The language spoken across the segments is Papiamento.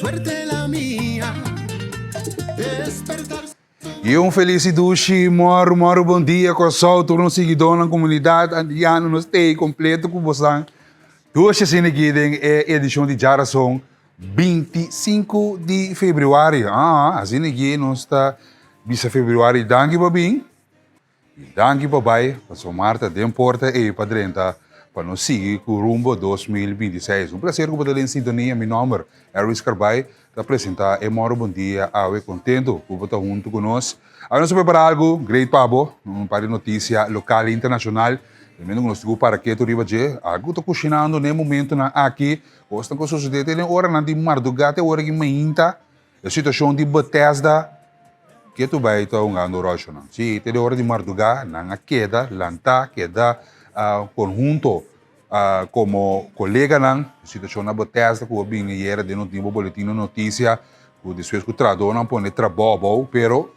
suerte la mía despertar. I un felis i dushi mòru mòru bon dia Kòrsou tur nos siguidónan komunidat antiano nos tei kompleto ku bosan dushi asina aki den e edishon di Djarason 25 di febrüari aa asina aki nos ta bisa febrüari danki pa bin. I danki pa bai, pasobra Marta den porta ei pa drenta pa nos sigui ku rumbo 2026. Un placer ku bo ta den sintonia. Mi nomber, Elvis Carbay, ta presenta e Moro Bon Dia awe. Contento ku bo ta huntu ku nos. Awe nos a prepara algu great pa bo, un par di noticia local i internacional. Tremendo ku nos tin ku para ketu riba dje. Algu ta kushinando na e momentonan aki. Kosnan ku a sosode te den oranan di mardugá te ora ki mainta. E situashon di Bethesda ketu bai ta hungando ròshonan. Sí, te di ora di mardugá nan a keda lantá, keda konhunto komo koleganan. E situashon na Bethesda ku a bini ayera den nos nibo boletin di notisia ku despues ku trahadónan pone trabou abou, pero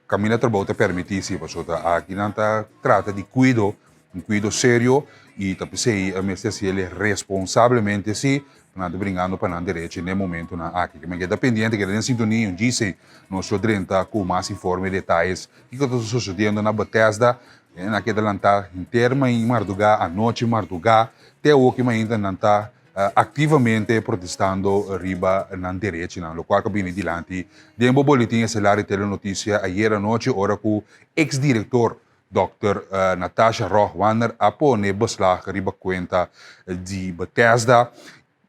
Kaminda trabou ta permití si, pasobra ta aki nan ta trata di kuido, un kuido serio i ta p'esei mester hasi el responsablemente si, nan ta bringando pa nan derecho n'e momentonan aki. Ke men keda pendiente, keda den sintonia, un djise nos lo drenta ku mas informe i detayes kiko ta sosodiendo na Bethesda. Nan a keda lantá henter mardugá, anochi mardugá, te awoki mainta nan ta Activamente protestando riba nan derechinan, locual cu a bini dilanti den bo boletin estelar di Telenoticia ayer anochi ora cu ex director dòkter Natasha Rohwander a pone beslag riba cuenta di Bethesda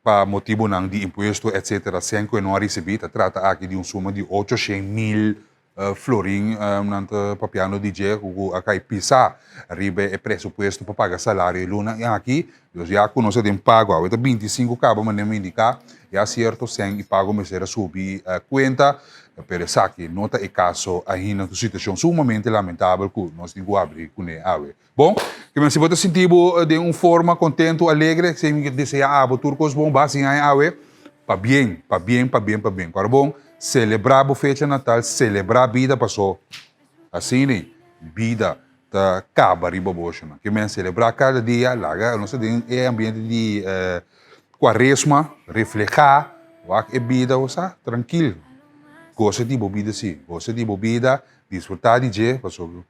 pa motibonan di impuesto etc. Sen cu e no a ricibi. Ta trata aki di un suma di 800,000 Florin nan ta papiando di dje ku a kai pisá riba e presupuesto pa paga salario e luna aki. Dus ya ku nos a den pago awe ta 25 kaba manera mi indiká ya sierto sèn i pago mester a subi kuenta pero esaki no ta e kaso ainda. Un situashon sumamente lamentabel ku nos tin ku habri kuné awe. Bon, kimen si bo ta sinti bo den un forma kontentu, alegre, si mi deseá abo tur kos bon, basi aña awe, pabien, pabien, pabien, pabien. Kòrda bon, selebrá bo fecha natal, selebrá bida pasó asina bida ta kaba riba bo shona. Kimen selebrá kada dia, laga nos ta den e ambiente di kuaresma, reflehá, wak e bida, bo sa, trankil, gosa di bo bida si, gosa di bo bida, disfrutá di dje, pasobra.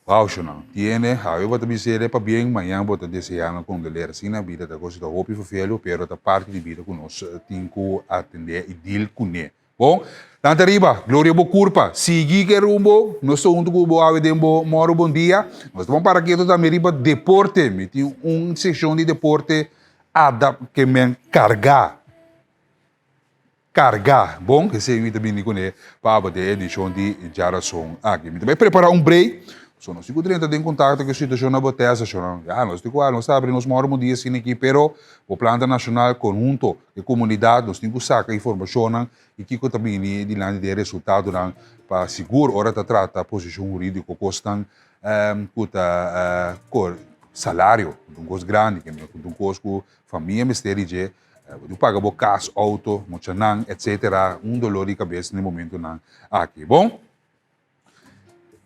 Wou shonnan, tiene, awe bo ta bis'e pabien, mañan bo ta deseá nan kondoler. Asina bida ta kos ta hopi ferfelu, pero ta parti di bida ku nos tin ku atendé i deal kuné. Bon, lanta riba, gloria bo kurpa, sigui ku e rumbo, nos ta huntu ku bo awe den bo mòru bon dia. Nos ta bon para ketu tambe riba deporte, mi tin un sekshon di deporte adap ke men kargá. Carga. Bon, esey mi ta bini cune pa abo den e edicion di Djarason aki. Mi ta bay prepara un break, so nos tin cu drenta den contacto cu e situacion na Botesa, shornan. Ya, nos tin cu nos ta abri nos moro un dia asina aki, pero bo planta nacional conhunto e comunidad nos tin cu saca informacionnan y kico ta bini dilanti den e resultadonan pa sigur ora ta trata posicion huridico cosnan cu ta salario, cu ta un cos grandi, cu ta un cos cu famia mester di dje. Bo tin paga bo kas, outo, muchanan, etcetera. Un dolor di kabes na e momentunan aki. Bon,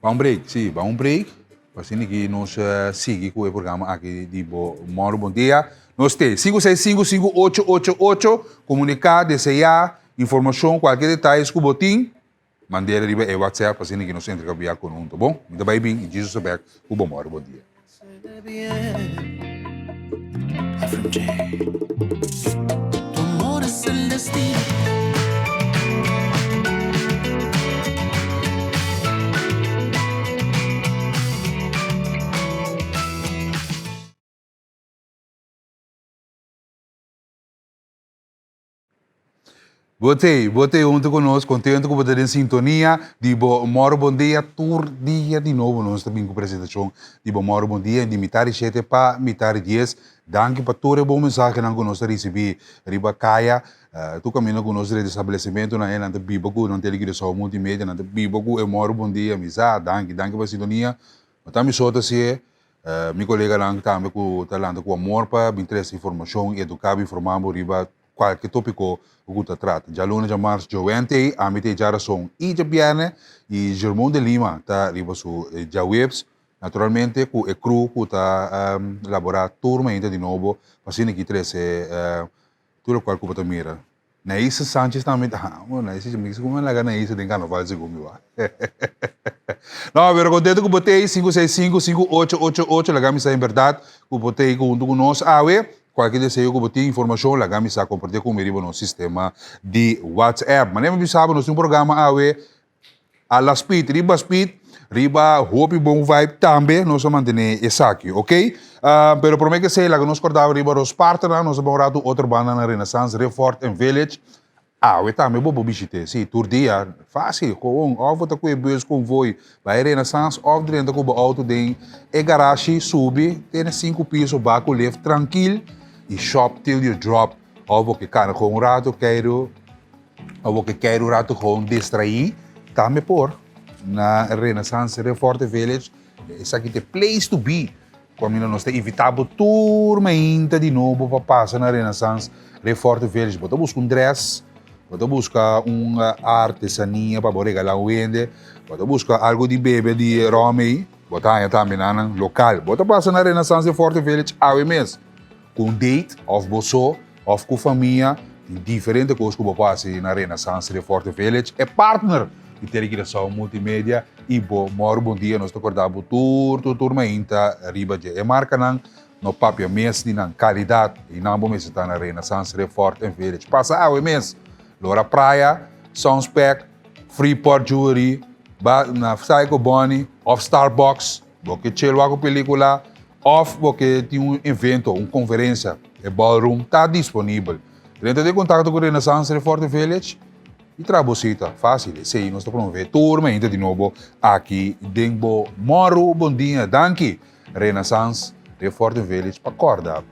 ban un break, si, ban un break. Pa asina ki nos sigui ku e programa aki di Bo Mòru Bon Dia. Nos te 5655888, komuniká, deseá informashon, kualke detayes ku bo tin, mand'é riba e WhatsApp pa asina ki nos interkambiá konhunto. Bon, mi ta bai bin i Jesus ta bèk ku Bo Mòru Bon Dia. Bo t'ei, bo t'ei huntu ku nos, kontentu ku bo ta den sintonia di bo Mòru Bon Dia. Tur dia di nobo nos ta bin ku presentashon di bo Mòru Bon Dia di mitar di shete pa mitar di dies. Danki pa tur e bon mensahenan ku nos ta risibí riba kaya. Tur kaminda ku nos drenta establesimentunan ei nan ta biba ku nan Tele Curaçao Multimedia, nan ta biba ku e Mòru Bon Dia. Mi sa, danki, danki pa e sintonia. No ta mi so ta hasié, mi koleganan tambe ku ta lanta ku amor pa bin trese informashon i eduká bo, informá bo riba Kualke topiko ku ta trata. Djaluna, djamars, djowen t'ei, ami t'ei djarason i djabièrnè i Germon de Lima ta riba su djaweps, naturalmente ku e crew ku ta laborá tur mainta di nobo pa asina ki trese tur lokual ku bo ta mira. Naisa Sanchez tambe ta, ah, Naisa, mi como laga Naisa den carnaval segun mi wa. No, pero contento cu bo tei, 565 5888, laga mi sa en berdad cu bo tei hunto cu nos awe. Cualkier deseo cu bo tin, informacion, laga mi sa, comparti cu mi riba nos sistema di WhatsApp. Manera mi bisa bo, nos tin un programa awe A la speed, riba speed, riba hopi bon vibe tambe nos a mantene esaki, ok? Uh, pero prome que esey, laga nos corda riba nos partnernan, nos a bon rato otro banda na Renaissance, Riffort en Village. Awe tambe bo por bishite, si, tur dia, facil, gewoon, of bo ta cu e bus convoy bay Renaissance of drenta cu bo auto den e garashi, subi, tene cinco piso, ba cu lift, trankil, y shop till you drop, of bo ke cana gewoon un rato, keiro. Awor ke kere un rato gewoon distraí, tambe por na Renaissance Reforte Village. Esaki ta e place to be. Kaminda nos ta invitá bo tur mainta di nobo pa pasa na Renaissance Reforte Village. Bo ta buska un dress, bo ta buska un artesania pa bo regalá un hende, bo ta buska algo di bebe di rom ei, bo ta haña tambe na nan lokal. Bo ta pasa na Renaissance Reforte Village awe mes. Ku un date òf bo so òf ku famia tin diferente kos ku bo por hasi na Renaissance Reforte Village. E partner di Tele Curaçao Multimedia i bo mòru bon dia. Nos ta kòrda bo tur tur tur mainta riba dje. E markanan no papia mes di nan kalidat i nan bo mester ta na Renaissance Reforte Village. Pasa awe mes Lora Praia, Soundspec, Freeport Jewelry, ba na Psycho Bonnie òf Starbucks. Bo ke chelwa ku pelikula òf bo ke tin un evento, un konferensia, e ballroom ta disponibel. Drenta den kontakto ku Renaissance Reforte Village i traha bo sita. Fásil, esei nos ta promové tur mainta di nobo aki den bo Mòru Bon Dia. Danki Renaissance Reforte Village pa kòrda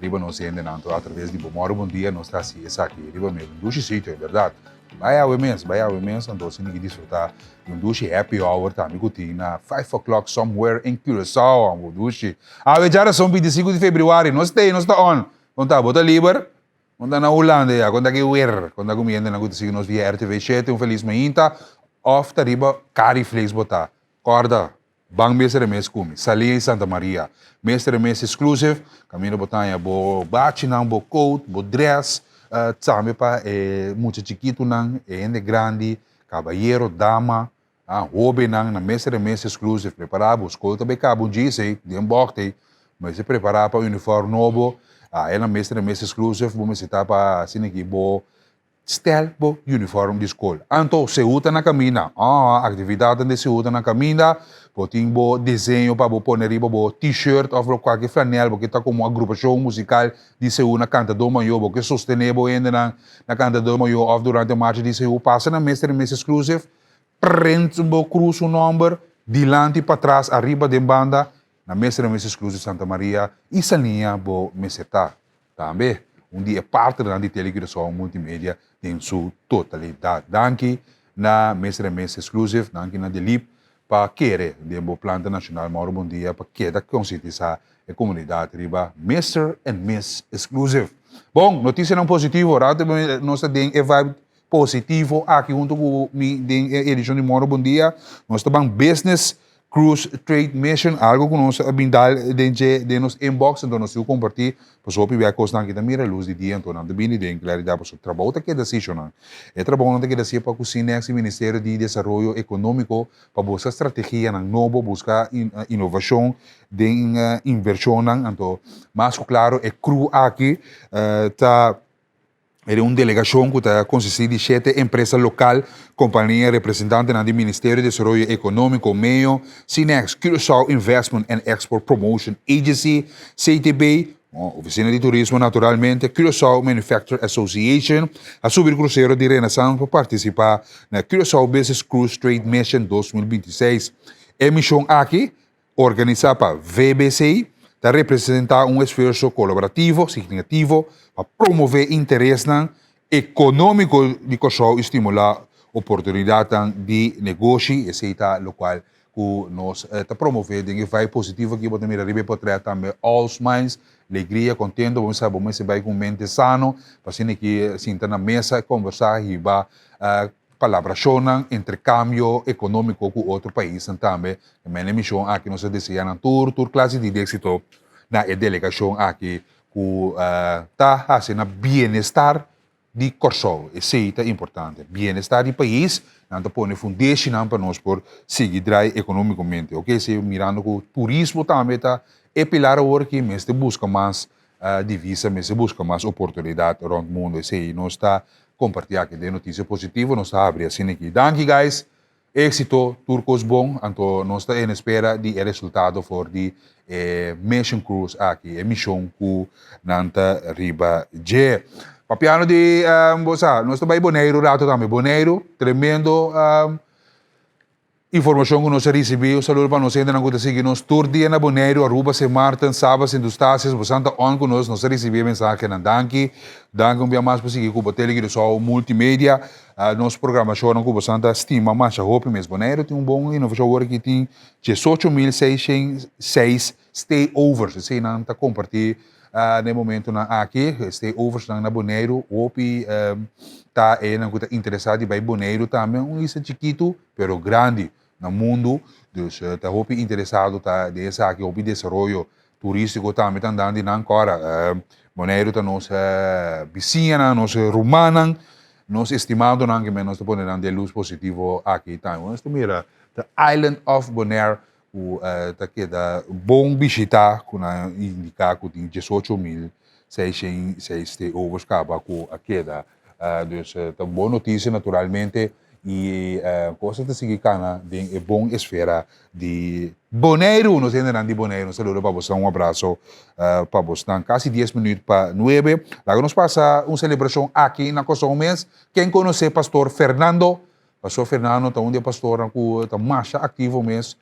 riba nos hendenan. Anto atraves di bo Mòru Bon Dia nos ta hasi esaki riba mes. Un dushi sitio, en bèrdat. Bai awe mes, bai awe mes, anto asina ki disfruta di un dushi happy hour tambe ku tin na 5 o'clock somewhere in Curaçao, un dushi. Awe djarason 25 di februari, nos stay, nos ta on. Kon ta, bo ta liber? Kon ta na Hulanda ya, kon ta ki weer? Kon ta ku mi hendenan ku ta sigui nos via RTV 7, un felis mainta, òf ta riba Cariflex bo ta. Kòrda, ban Mester Mes ku mi, Salia i Santa Maria. Mester Mes exclusive, kaminda bo ta haña bo bachinan, bo coat, bo dress, tambe pa e mucha chikitunan, e hende grandi, kabayero, dama, hóbennan na Mester Mes exclusive. Prepará bo, skol ta bai kaba un djis ei, den bògt ei, mester prepará pa uniform nobo, e na Mester Mes exclusive bo mester ta pa asina ki bo Stel bo uniform di skol. Anto seú ta na kaminda. Aa, aktividatnan di seú ta na kaminda. Bo tin bo diseño pa bo pone riba bo T-shirt òf kualke flanèl. Bo ke ta komo agrupashon musikal di seú na Kantadó Mayó. Bo ke sostené bo hendenan na Kantadó Mayó òf durante marcha di seú. Pasa na Mister and Miss Exclusive, prent bo krus un nòmber dilanti, patras, ariba den banda na Mister and Miss Exclusive Santa Maria i Saliña bo mester ta. Tambe, un di e partnernan di Tele Curaçao Multimedia den su totalidat. Danki na Mester en Mes Exclusive, danki na Delip pa kere den bo planta nashonal Mauro Bondia pa keda konsientisá e komunidat riba Mister and Miss Exclusive. Bon, notisianan positivo, rato nos ta den e vibe positivo aki huntu ku mi den e edishon di Mauro Bondia. Nos ta ban business Cruise Trade Mission, algo ku nos a bin dal den dje den nos inbox, enton nos tin ku kompartí, pasobra hopi bia kosnan aki ta mira lus di dia, enton nan ta bini den klaridat pasobra trabou ta keda si shonnan. E trabounan ta keda si pa ku Sinex i Ministerio di Desaroyo Ekonómiko pa buska strategianan nobo, buska inovashon den invershonnan, anto mas ku klaro e crew aki ta. Era un delegashon ku ta konsistí di shete empresa lokal, kompania, representantenan di Ministerio di Desaroyo Ekonómiko, meo, Cinex, Curaçao Investment and Export Promotion Agency, CTB, Ofisina di Turismo naturalmente, Curaçao Manufacturer Association, a subi krusero di Renaissance pa partisipá na Curaçao Business Cruise Trade Mission 2026. E mishon aki organisá pa VBC, ta representá un esfuerso kolaborativo signifikativo pa promové interesnan ekonómiko di Kòrsou i stimulá oportunidatnan di negoshi. Esei ta lokual ku nos ta promové den e vibe positivo aki. Bo ta mira riba e potrèt tambe all smiles, legria, kontento. Bo mester sa bo mester bai ku un mente sano pa asina ki sinta na mesa i kombersá hiba palabrashonnan, interkambio ekonómiko ku otro paisnan tambe. E mene mishon aki nos a deseá nan tur tur klase di éksito na e delegashon aki ku ta hasi na bienestar. di Kòrsou. Esei ta importante. Bienestar di pais, nan ta pone fundeshinan pa nos por sigui drai ekonómikamente. Oke, esei mirando ku turismo tambe ta e pilar awor aki, mester buska mas divisa, mester buska mas oportunidat rònt mundu. Esei nos ta kompartí aki den Notisia Positivo, nos ta habri asina aki. Danki guys! Éxito, tur kos bon, anto nos ta en espera di e resultado for di e mission cruise aki, e mishon ku nan ta riba dje. Papiando di, bo sa, nos ta bai Boneiru rato tambe. Boneiru, tremendo informashon ku nos a risibí. Un saludo pa nos hendenan ku ta sigui nos tur dia na Boneiru, Aruba, Sint Maarten, Saba, Sint Eustatius. Bosan ta on ku nos, nos a risibí e mensahenan. Danki, danki un bia mas pa sigui ku bo Tele Curaçao Multimedia. Nos programashonnan ku bosan ta stima masha hopi mes. Boneiru tin un bon inovashon awor aki tin 18606 stayovers. Eseinan ta kompartí na e momentunan aki. Stayoversnan na Boneiru hopi ta enan ku ta interesá di bai Boneiru tambe. Un isla chikitu pero grandi na mundu. Dus ta hopi interesado ta den esaki hopi desaroyo turístiko tambe ta andando di nan kòrda. Boneiru ta nos bisiñanan, nos rumannan, nos estimadonan ke men nos ta pone nan den lus positivo aki tambe. Nos ta mira The Island of Bonaire ku ta keda bon bishitá ku nan indiká ku tin 18606 stayovers kaba ku a keda. Dus ta un bon notisia naturalmente i cosa ta sigui kana den e bon esfera di Boneiru. Nos hendenan di Boneiru, un saludo pa bosnan, un abraso pa bosnan. Kasi dies minuut pa nuebe. Laga nos pasa un selebrashon aki na Kòrsou mes. Ken konosé Pastor Fernando? Pastor Fernando ta un di e pastornan ku ta masha aktivo mes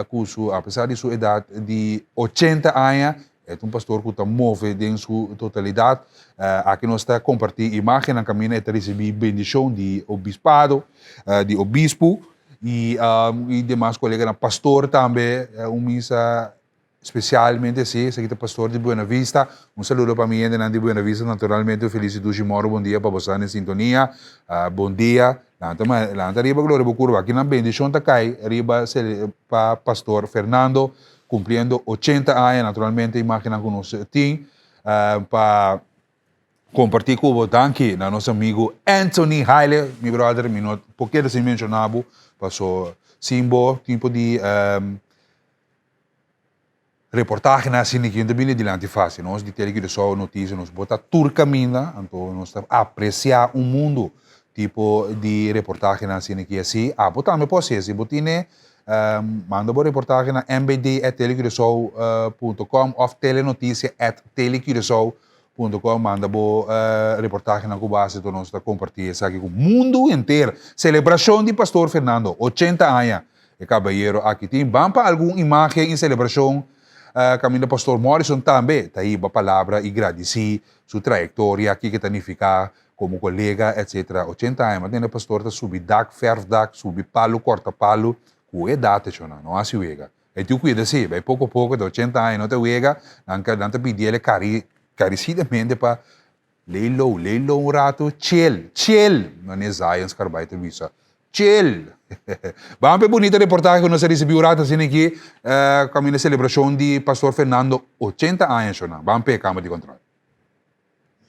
ku su apesar di su edat di ochenta aña e ta un pastor ku ta move den su totalidat. Aki nos ta kompartí imágennan kaminda e ta risibí bendishon di obispado, di obispu i i demas koleganan pastor tambe un misa Spesialmente si esaki ta pastor di Buena Vista. Un saludo pa mi hendenan di Buena Vista naturalmente. Un felis i dushi moro bon dia pa boso den sintonia. Bon dia. Lanta lanta riba gloria bo kurba. Aki nan bendishon ta kai riba pa pastor Fernando kumpliendo 80 aña naturalmente imagennan ku nos tin pa Comparti cu bo danki na nos amigo Anthony Haile, mi brother, mi no por keda sin menciona bo, paso sin bo tipo di reportahenan asina aki no ta bini dilanti facil. Nos di Tele Curaçao Noticia nos bo ta tur caminda, anto nos ta aprecia un mundo tipo di reportahenan asina aki. Asi abo tambe por haci, si bo tine manda bo reportahe na mbd at telecuracao punto com of telenoticia at telecuracao Punto com manda bo reportahenan ku base to nos ta kompartí esaki ku mundu henter. Selebrashon di Pastor Fernando, 80 aña e kabayero aki tin. Ban pa algun imágen i selebrashon kaminda Pastor Morrison tambe ta hiba palabra i gradisí su trayektoria, kiko ta nifiká komo kolega etsetera. 80 aña, mantende pastor ta subi dak, fèrf dak, subi palu, kòrta palu ku e edat eshonan, no hasi wega. E tiu cuida si, bay poco poco, ta 80 aña no ta wega, nan ka nan ta pidi el cari caricidamente pa lay low, lay low un rato, chill, chill, mane Zion Scarbay ta bisa, chill. Ban pa e bunita reportahe cu nos a ricibi un rato asina aki, caminda celebracion di Pastor Fernando 80 aña shona. Ban p'e cama di control.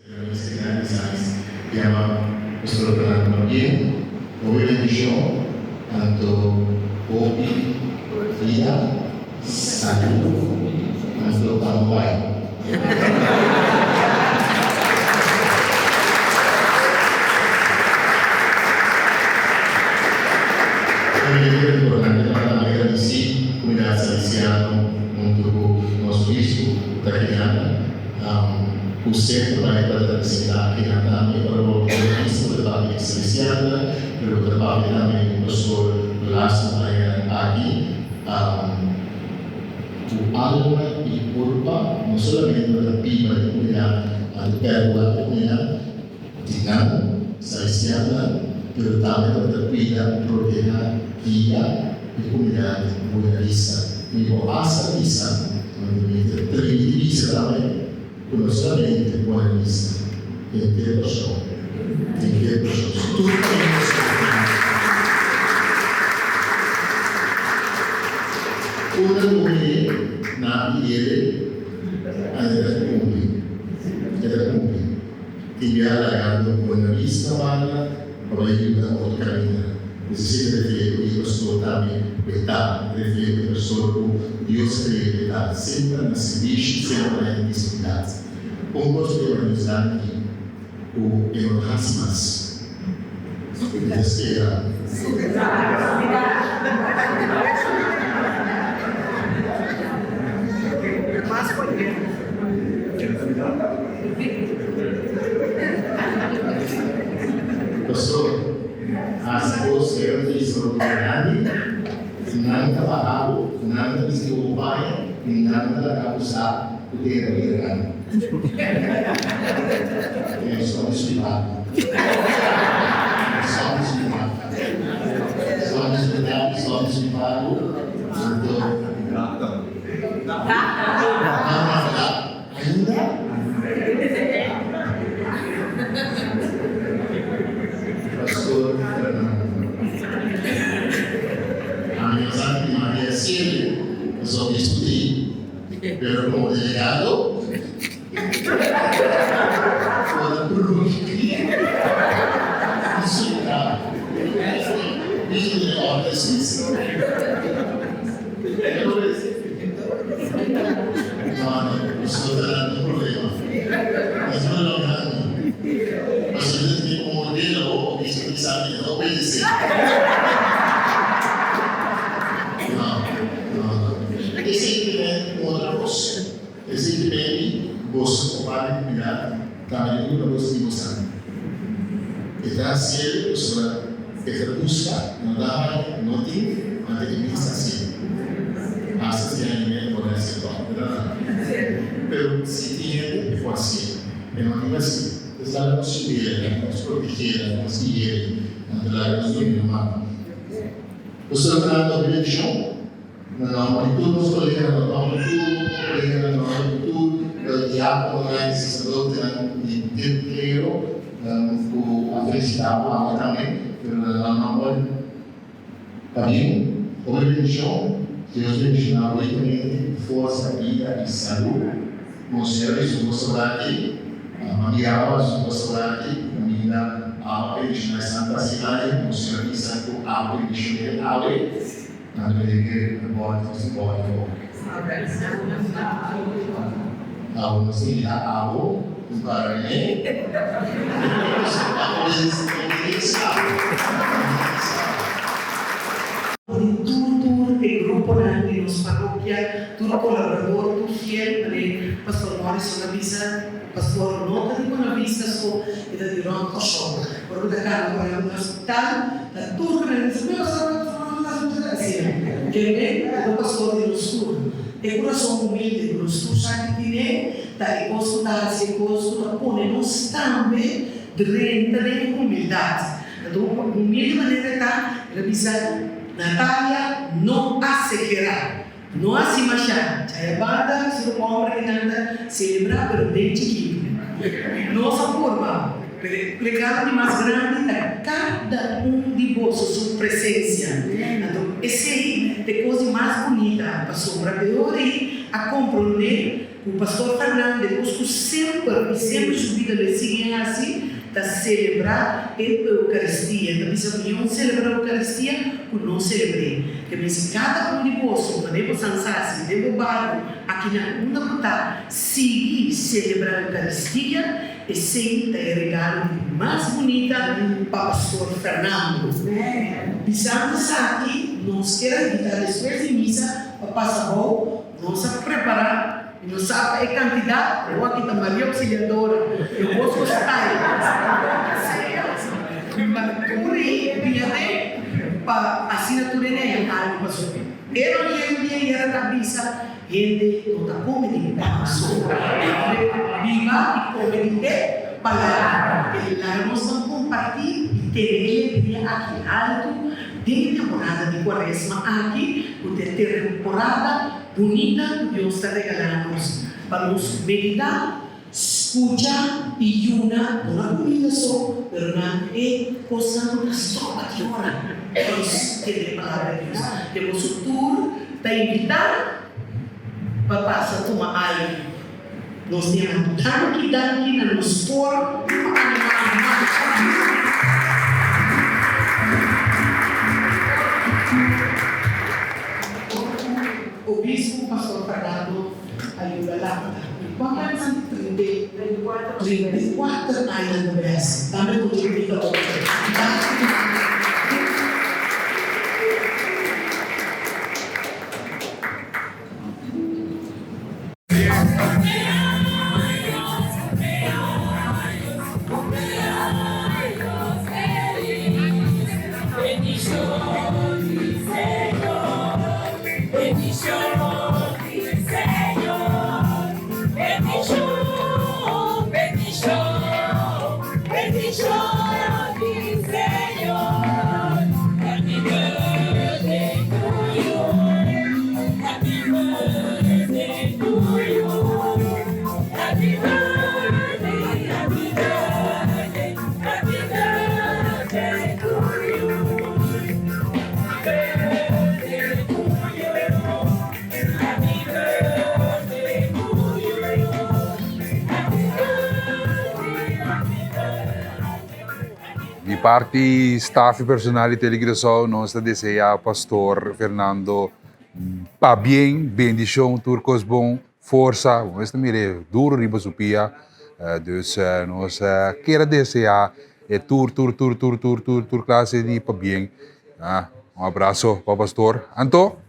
Nos grandi Sans yama Pastor Fernando pabien, hopi bendicion, anto hopi bida, salud, anto pa no bai. Tambe ta importante pa tambe gradici comunidad Salesiano hunto cu nos obispo cu ta keda. Ku semper bai ta representá kinan tambe ora bo ta bisa bo ta papia di Salesianonan, pero bo ta papia tambe di un pastor laatste añanan aki ku alma i kurpa no solamente bo ta biba den komunidat anto pèrgula e komunidat di nan Salesianonan, pero tambe bo ta kuida, protehá, guia e komunidat Buena Vista. Mi por hasta bisa, anto mi ta tribi di bisa tambe, ku no solamente Buena Vista, henter Kòrsou, henter Kòrsou, tur kaminda nos ta keda. Unda ku bo mir'é, nan pidié, a e ta kumpli, e ta kumpli. Tin biaha. lagando Buena Vista banda pa bai yuda otro kaminda. Esei ta refleho di e pastor tambe ku e ta, refleho di e pastor ku Dios a krea ku e ta, semper na sirbishi, semper na invisibilidat. Un kos ku e nos danki ku e no ta hasi mas. E ta spera. Pastor, hasi kos pero di solo grandi, nan ta baha bo, nan ta bisti bo paña i nan ta laga bo sa ku tera bira grandi. E son disculpa. Son disculpa. Son disculpa, son disculpa bo. Anto. Ainda? Pastor Fernando. Ami no sa ki manda e serio, pasobra mi discuti, pero como delegado por a prohibí insulta mi de orde suizo. No, no, pastor Fernando no problema. Nos no logrando. Pasobra mi ta tin un modelo o bisa bisa mi no obedece. No, no, no. Esey ta ben un otro cos. Esey ta ben di boso como padre di comunidad tambe ta duna boso di bosan. E ta haciel pasobra e ta busca, no ta haya, no tin, anto e bisa haciel. Hasta si haya miedo por haciel toch, verdad? Pero si tin hende e por haciel, e no tin haciel. Pues laga nos yud'é, laga nos protegé, laga nos gui'é, anto laga nos dun'é un man. Pues ta trata hopi bendishon na nòmber di tur nos koleganan, na nòmber di tur bo koleganan, na nòmber di tur diákononan i saserdotenan di den klero ku a felisitá bo awe tambe, pero na nòmber pabien, hopi bendishon, Dios bendishoná bo rikamente ku forsa, bida i salú. Monseñor i su pastor aki, a mira ora su pastor aki kaminda awa bendishoná e Santa Simania, Monseñor bisa ku awa bendishoné awe, nan ta mira ke na bòrdi nos tin bòrdi awo. Awo nos tin mira awo ku para ne. Obedece awo. Obedece awo. Di tur tur e gruponan di nos parokia. Tur kolaborador, tur fiel, manera Pastor Morrison a bisa, Pastor no ta di Buena Vista so, e ta di rònt Kòrsou. Ora bo ta kana por algun hospital, ta tur ku nan bisa, Mi pastor, mi pastor, mi pastor, mi pastor, asina. Kende ta pastor di nos tur. E kurason humilde ku nos tur sa ki tine, ta e kos ku ta hasi e kos ku ta pone nos tambe drenta den humildat. Anto humilde manera e ta, el a bisa, Natalia no a sekerá. No hasi mashá. Chaya banda su homber di nan ta celebra pero den chikitu. Nos a purba, pero e regalo di mas grandi ta cada un di boso su presencia. Anto esey ta e cos di mas bunita pasobra e ora ey a comprende cu Pastor Fernando e cos cu semper y semper su bida lo e sigui haci ta celebra e Eucaristia. E ta bisa mion celebra Eucaristia cu no celebr'é. Ke mester kada un di boso, manera bo san sa si den bo bario akinan unda bo ta, sigui celebra Eucaristia, esei ta e regalo di mas bunita pa Pastor Fernando. Bisando esaki, nos kier a invita despues di misa pa pasa bou, nos a prepara y nos sa pa e cantidad, pero aki ta Maria Auxiliadora, lo bosco style, sea, tur e dia den. Pa asina tur hende haña algu pa subi. Pero hende yera ta bisa, Hende no ta come di pan so, hende biba i come di e Palabra. E laga nos nan comparti i tene e alegria aki haltu den e temporada di Cuaresma aki, cu ta e temporada bunita cu Dios ta regala nos pa nos medita. Scucha y yuna no na cuminda so, pero na e cosnan cu ta stroba ki ora pa nos tende e Palabra di Dios. Te boso tur ta invita pa pasa tuma algu. Nos ta yama danki danki na nos kor pa animá masha bon. Obispo Pastor Fernando a yuda lanta. Cuanto aña nan tin? 34 aña nan ta bes. Tambe con dje brinda otro. Danki danki. Di parti staff y personal di Tele Curaçao nos ta desea Pastor Fernando pabien, bendicion, tur cos bon, forsa, bo mes ta mira e duro riba su pia, dus nos kier a desea e tur tur tur tur tur tur tur clase di pabien, un abrazo pa Pastor. Anto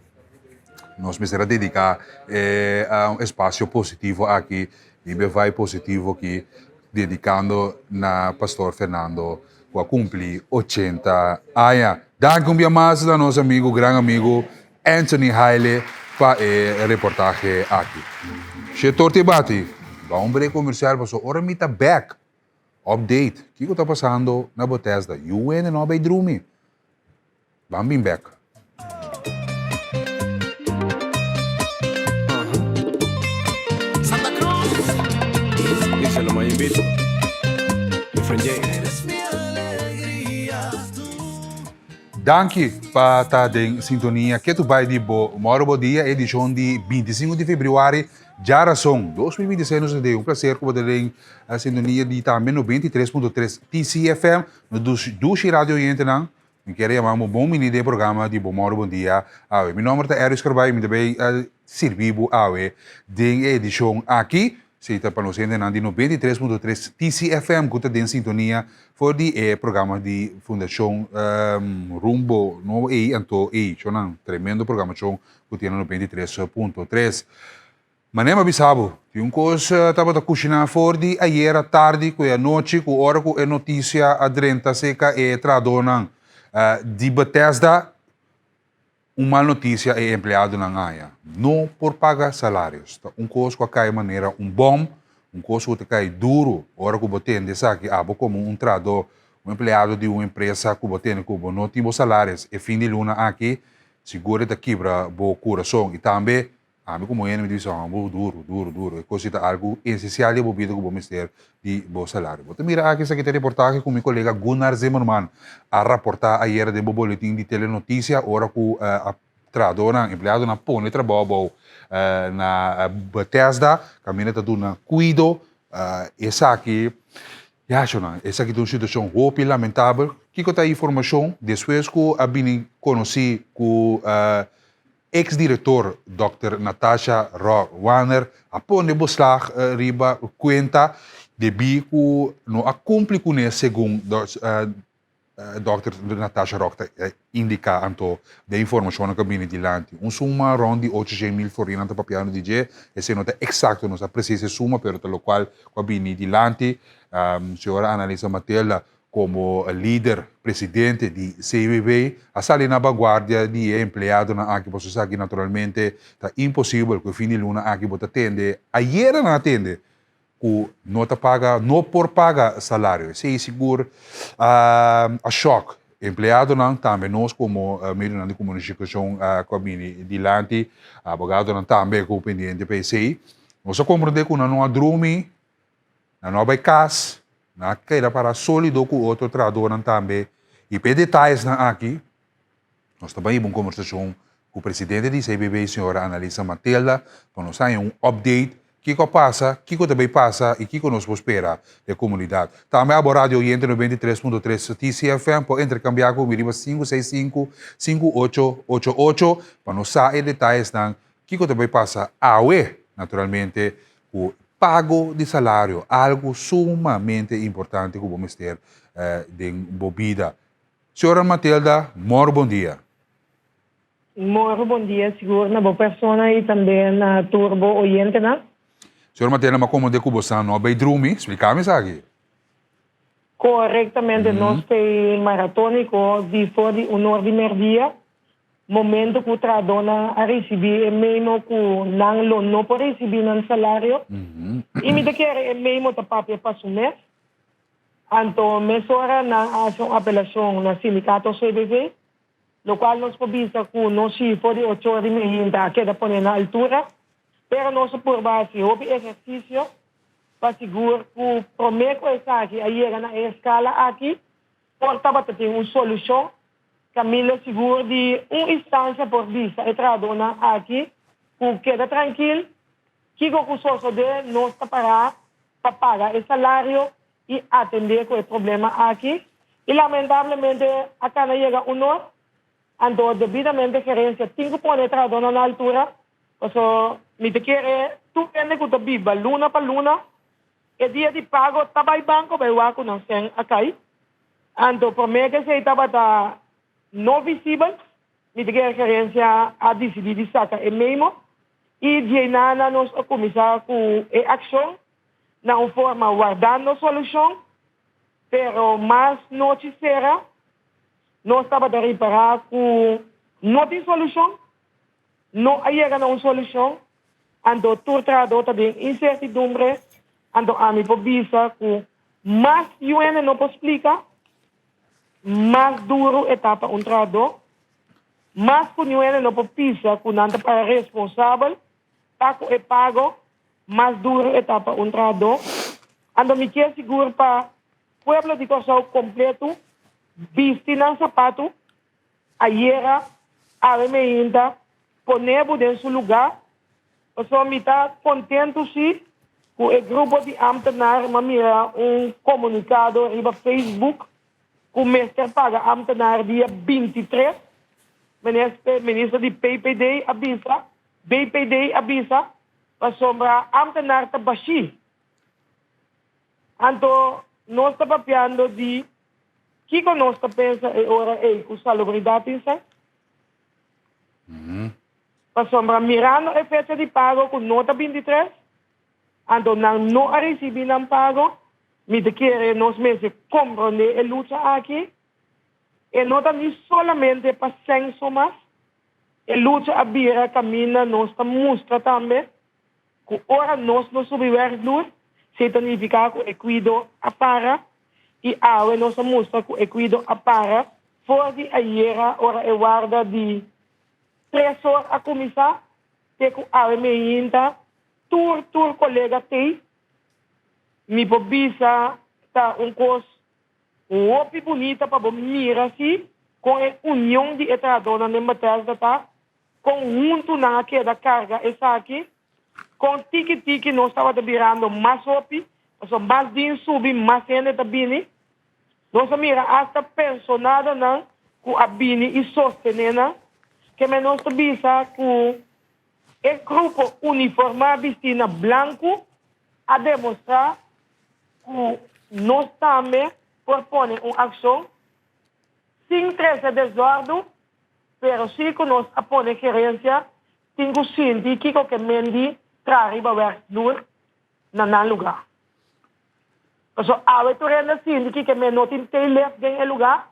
nos mester a dedica e un espacio positivo aki Riba e vai positivo aki dedicando na Pastor Fernando cu a cumpli 80 aña. Danki un bia mas na nos amigo, gran amigo Anthony Haile pa e reportahe aki. She torti bati, ba un break comercial paso ora mi ta back. Update, kico ta pasando na Bethesda? Yu wende no a bay drumi. Ban bin bek. Santa Cruz. Díselo, Mayimbi. Different J. Danki pa ta den sintonia ketu bai di bo Moro Bo Dia edishon di 25 di februari djarason 2026 nos ta den un placer ku bo ta den sintonia di tambe 93.3 TCFM no dushi radio oyentenan Mi kier a yama bo bon bini den e programa di Bo Mòru Bon Dia awe. Mi nòmber ta Eric Scarbay i mi ta bay sirbi bo awe den e edishon aki. Si ta pa nos hendenan di 93.3 TCFM ku ta den sintonia for di e programa di Fundashon Rumbo Nobo ei anto ei shonnan tremendo programashon ku tin na 93.3. Manera mi a bisa bo, tin un kos tabata kushiná for di ayera tardi ku e anochi ku ora ku e notisia a drenta serka e trahadónan di Bethesda, un mal notisia e empleadonan haña, no por paga salarios. Ta un kos ku a kai manera un bòm, un kos ku ta kai duru ora ku bo tende esaki abo komo un trahadó, un empleado di un empresa ku bo tende ku bo no tin bo salarios e fin di luna aki, sigur e ta kibra bo kurason i tambe Ami komo hende mi ta bisa bo duru, duru, duru. E kos ta algu esensial den bo bida ku bo mester di bo salario. Bo ta mira aki esaki ta e reportahe ku mi kolega Gunnar Zimmerman a raportá ayera den bo boletin di Telenotisia ora ku a trahadónan, empleadonan pone trabou abou na Bethesda kaminda ta duna kuido. Esaki, ya shownan, esaki ta un situashon hopi lamentabel. Kiko ta e informashon despues ku a bini konosí ku Ex-director dòkter Natasha Rock Wanner a pone beslag riba cuenta debí cu no a cumpli cune segun dòkter Natasha Rock ta indica anto den informacionnan cu a bini dilanti. Un suma rond di ocho mil florin nan ta papiando di dje, esey no ta exacto, no sa precies e suma pero ta locual cu a bini dilanti. Señora Annalisa Matilda Komo lider, presidente di CWB a sali na baguardia di e empleadonan aki pasobra esaki naturalmente ta imposibel ku e fin di luna aki bo ta tende, ayera nan a tende ku no ta paga, no por paga salario. Esei sigur a shòk empleadonan, tambe nos komo medionan di komunikashon ku a bini dilanti, abogadonan tambe ku pendiente pa esei. Nos a komprende ku nan no a drumi. Nan no a bai kas, nan a keda para sólido ku otro trahadónan tambe. I pa e detayesnan aki, nos ta bai hiba un kombersashon ku presidente di CBB, señora Annalisa Matilda, pa nos haña un update. Kiko a pasa, kiko ta bay pasa y kiko nos por spera di e comunidad. Tambe abo radio oyente 93.3 TCFM por intercambia cu mi riba 565 5888 pa nos sa e detayesnan kiko ta bay pasa awe naturalmente cu pago di salario, algo sumamente importante cu bo mester den bo bida. Señora Matilda, mor bon dia. Mor bon dia sigur na bo persona y tambe na tur bo oyentenan. Señor Matilda, ma como de cu bo sa no a bay drumi? Splica mi esaki. Corectamente, nos pey maratonico di for di un or di merdia, momento cu trahadornan a ricibi e memo cu nan lo no por ricibi nan salario. Y mi ta kere e memo ta papia pa su mes. Anto mesora nan a haci un apelacion na sindicato CBV, locual nos por bisa cu nos shifo di ocho or di meinta a keda pone na altura, pero nos a purba haci hopi ehercicio pa sigur cu prome cu esaki a yega na e escala aki por tabata tin un solucion caminda sigur di un instancia por bisa e trahadornan aki cu keda trankil, kico cu sosode nos ta para pa paga e salario y atende cu e problema aki y lamentablemente a cana yega un or, anto debidamente gerencia tin cu pone e trahadornan na altura, paso mi ta kere tur hende cu ta biba luna pa luna e dia di pago ta bay banco bay wak cu nan cen a cay, anto prome cu esey tabata no visibel mi ta kere gerencia a dicidi di saca e memo y dieynana nos a cuminsa cu e accion. Na un forma wardando solushon, pero mas nochi sera nos tabata ripará ku no tin solushon, no a yega na un solushon, anto tur trahadó ta den insertidumbre, anto ami por bisa ku mas UN no por splika, mas duru e ta pa un trahadó, mas ku UN no por pisa ku nan ta para responsabel pa ku e pago. Mas duro e ta pa un trahadó. Anto mi kier sigur pa pueblo di Kòrsou kompletu bisti nan sapatu ayera, awe meinta, pone bo den su lugá. Pasobra mi ta kontentu si ku e grupo di ámtenar m'a mira un komunikado riba Facebook ku mester paga ámtenar dia 23. Minister di PPD a bisa, BPD a bisa pasobra ambtenaar ta bashí. Anto nos ta papiando di kiko nos ta pensa e ora ei ku salubridat tin sa? Pasobra mirando e fecha di pago ku no ta 23, anto nan no a risibí nan pago, mi ta kere nos mester komprondé e lucha aki. E no ta ni solamente pa senso mas. E lucha a bira kaminda nos ta mustra tambe ku ora nos no subi werkvloer, esei ta nifiká ku e kuido a para i awe nos a mustra ku e kuido a para for di ayera ora e warda di tres or a kuminsá te ku awe meinta tur tur kolega tei. Mi por bisa ta un kos Hopi bunita pa bo mira si kon e union di e trahadónan den Bethesda ta, kon huntu nan a keda karga esaki, kon tiki tiki nos tabata birando mas hopi, pasobra mas din subi mas hende ta bini. Nos a mira asta pensonadonan ku a bini i sostené nan. Keme nos ta bisa ku e grupo uniformá bistí na blanku a demostrá ku nos tambe por pone un akshon sin trese desòrdu, pero si ku nos a pone gerensia tin ku sinti kiko ke men di traha riba wèrkvloer na nan lugá. Pasobra awe tur hende a sinti kiko men no tin tailift den e lugá,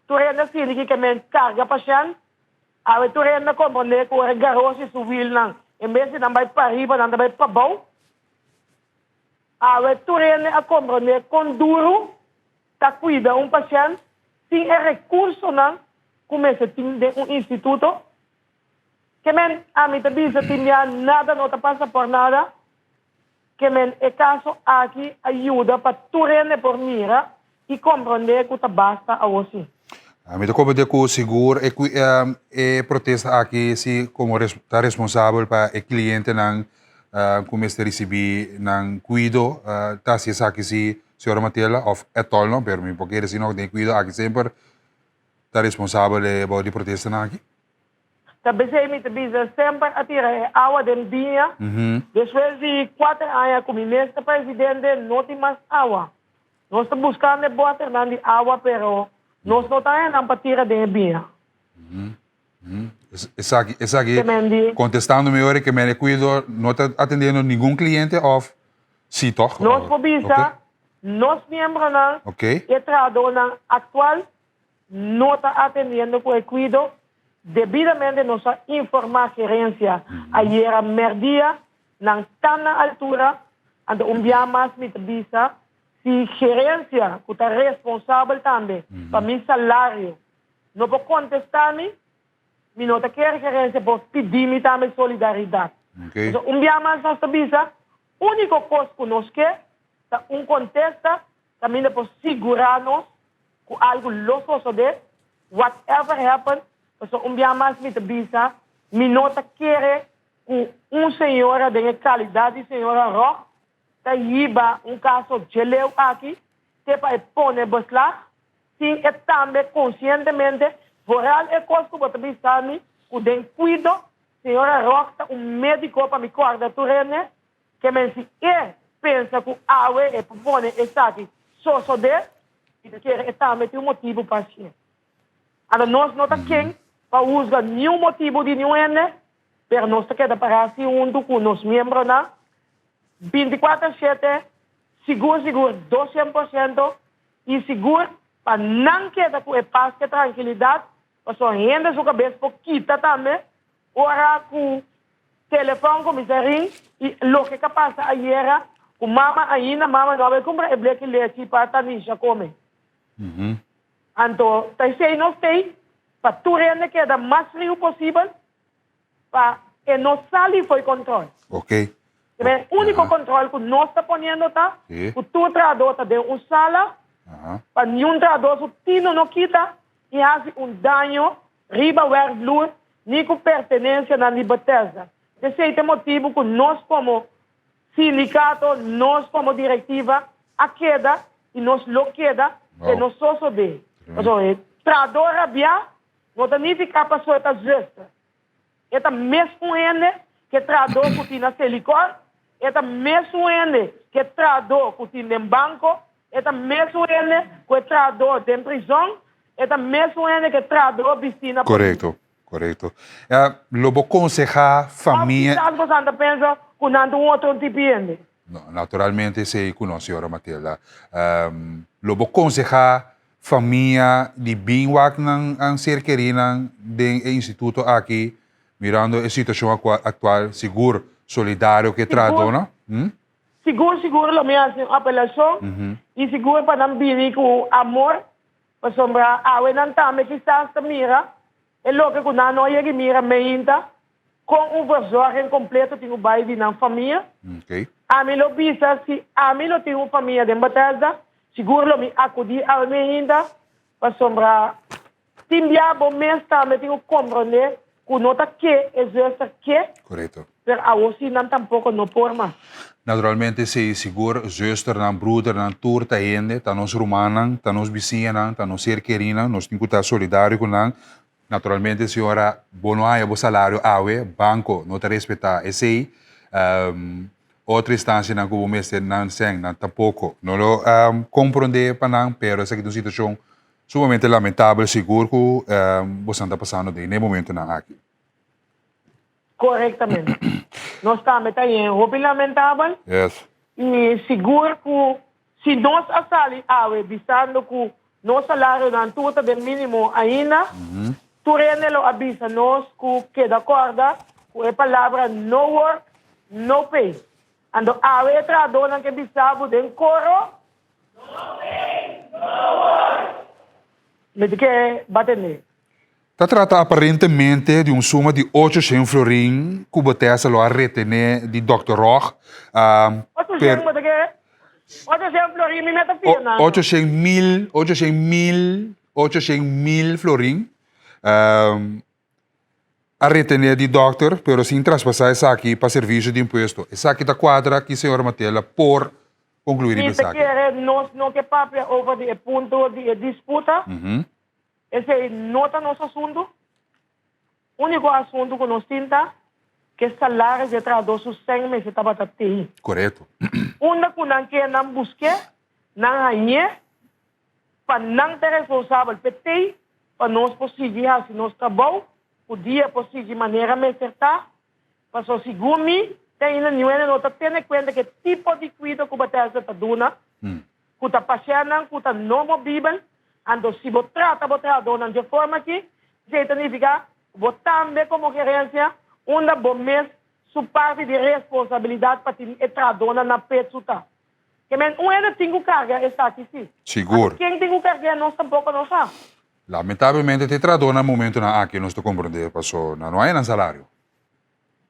tur hende a sinti kiko men karga pashènt, awe tur hende a komprondé ku ora garoshi su wilnan en bes di nan bai pariba nan ta bai pabou. Awe tur hende a komprondé kon duru ta kuida un pashènt sin e rekursonan ku mester tin den un instituto. Ke men ami ta bisa tin bia nada no ta pasa por nada. Ke men e kaso aki a yuda pa tur hende por mira i komprondé ku ta basta awor si. Mi ta komprondé ku sigur e e protesta aki si komo ta responsabel pa e klientenan. ku mester risibí nan kuido. Ta hasi esaki si señora Matela òf ètòl no, pero mi por kere si no den e kuido aki semper ta responsabel e bou di protestanan aki. Ta besei mi ta bisa semper a tira e awa den biña. Despues di kuater aña ku mi mes ta presidente no tin mas awa. Nos ta buskando e bòternan di awa pero nos no ta haña nan pa tira den e biña. Esaki, esaki, kontestando mi ora ke men e kuido no ta atendiendo ningun kliente òf si tòg? Nos por bisa nos miembronan i e trahadónan aktual no ta atendiendo ku e kuido debidamente. Nos a informá gerensia ayera mèrdia, nan ta na altura. Anto un bia mas mi ta bisa si gerensia ku ta responsabel tambe pa mi salario no por kontestá mi, mi no ta kere gerensia por pidi mi tambe solidaridat. Pasobra un bia mas nos ta bisa úniko kos ku nos ke ta un kontesta kaminda por sigurá nos ku algu lo sosodé, whatever happen, pasobra un bia mas mi ta bisa, mi no ta kere ku un señora den e kalidat di señora Rog ta hiba un kaso dje leu aki te pa e pone beslag sin e tambe konsientemente, vooral e kos ku bo ta bisa mi ku den kuido señora Rog ta un médiko pa mi kòrda tur hende. Ke men si e pensa ku awe e por pone esaki sosodé, mi ta kere e tambe tin un motibu pa hasié. Anto nos no ta ken pa husga niun motibu di niun hende, pero nos ta keda pará asi huntu ku nos miembronan bintikuater shete, sigur sigur 200% i sigur pa nan keda ku e pas ku e trankilidat, pasobra hende su kabes por kita tambe ora ku Telefon kuminsá ring i loke ka pasa ayera ku mama ainda mama no a bai kumpra e bleki lechi pa Tanisha kome. Anto ta esei nos tei pa tur hende keda mas friu posibel pa e no sali fo'i kontrol. E uniko kontrol ku nos ta poniendo ta ku tur trahadó ta den un sala pa niun trahadó su tino no kita i hasi un daño riba werkvloer ni ku pertenensianan di Bethesda. Esei ta e motibu ku nos komo sindikato, nos komo direktiva a keda i nos lo keda te no sosodé. Pasobra e trahadó rabiá no ta nifiká pasobra e ta zuster. E ta mes un hende ku e trahadó ku tin na Selikor, e ta mes un hende ku e trahadó ku tin den banko, e ta mes un hende ku e trahadó den prizòn, e ta mes un hende ku e trahadó bistí na polis. Korekto, korekto. Lo bo konsehá famia. Òf kisas boso ta pensa ku nan ta un otro tipo hende. No, naturalmente esei ku no, señora Matilda. Lo bo konsehá Famia di bin wak nan an ser kerinan den e instituto aki mirando e situacion actual sigur solidario ke trahador no? Hm? Sigur sigur lo mi haci un apelacion y sigur pa nan bini cu amor pasobra awe nan tambe kisas ta mira e loke cu nan no a yega mira meinta con un verzorging completo tin cu bay di nan famia. Ami lo bisa si ami lo tin un famia den Bethesda, sigur lo mi acudi awe mi ainda, pasobra tin bia bo mes tambe tin cu comprende cu no ta ke e zuster ke, pero awor si nan tampoco no por mas. Naturalmente si, sigur zusternan, broedernan, tur ta hende, ta nos rumannan, ta nos bisiñanan, ta nos ser kerinan, nos tin cu ta solidario cu nan. Naturalmente si ora bo no haña bo salario awe, banco no ta respetá esei. Otro instancianan cu bo mester nan sèn, nan tampoco no lo comprende pa nan, pero esaki ta un situacion sumamente lamentabel sigur cu bosan ta pasando den e momentonan aki. Correctamente. Nos tambe ta yen hopi lamentabel. Y sigur cu Si nos a sali awe bisando ku nos salarionan tur ta den mínimo ainda, tur hende lo a bisa nos ku keda kòrda ku e palabra no work, no pay. Anto awe e trahadónan ke bisa bo den koro, No pay, no work! Mi ta ke batendé. Ta trata aparentemente di un suma di ocho shen florin ku Bethesda lo a retené di Dòkter Rog. Ocho shen bo ta ke? Ocho shen florin mi meta fia nan. Ocho shen mil, 800.000, 800.000 florin. A retené di dòkter, pero sin traspasá esaki pa servisio di impuesto. Esaki ta kuadra ki señora Matela por konkluí riba Mi ta esaki. kere nos no ke papia over di e punto di e disputa. Esei no ta nos asuntu. Úniko asuntu ku nos tin ta ke salario di e trahadó su sèn mester tabata tei. Korekto. Unda ku nan ke nan busk'é, nan hañ'é. Pa nan ta responsabel p'e tei pa nos por sigui hasi nos trabou ku dia por sigui manera mester ta, pasobra segun mi te ainda niun hende no ta tene kuenta ku e tipo di kuido ku Bethesda ta duna, ku ta pashèntnan ku ta no movibel, anto si bo trata bo trahadónan dje forma aki, esei ta nifiká ku bo tambe komo gerensia unda bo mes su parti di responsabilidat pa tin e trahadónan na pechu ta. Ke men un hende tin ku karga esaki si. Sigur. Anto ken tin ku karg'é nos tampoko no sa. Lamentablemente te trahadó na momentonan aki nos ta komprendé paso nan no haya nan salario.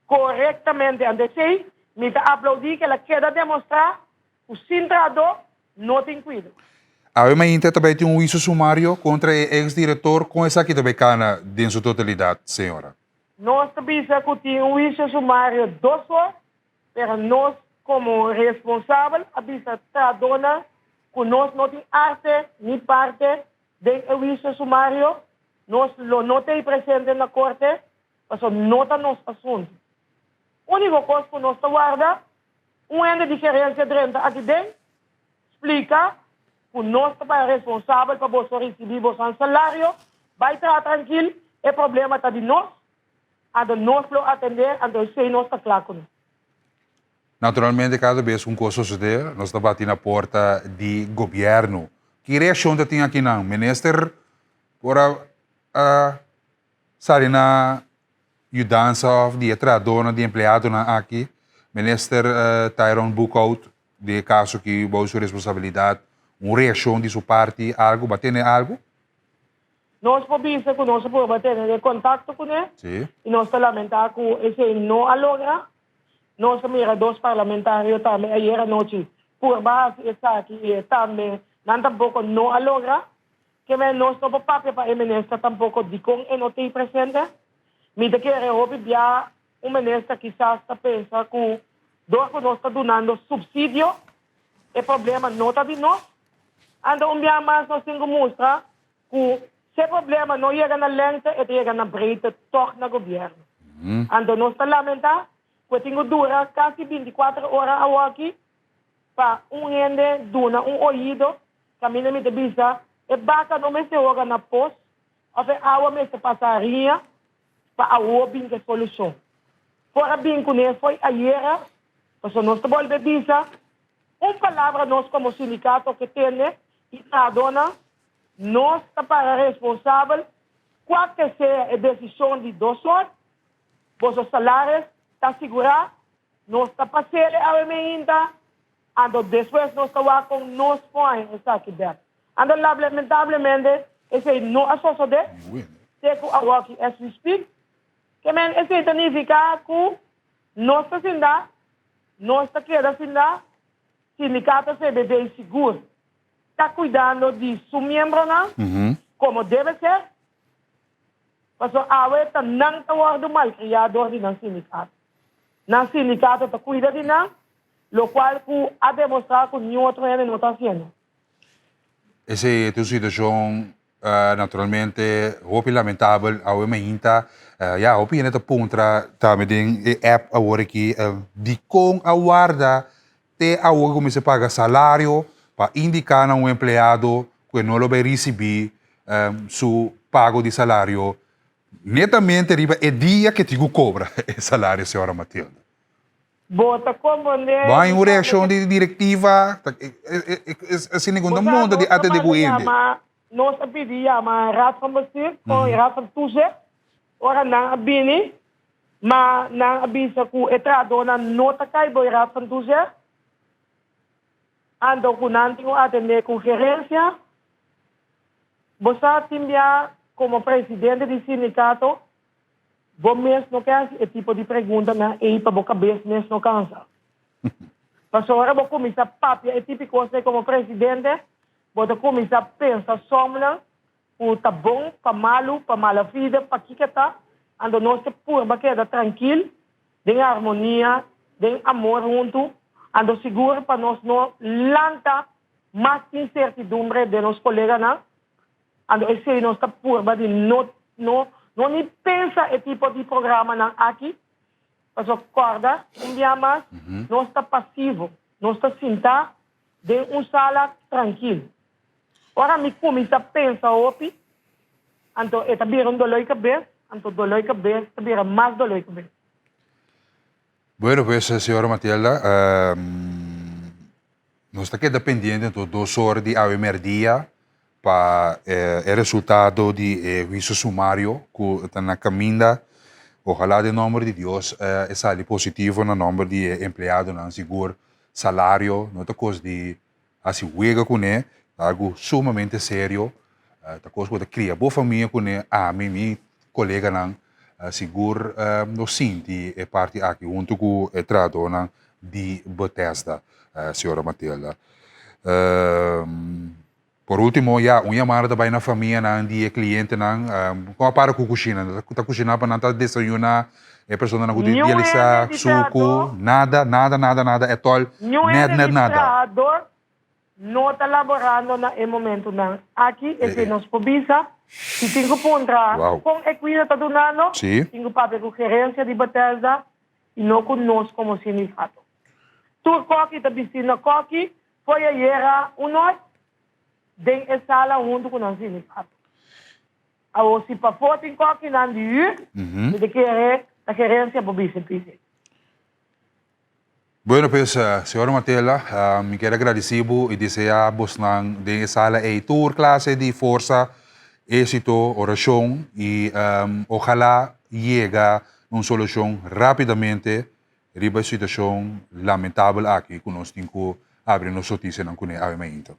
Korektamente. Anto esei mi ta aplaudí ke el a keda demostrá ku sin trahadó no tin kuido. Awe mainta ta bai tin un huiso sumario kontra e ex direktor kon esaki ta bai kana den su totalidat señora? Nos ta bisa ku tin un huiso sumario dos or Pero nos como responsabel a bisa trahadornan cu nos no tin arte ni parte den e huicio sumario, nos lo no ta ey presente na corte pasobra no ta nos asunto. Unico cos cu nos ta warda, un hende di gerencia drenta aki den, splica cu nos ta para responsabel pa boso ricibi boso salario, bay traha trankil, e problema ta di nos, Anto nos lo atendé, anto esei nos ta kla kuné. Naturalmente kada bes un kos sosodé nos ta bati na porta di gobièrnu. Ki reakshon ta tin akinan? Minister por a a sali na yudansa òf di e trahadónan, di e empleadonan aki? Minister Tyrone Boekhoudt den e kaso aki bou su responsabilidat un reakshon di su parti algu? Bo a tene algu? Nos por bisa ku nos a purba tene den kontakto kuné i nos ta lamentá ku esei no a logra. Nos a mira dos parlamentario tambe ayer anochi purba hasi esaki i e tambe nan tampoko no a logra. Keme nos no por papia pa e minister tampoko dikon e no t'ei presente. Mi ta kere hopi bia un minister kisas ta pensa ku dor ku nos ta dunando supsidio e problema no ta di nos. Anto un bia mas nos tin ku mustra ku si e problema no yega na lengte e ta yega na breedte tòg na gobièrnu. Anto nos ta lamentá ku e tin ku dura kasi binti kuater ora awoki pa un hende duna un oido kaminda mi ta bisa e baka no mester hoga na pos òf e awa mester pasa riña pa awo bin ku e solushon. Por a bin kuné fo'i ayera pasobra nos ta bolbe bisa un palabra nos komo sindikato ke tende i trahadónan. Nos ta para responsabel cua ke sea e decision di dosor, boso salaris ta sigura, nos ta pasele awe meinta, anto despues nos ta wak con nos por haña esaki bek. Anto lamentablemente esey no a sosode te cu awoki as we speak. Ke men esey ta nifica cu nos ta sinda, nos ta keda sinda, sindicato CBB sigur ta cuidando di su miembronan como debe ser, pasobra awe ta nan ta wordo malcria door di nan sindicato. Nan sindicato ta cuida di nan, locual cu a demostra cu niun otro hende no ta haciendo. Esey ta un situacion naturalmente hopi lamentabel. Awe mainta ya hopi hende ta puntra tambe den e app awor aki dicon a warda Te awor ku mester paga salario pa indiká na un empleado ku e no lo bai risibí su pago di salario netamente riba e dia ke tin ku kobra e salario, señora Matilda. Bo ta komprondé. Bo haña un reakshon di direktiva? Asina ku no ta monta di atendé ku hende. Nos a pidi yama Raad van Bestuur, Raad van Toezicht, ora nan a bini. Ma nan a bisa ku e trahadónan no ta kai bo e Raad van Toezicht, anto ku nan tin ku atendé ku gerensia. Bo sa tin bia komo presidente di sindikato, bo mes no ke hasi e tipo di preguntanan ei pa bo kabes mes no kansa. Pasobra ora bo kuminsá papia e tipo di kos ei komo presidente, bo ta kuminsá pensa sòmnan Ku ta bon pa malu, pa mala vida, pa kiko ta? Anto nos ta purba keda trankil, den harmonia, den amor huntu, anto sigur pa nos no lanta mas insertidumbre den nos koleganan, anto esei nos ta purba di no no no ni pensa e tipo di programanan aki, pasobra kòrda un bia mas nos ta pasivo, nos ta sintá den un sala trankil. Ora mi kuminsá pensa hopi, anto e ta bira un doloi kabes, anto doloi kabes ta bira mas doloi kabes. Bueno pues, señora Matielda, nos ta keda pendiente anto dos or di awe merdia pa e resultado di e huicio sumario cu ta na caminda. Ojalá den nomber di Dios e sali positivo na nomber di e empleadonan. Sigur salario no ta cos di Hasi wega kuné ta algu sumamente serio, ta kos ku bo ta kria bo famia kuné, ami, mi koleganan sigur lo sinti e parti aki huntu ku e trahadónan di Bethesda, señora Matilda. Por último, ya, un yamada ta bai na famianan di e klientenan, kon a para ku kushina? Ta kushiná pa nan ta desayuná e personanan ku Niun hende dialisá, di suku, trahadó, nada, nada, nada, nada, ètòl, niun nèt, hende nèt di nada. trahador no ta laborando na e momentunan aki, E, esei e. nos por bisa. Si tin ku puntra Wow. kon e kuido ta dunando, Sí. tin ku papia ku gerensia di Bethesda i no ku nos komo sindikato. Tur kòki ta bisti na kòki, Foi ayera un nochi den e sala huntu ku nan sindikato. Awor si pafó tin kòkinan di hür, mi ta kere ta gerensia por bisa p'esei. Bueno pues, señora Matela, mi kier a gradisí bo i deseá bosnan den e sala ei tur klase di forsa, éksito, orashon i ojalá yega na un solushon rápidamente Riba e situacion lamentabel aki cu nos tin cu abri nos noticianan cune awe mainta.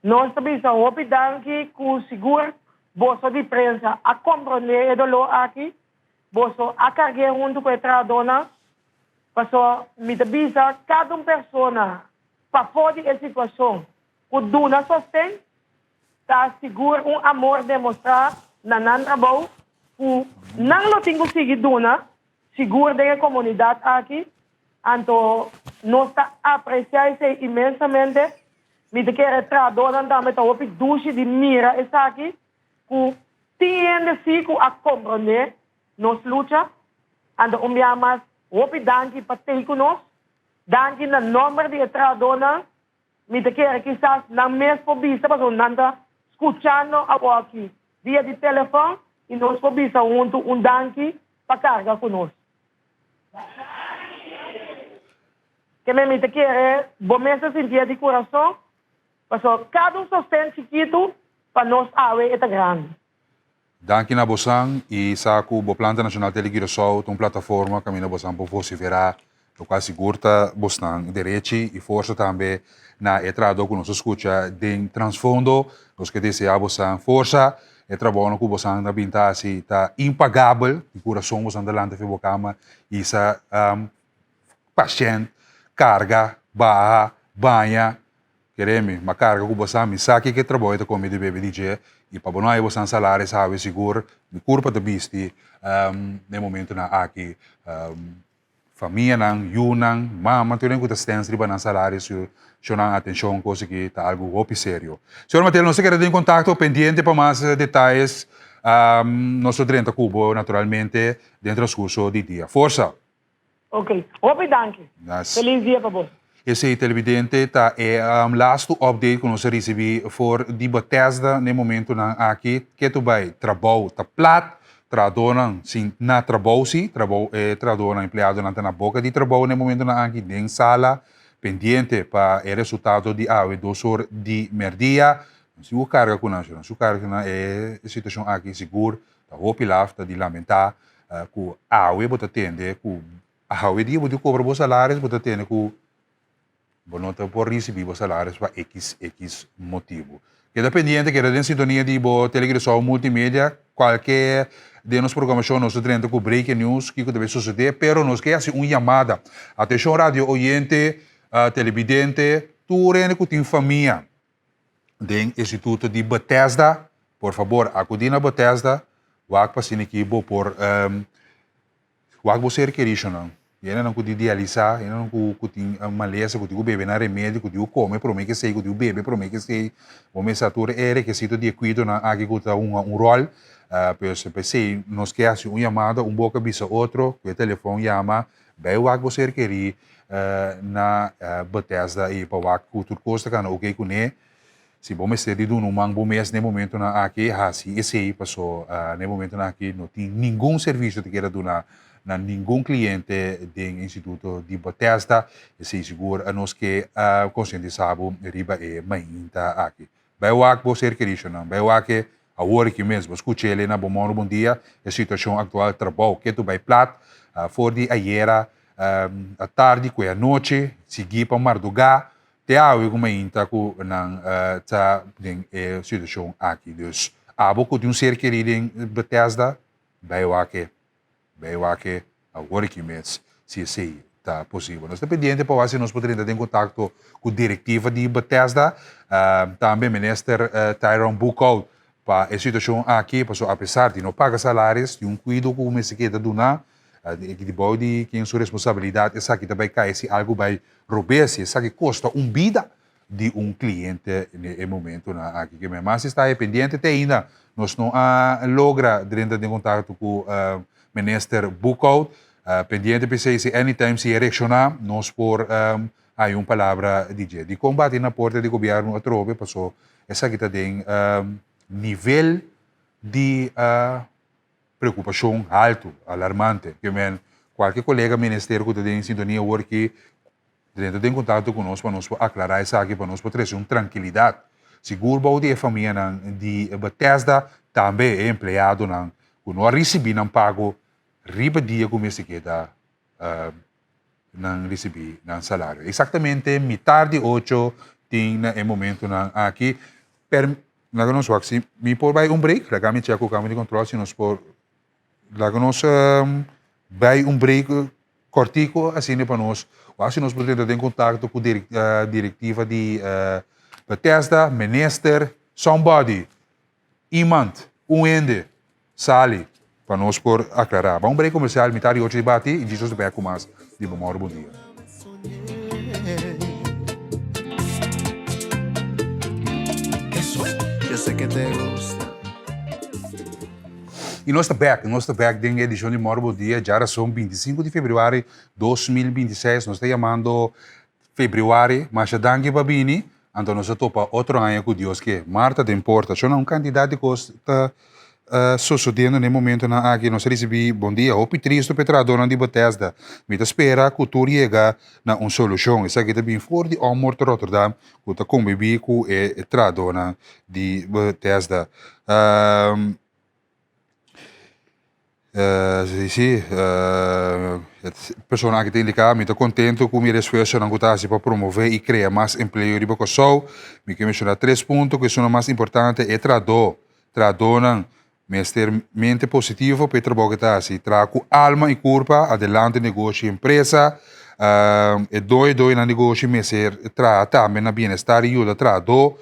Nos ta bisa hopi danki cu sigur boso di prensa a comprende e dolor aki, boso a cargu'e hunto cu e trahadornan, paso mi ta bisa cada un persona pafo di e situacion cu duna sosten ta sigur un amor demostra na nan trabou cu nan lo tin cu sigui duna Sigur den e komunidat aki, anto nos ta apresiá esei inmensamente. Mi ta kere trahadónan tambe ta hopi dushi di mira esaki, ku tin hende sí ku a komprondé nos lucha. Anto un bia mas hopi danki pa tei ku nos. Danki na nòmber di e trahadónan. Mi ta kere kisas nan mes por bisa pasobra nan ta skuchando awoki via di telefòn i nos por bisa huntu un danki pa karga ku nos. Keme mi ta kere bo mes ta sintié di kurason pasobra kada un sosten chikitu pa nos awe e ta grandi. Danki na bosan y sa cu bo Planta Nacional Tele Curaçao ta un plataforma caminda bosan por vocifera locual sigur ta bosnan derechi y forsa tambe na e trahador cu nos a scucha den transfondo. Nos ke desea bosan forsa, e trabounan cu bosan ta bin ta haci ta impagabel, di curason bosan ta lanta fi bo cama y sa pashent carga, baha, baña, Kere mi, ma karga ku bosan, mi sa kiko e trabou e ta komi di bebe di dje, i pa bo no haña bosan salaris hawe sigur, mi kurpa ta bisti na e momentunan aki. Famianan, yunan, mama, tur hende ku ta stens riba nan salaris su show nan atenshon kos aki ta algu hopi serio. Señor Mateo, nos ta keda den kontakto pendiente pa mas detayes, nos lo drenta ku bo naturalmente den transkurso di dia. Forsa! Ok, hopi danki. Feliz dia pa bo. Esey televidente ta e lastu update ku nos a risibi for di Bethesda na e momentunan aki. Ketu bai trabou ta plat, trahadónan sin na trabou si, trabou e trahadónan empleadonan ta na boka di trabou na e momentunan aki den sala pendiente pa e resultado di awe dos or di merdia. Nan sigur karga ku nan, nan sigur karga ku nan e situashon aki sigur Ta hopi laf ta di lamentá ku awe bo ta tende ku awe dia bo di kobra bo salaris bo ta tende ku bo no ta por risibí bo salaris pa ekis ekis motibu. Keda pendiente, keda den sintonia di bo Telegresou Multimedia, kualke den nos programashon nos ta drenta ku breaking news kiko ta bay sosodé, pero nos ke hasi un yamada. Atenshon radio oyente, telebidente, tur hende ku tin famia. Den Instituto di Bethesda, por fabor acudi na Bethesda, Wak pa asina ki bo por wak bo ser kerishonan. Hendenan ku tin dialisá, hendenan ku ku tin malesa, ku tin ku bebe nan remedio, ku tin ku kome promé ke esei, ku tin ku bebe promé ke esei. Bo mester sa tur e rekisito di e kuidonan aki ku ta hunga un ròl. Pues p'esei nos ke hasi un yamada, un boka bisa otro, ku e telefòn yama, bai wak bo ser kerí na Bethesda ei pa wak ku tur kos ta kana oke kuné. Si bo mester di duna un man bo mes na e momentonan aki, hasi esei, paso na e momentonan aki no tin ningun servisio ta keda duna na ningun kliente den e instituto di Bethesda. Esei sigur nos ke konsientisá bo riba e mainta aki. Bai wak bo ser keridonan, bai wak e awor aki mes, bo skuch'el na bo mòru bon dia, e situashon aktual trabou ketu bai plat for di ayera atardi ku e anochi, sigui pa mardugá. Te awe ku mainta ku nan ta den e situashon aki. Dus abo ku tin un ser kerí den Bethesda, bai wak e. Bai wak e awor aki mes, si esei ta posibel. Nos ta pendiente pa wak si nos por drenta den kontakto ku direktiva di Bethesda, tambe Minister Tyrone Boekhoudt pa e situashon aki, pasobra apesar di no paga salaris, tin un kuido ku mester keda duna. Di bou di ken su responsabilidat esaki ta bai kai si algu bai robes, si esaki kosta un bida di un kliente ne e momentonan aki. Ke men mas esta e pendiente te ainda nos no a logra drenta den kontakto ku Minister Boekhoudt. Pendiente p'esei si anytime si e reakshoná nos por haña un palabra di dje. Dikon bati na porta di gobièrnu atrobe? Paso esaki ta den nivel di preokupashon haltu, alarmante. Ke men, kualke kolega minister ku ta den sintonia awor ki drenta den kontakto ku nos pa nos por aklará esaki, pa nos por trese un trankilidat. Sigur bou di e famianan di Bethesda, tambe e empleadonan ku no a risibí nan pago riba dia ku mester keda nan risibí nan salario. Eksaktamente mitar di ocho tin na e momentunan aki. Per, laga nos wak si mi por bai un break, laga mi chek ku kama di kontrol si nos por, laga nos bai un break kòrtiku asina pa nos wak si nos por drenta den kontakto ku direktiva di Bethesda, minister, somebody. Iemand, un hende, sali pa nos por aclara. Ban un break comercial, mitad di ocho di bati y Jesus ta bek cu mas di Bo Moro Bon Dia. Y nos ta bek, nos ta bek den edicion di Moro Bon Dia, djarason 25 di februari 2026. Nos ta yamando Februari, masha danki pa bini, anto nos a topa otro aña ku Dios ke. Marta den porta. Shona, un kantidat di kos ta sosodiendo na e momentonan aki. Nos a risibí bon dia. Hopi tristu pa e trahadónan di Bethesda. Mi ta spera ku tur yega na un solushon. Esaki ta bin for di Ommoord Rotterdam ku ta kombibí ku e trahadónan di Bethesda. Si si e persona aki ta indiká mi ta kontentu ku mi esfuersonan ku ta hasi pa promové i krea mas empleo riba Kòrsou. Mi ke menshoná tres punto ku esunnan mas importante, e trahadó, trahadónan mester mente positivo pa e trabou ku e ta hasi, traha ku alma i kurpa adelante negoshi i empresa. E doño doñonan negoshi mester traha tambe na bienestar i yuda trahadó.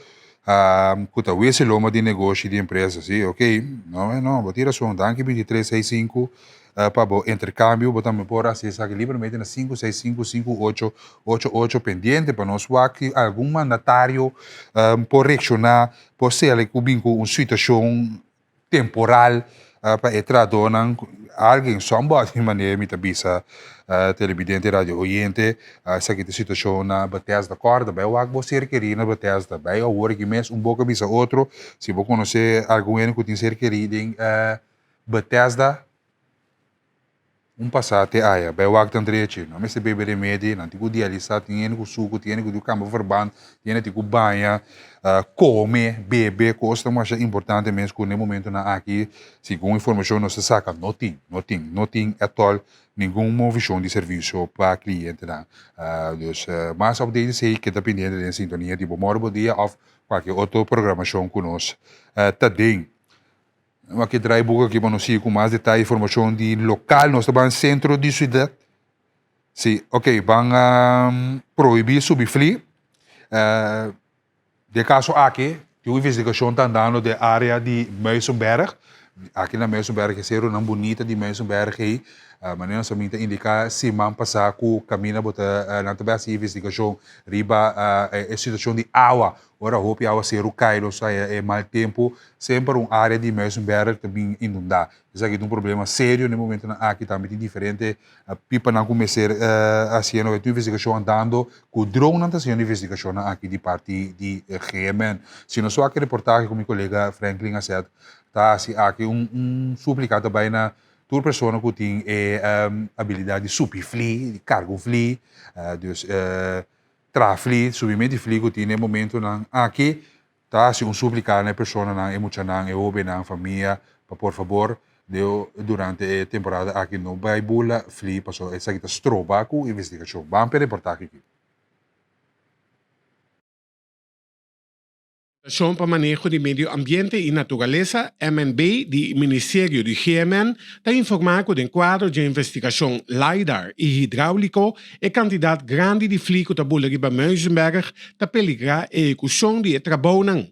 Ku ta wese loma di negoshi di empresa si ok no no bo tin rason danki 23 6 5 pa bo interkambio bo tambe por hasi esaki libremente na 5 6 5 5 8 8 8 pendiente pa nos wak si algun mandatario por reakshoná por sali ku bin ku un situashon temporal pa e trahadónan, algin, somebody manera mi ta bisa televidente radio oyente, esaki ta e situashon na Bethesda. Kòrda bai wak bo ser kerí na Bethesda, bai awor aki mes un boka bisa otro, si bo konosé algun hende ku tin ser kerí den Bethesda, Un pasá te aya, bai wak tan drechi, nan mester bebe remedi, nan tin ku dialisá, tin hende ku suku, tin hende ku tin ku kamba verband, tin hende tin ku baña, kome, bebe, kos ta masha importante mes ku na e momentunan aki, segun informashon nos ta saka, no tin, no tin, no tin ètòl ningun movishon di servisio pa klientenan. Dus mas update esei keda pendiente den sintonia di Bo Mòru Bo Dia òf kualke otro programashon ku nos ta den. Aki draai boek aki pa nos sigui ku mas detaye informashon di lokal. Nos ta ban sentro di siudat. Si, ok, ban prohibí subi fli. Den kaso aki, tin un investigashon ta andando den área di Muizenberg. Aki na Muizenberg, e serunan bunita di Muizenberg ei, manera nos a minta indiká siman pasá ku kaminda bo ta nan ta bai hasi investigashon riba e situashon di awa. Ora hopi awaseru kai nos haya e mal tempu, semper un área di Muizenberg ta bin inundá. Esaki ta un problema serio na e momentunan aki. Tambe tin diferente pipanan ku mester hasiendo e investigashon andando ku dronnan ta hasiendo investigashonnan aki di parti di GMN. Si nos wak e reportahe ku mi kolega Franklin a sèt ta hasi aki un un súplika ta bai na tur persona ku tin e abilidat di subi fli, di karga un fli, dus traha fli, subimentu di fli ku tin na e momentunan aki Ta hasi un suplica na e personanan, e muchanan, e hobennan, famia, pa por fabor deo durante e temporada aki no bay bula fli pasobra esaki ta stroba cu investigacion. Ban p'e reportahe aki. Fundashon pa Maneho di Medio Ambiente i Naturalesa, MNB, di Ministerio di GMN ta informá ku den kuadro dje investigashon LiDAR i hidráuliko E kantidat grandi di fli ku ta bula riba Muizenberg ta peligrá ehekushon di e trabounan.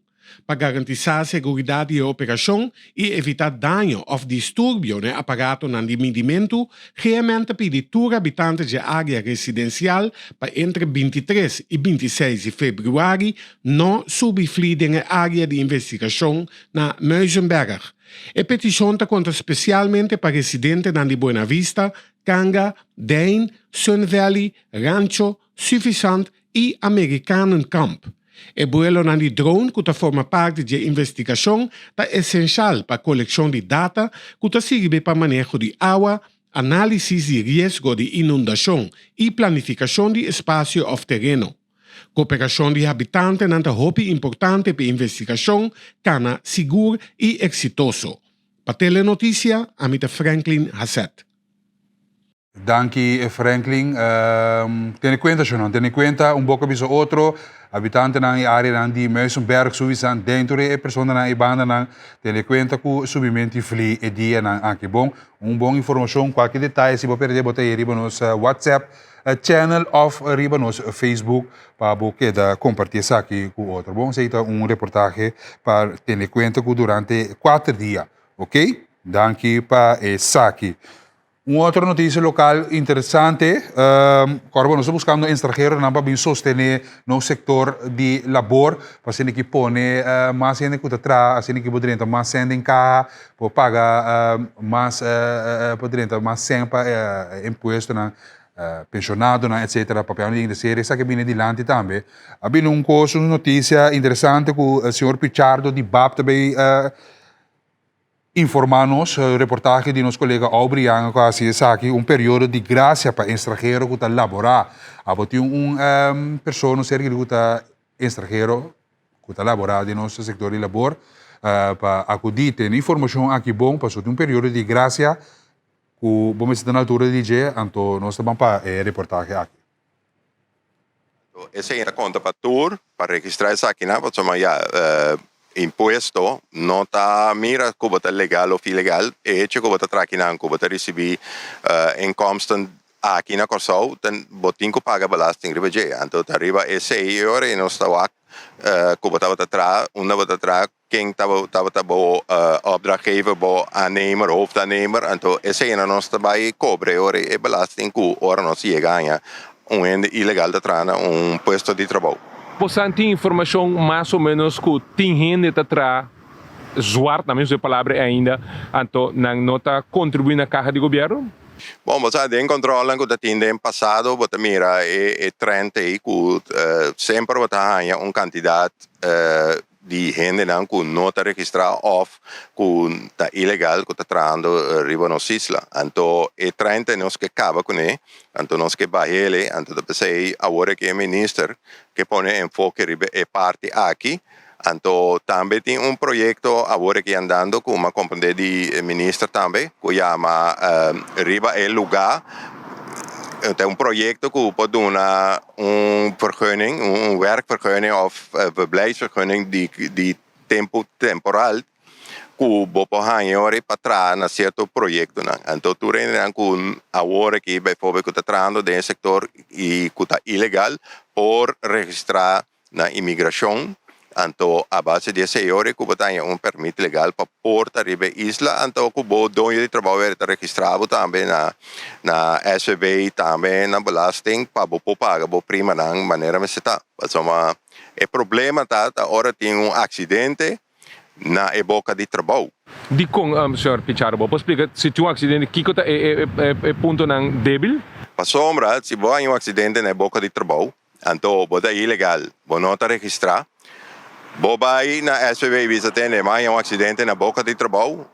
Pa garantisá seguridat di e operashon i evitá daño òf disturbio na e aparatonan di midimentu, GMN ta pidi tur habitante dje área residensial pa entre 23 i 26 di febrüari no subi fli den e área di investigashon na Muizenberg. E petishon ta konta spesialmente pa residentenan di Buena Vista, Kanga, Dein, Sun Valley, Rancho, Suffisant i Amerikanenkamp. E buelonan di drone ku ta forma parti dje investigashon ta esenshal pa kolekshon di data ku ta sirbi pa maneho di awa, análisis di riesgo di inundashon i planifikashon di espasio òf tereno. Koperashon di habitantenan ta hopi importante pa e investigashon kana sigur i eksitoso. Pa Telenoticia, ami ta Franklin Haseth. Danki Franklin. Tene kuenta shonnan, tene kuenta un boka bisa otro, habitantenan i areanan di Muizenberg subisan dentro di e personanan i bandanan, tene kuenta ku subimenti fli e dianan aki. Bon, un bon informashon, kualke detaye si bo perde bo ta hei riba nos WhatsApp channel of riba nos Facebook pa bo keda komparti esaki ku otro. Bon, esei ta un reportahe pa tene kuenta ku durante kuater dia. Ok, danki pa esaki. Un otro noticia local interesante, um, nos ta buscando extranjeronan pa bin sostene nos sector di labor, pa asina ki pone uh, mas hende ku ta traha, asina ki bo drenta mas cent den caha, por paga uh, mas, uh, uh, por drenta mas cent pa uh, impuestonan, uh, pensionadonan, etcetera, papiando di hende esaki bini dilanti tambe. A bini un cos, un noticia interesante ku uh, señor Pichardo di BAP ta bay uh, Informá nos, reportahe di nos kolega Aubrey Yanga ku a hasi esaki, un periodo di grasia pa enstrahero ku ta laborá. Abo tin un persona serka di ku ta enstrahero ku ta laborá den nos sektor di labor pa akudí tene informashon aki bon pasobra tin un periodo di grasia ku bo mester ta na altura di dje, anto nos ta ban pa e reportahe aki. Esei ta konta pa tur pa registrá esakinan pasobra ya impuesto no ta mira ku bo ta legal òf ilegal. E hecho ku bo ta traha akinan ku bo ta risibí inkomsten aki na Kòrsou bo tin ku paga belasting riba dje. Anto ta riba esei e ora nos ta wak ku bo tabata traha, unda bo ta traha. Ken tabata bo opdrachtgever, bo aannemer, hoofdaannemer, anto eseinan nos ta bai kobre ora e belasting ku ora nos yega haña un hende ilegal ta traha na un puesto di trabou. Bosan tin informashon mas o menos ku tin hende ta traha zwart, na mi usa e palabra ei ainda, anto nan no ta kontribuí na kaha di gobièrnu? Bon, bo sa den kòntròlnan ku ta tin den pasado bo ta mira e trend ei ku semper bo ta haña un kantidat di hendenan ku no ta registrá òf ku ta ilegal ku ta trahando riba nos isla. Anto e treinta nos ke kaba kuné, anto nos ke bah'ele, anto ta p'esei awor aki e minister ke pone enfoke riba e parti aki. Anto tambe tin un proyekto awor aki andando ku mi a komprendé di e minister tambe ku yama riba e lugá. Ta un proyekto ku por duna un vergunning, un werkvergunning òf verblijfsvergunning di di tempu temporal ku bo por haña ora pa traha na sierto proyektonan. Anto tur hendenan ku awor aki bijvoorbeeld ku ta trahando den e sektor i ku ta ilegal por registrá na imigrashon. Anto a base di esei ora ku bo ta haña un pèrmit legal pa por ta riba e isla, anto ku bo doño di trabou ta registrá bo tambe na na SVB tambe na belasting pa bo por paga bo primanan manera mester ta. Pasobra e problema ta ta ora tin un aksidente na e boka di trabou. Dikon, señor Pichardo, bo por splika si tin un aksidente kiko ta e e puntonan débil? Pasobra si bo haña un aksidente na e boka di trabou, Anto bo ta ilegal, bo no ta registrá. Bo bai na SVB i bisa tende, mi a haña un aksidente na boka di trabou.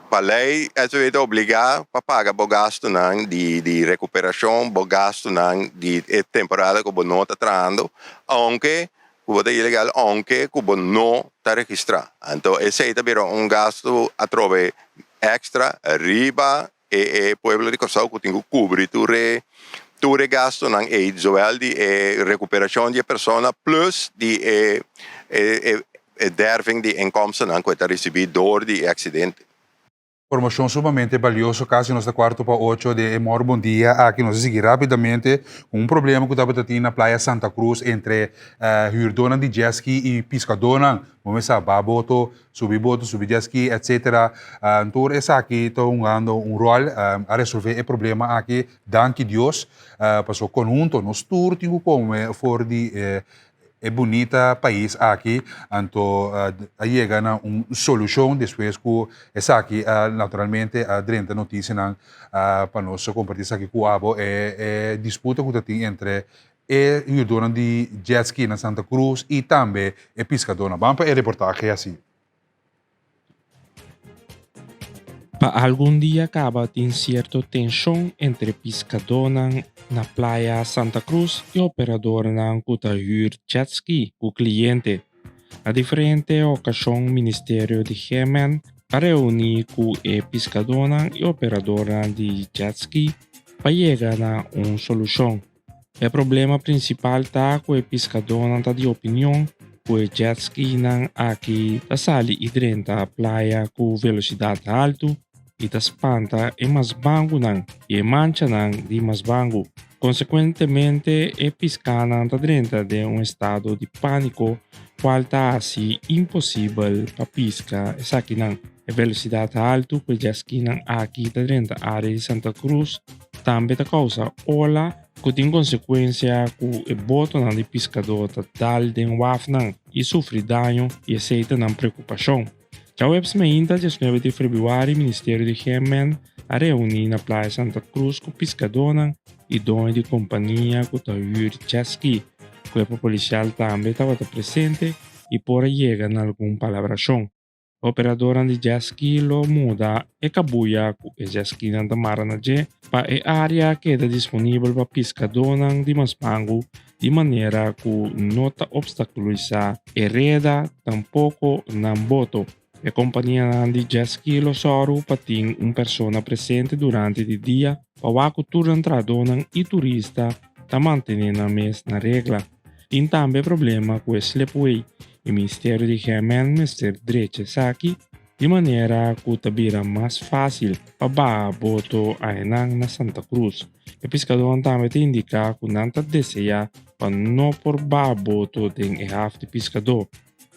Pa lei SVB ta obligá pa paga bo gastunan di di rekuperashon, bo gastunan di e temporada ku bo no ta trahando, ounke ku bo ta ilegal, ounke ku bo no ta registrá. Anto esei ta bira un gastu atrobe èkstra riba E e pueblo di Kòrsou ku tin ku kubri tur e tur e gastunan ei, zowel di e rekuperashon di e persona plus di e e e derving di inkomstennan ku e ta risibí dor di e aksidente. Informacion sumamente balioso, casi nos ta cuarto pa ocho de e mor bon dia aki. Nos a sigui rapidamente cu un problema cu tabata tin na playa Santa Cruz entre huurdonan di jetski y piscadornan. Bo mester sa ba boto Subi boto, subi jet ski, etc. Tur esaki ta hungando un rol a resolve e problema aki, danki Dios, paso conhunto nos tur tin cu come for di e bunita pais aki, anto a yega na un solucion despues cu esaki a naturalmente a drenta noticianan pa nos comparti esaki cu abo, e disputa cu ta tin entre e hürdónan di jet ski na Santa Cruz i tambe e piskadónan. Ban pa e reportahe asi. Pa algun dia kaba tin sierto tenshon entre piskadónan na playa Santa Cruz i operadornan ku ta hür jet ski ku kliente. Na diferente okashon Ministerio di GMN a reuní ku e piskadónan i operadornan di jet ski pa yega na un solushon. E problema prinsipal ta ku e piskadónan ta di opinion ku e jetskinan aki ta sali i drenta playa ku velosidat haltu i ta spanta e masbangunan i e manchanan di masbangu. Konsekuentemente e piskánan ta drenta den un estado di pániko kual ta hasi imposibel pa piska esakinan. E velosidat haltu ku e jetskinan aki ta drenta área di Santa Cruz Tambe ta kousa ola ku tin konsekuensia ku e botonan di piskadó ta dal den wafnan i sufri daño i esei ta nan preokupashon. Djaweps mainta diesnuebe di febrüari Ministerio di GMN a reuní na Playa Santa Cruz ku piskadónan i doño di kompania ku ta hür jetski. Kuerpo polisial tambe tabata presente i por a yega na algun palabrashon. Operadornan di jet ski lo muda e kabuya ku e jet skinan ta mara na dje pa e área keda disponibel pa piskadónan di maspangu di manera ku no ta opstakulisá e reda tampoko nan boto. E kompanianan di jet ski lo sòru pa tin un persona presente durante di dia pa wak ku tur nan trahadónan i turista ta mantené nan mes na regla. Tin tambe problema ku e slipway. E Ministerio di GMN mester drecha esaki di manera ku ta bira mas fásil pa baha boto aenan na Santa Cruz. E piskadónan tambe ta indiká ku nan ta deseá pa no por baha boto den e haf di piskadó.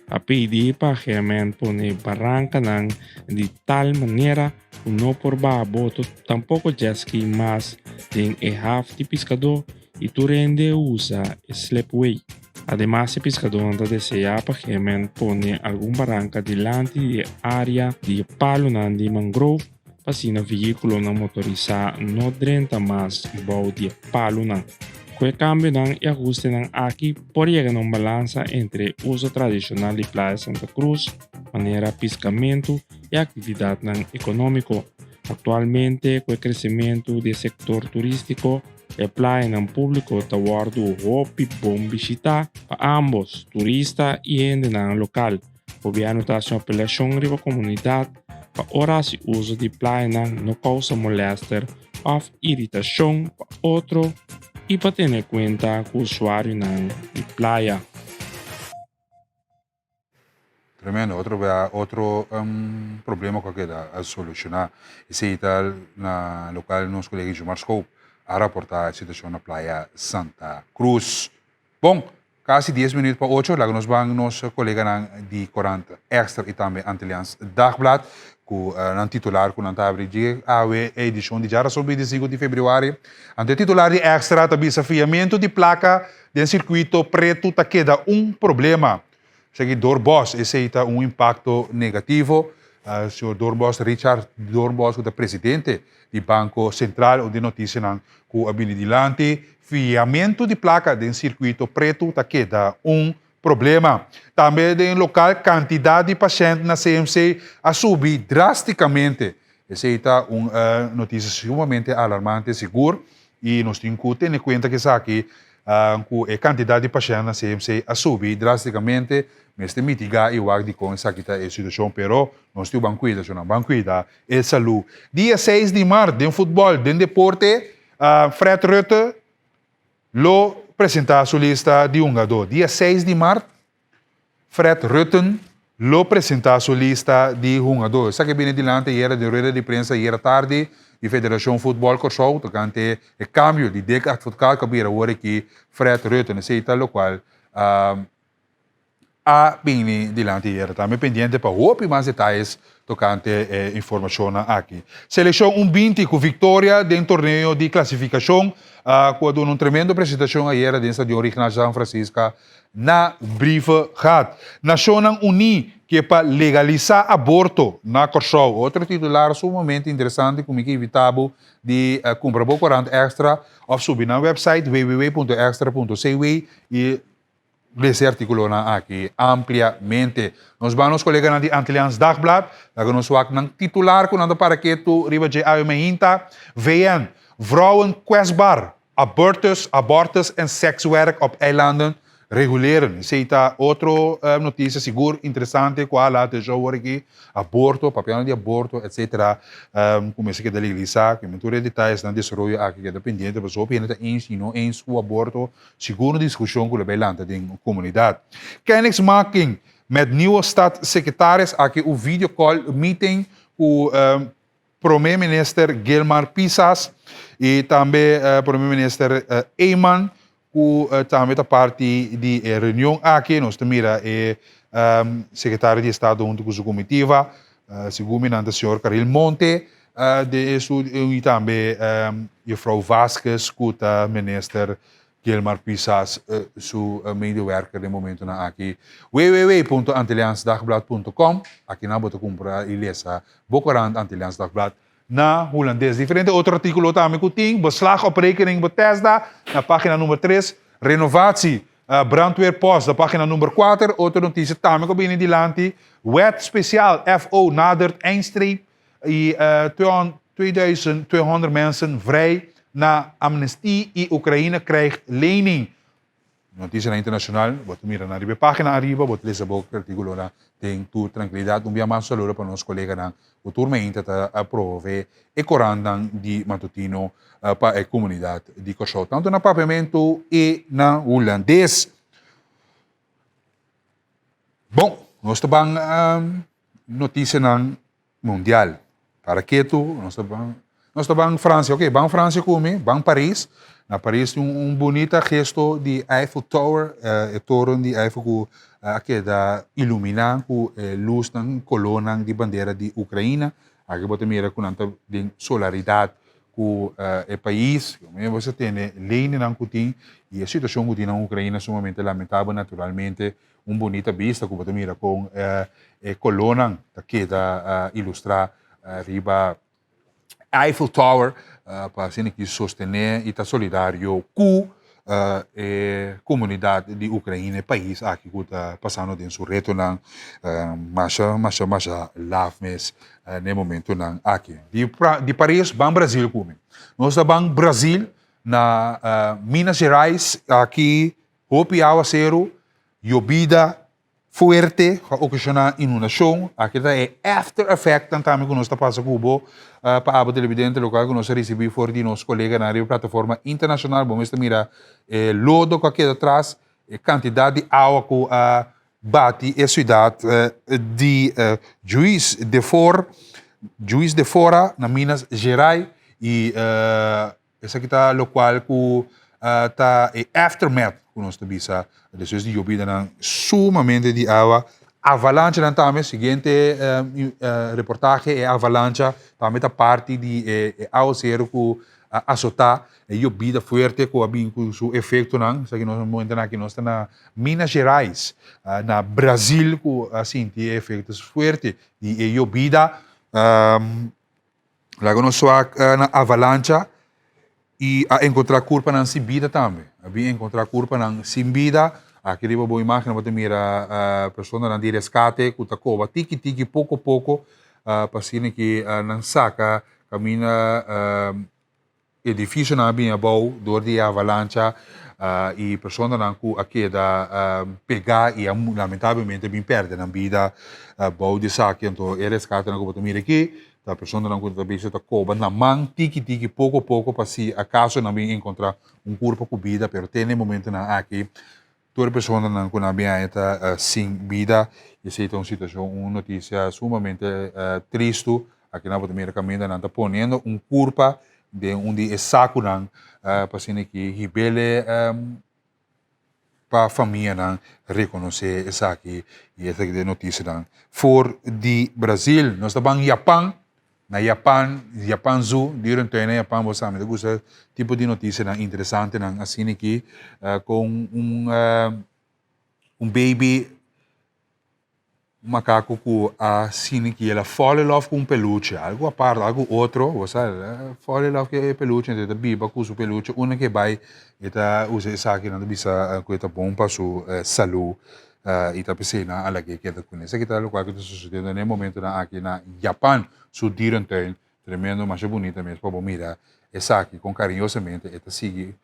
A pidi pa GMN pone barankanan di tal manera ku no por baha boto tampoko jetski mas den e haf di piskadó i tur hende usa e slipway. Ademas e piskadónan ta deseá pa Gemen pone algun baranka dilanti di e área di e palunan di mangrove pa asina vehíkulonan motorisá no drenta mas bou di e palunan. Ku e kambionan i ahustenan aki por yega na un balansa entre e uso tradishonal di Playa Santa Cruz, manera piskamentu i aktividatnan ekonómiko. Aktualmente ku e kresementu di e sektor turístiko, E playanan públiko ta wòrdu hopi bon bishitá pa ámbos turista i hendenan lokal. Gobièrnu ta hasi un apelashon riba komunidat pa ora hasi uso di playanan no kousa molèster òf iritashon pa otro i pa tene kuenta ku usuarionan di playa. Tremendo, otro bia otro problema ku a keda a solushoná. Esei ta na lokal nos kolega Jumar Schoop a raportá e situashon na Playa Santa Cruz. Bon. Kasi dies minuut pa ocho, laga nos ban nos koleganan di korant Extra i tambe Antilliaans Dagblad ku nan titular ku nan ta abri dje awe e edishon di djarason 25 di febrüari. Anto e titular di Extra ta bisa fiamentu di plaka den sirkuito pretu ta keda un problema. Esaki Doornbos, esei ta un impakto negativo. Señor Doornbos, Richard Doornbos ku ta presidente di Banko Sentral, un di notisianan ku a bini dilanti, fiamentu di plaka den sirkuito pretu ta keda un problema. Tambe den lokal kantidat di pashènt na CMC a subi drástikamente. Esei ta un notisia sumamente alarmante sigur i nos tin ku tene kuenta ku esaki ku e kantidat di pashènt na CMC a subi drástikamente. Mester mitigá i wak dikon esaki ta e situashon pero nos tin ban kuida shonnan, ban kuida e salú. Dia seis di mart den futbòl, den deporte, Fred Rutte lo presentá su lista di hungadó. Dia seis di mart Fred Rutten lo presentá su lista di hungadó. Esaki a bini dilanti ayera den rueda di prensa ayera tardi di Federashon Futbòl Kòrsou tokante e kambio di Dick Advocaat ku a bira awor aki Fred Rutten. Esei ta lokual a bini dilanti ayera. Tambe pendiente pa hopi mas detayes tokante e informashonnan aki. Selekshon un 20 ku viktoria den torneo di klasifikashon ku a duna un tremendo presentashon ayera den Stadion Rignaal San Francisca Na Brievengat. Nashonnan Uní ke pa legalisá aborto na Kòrsou. Otro titular sumamente interesante ku mi ke invitá bo di kumpra bo korant Extra òf subi nan wèpsait www.extra.cw i lesa e artíkulonan aki ampliamente. Nos ban nos koleganan di Antilliaans Dagblad, laga nos wak nan titular ku nan ta para ketu riba dje awe mainta, VN, Vrouwen kwetsbaar. Abortus, abortus en sekswerk op eilanden reguleren. Esei ta otro noticia sigur interesante cu a hala atencion awor aki. Aborto, papiando di aborto, etcetera, cu mester keda legalisa. Cu tur e detayesnan desaroyo aki keda pendiente pasobra hopi hende ta eens y no eens cu aborto. Sigur un discusion cu lo bay lanta den comunidad. Kennismaking met nieuwe staatssecretaris aki un video call meeting cu Prome Minister Gilmar Pisas y tambe Prome Minister Eman cu tambe ta parti di e reunion aki. Nos ta mira e Secretario di Estado hunto cu su comitiva, segun mi nan ta señor Caril Monte de su y tambe Juffrouw Vasquez cu ta Minister Gilmar Pisas su medewerker den momentonan aki. www.antilliaansdagblad.com Aki nan bo ta kumpra i lesa bo korant Antilliaans Dagblad na hulandes. Diferente otro artíkulo tambe ku tin, Beslag op rekening Bethesda na página number tres, Renovatie brandweerpost na página number kuater, otro notisia tambe ku a bini dilanti, Wet speciaal FO nadert eindstreep I 2200 mensen vrij na amnestie i Oekraïne krijgt lening. Noticianan internacional, bo ta mira nan riba e pagina ariba, bo ta lesa bo articulonan den tur trankilidad. Un bia mas un saludo pa nos coleganan cu tur mainta ta prove e corantnan di matutino pa e comunidad di Corsou, tanto na Papiamento i na Hulandes. Bon, nos ta ban noticianan mundial. Para ketu, nos ta ban, nos ta ban Francia. Ok, ban Francia ku mi, ban Paris. Na Paris tin un, un bunita gesto di Eiffel Tower, eh, e toren di Eiffel ku a keda iluminá ku e lusnan, kolónan di bandera di Ukraina. Aki bo ta mira ku nan ta den solaridat ku e pais, bo sa tene leynan ku tin i e situashon ku tin na Ukraina sumamente lamentabel naturalmente. Un bunita bista ku bo ta mira kon e kolónan ta keda ilustrá riba Eiffel Tower pa asina ki sostené i ta solidario ku e komunidat di Ukraina, e pais aki ku ta pasando den su retonan masha masha masha laf mes na e momentonan aki. Di di Paris ban Brazil ku mi. Nos ta ban Brazil na Minas Gerais aki hopi awaseru, yobida fuerte ku a okashoná inundashon. Aki ta e after effectnan tambe ku nos ta pasa ku bo pa abo televidente lokal ku nos a risibí for di nos koleganan riba plataforma internashonal. Bo mes ta mira e lodo ku a keda tras, e kantidat di awa ku a bati e siudat di Juiz de For, Juiz de Fora na Minas Gerais i esaki ta lokual ku ta e aftermath. ku nos ta bisa despues di yobidanan sumamente di awa. Avalanchanan tambe, siguiente reportahe e avalancha tambe ta parti di e awaseru ku a asotá e yobida fuerte ku a bin ku su efektonan. Esaki nos momentonan aki nos ta na Minas Gerais na Brazil ku a sinti e efekto fuerte di e yobida. Laga nos wak na avalancha y a encontra curpanan sin bida tambe. A bin encontra curpanan sin bida. Aki riba bo imagen bo ta mira personanan di rescate cu ta coba tiki tiki poco poco pa asina ki nan saca caminda Edificionan a bini abou door di e avalancha y personanan cu a keda pega y a lamentablemente a bin perde nan bida bou di esaki. Anto e rescatenan cu bo ta mira aki ta personanan cu ta bisa ta coba nan man tiki tiki poco poco pa si acaso nan bin encontra un curpa cu bida pero te na e momentonan aki Tur e personanan ku nan biaña ta sin bida. Esei ta un situashon, un notisia sumamente tristu. Aki nan bo ta mira kaminda nan ta poniendo un kurpa den un di e sakunan pa asina ki hib'el pa famianan rekonosé esaki. I esaki ta e notisianan for di Brazil. Nos ta ban Japan. Na Japan, Japan Zoo, dierentuin na Japan, bo sa mi ta gusta tipo di noticianan interesantenan asina aki con un un baby macaco cu a asina ki el a fall in love cu un peluche, algo apart, algo otro, bo sa, el a fall in love cu e peluche, entonces e ta biba cu su peluche, unda cu e bay e ta usa esaki, nan ta bisa cu e ta bon pa su salud. I ta p'esei nan a lag'é keda kuné. Esaki ta lokual ku ta sosediendo na e momentunan aki na Japan, su dierentuin. Tremendo, masha bunita mes pa bo mira esaki, kon kariñosamente e ta sigui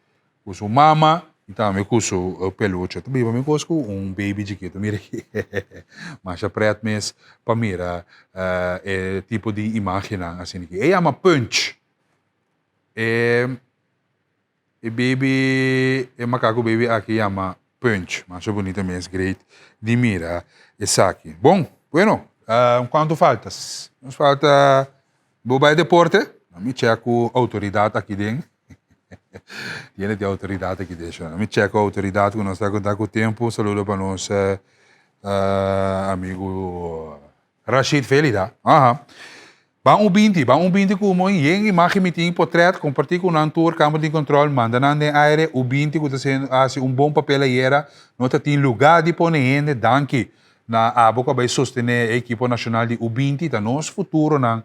ku su mama i tambe ku su peluche. Ta biba meskos ku un baby chikitu. Mira aki, masha pret mes pa mira e tipo di imagennan asina aki. E yama Punch. E. E baby, e makaku baby aki yama Punch. Masha bunita mes, great di mira esaki. Bon, bueno, cuanto falta? Nos falta, bo bai deporte? Mi check cu autoridad aki den. Tiene di autoridad aki den, shona. Mi check cu autoridad cu nos ta conta cu tempo. Un saludo pa nos amigo Rashid Felida. Aha. Ban un binti, ban un binti ku mo yen imagen mi tin potret, kompartí ku nan tur, kamber di kontrol, manda nan den aire, u binti ku ta hasi un bon papel ayera, no ta tin lugá di pone hende, danki na abo ku a bai sostené e ekipo nashonal di u binti, ta nos futuronan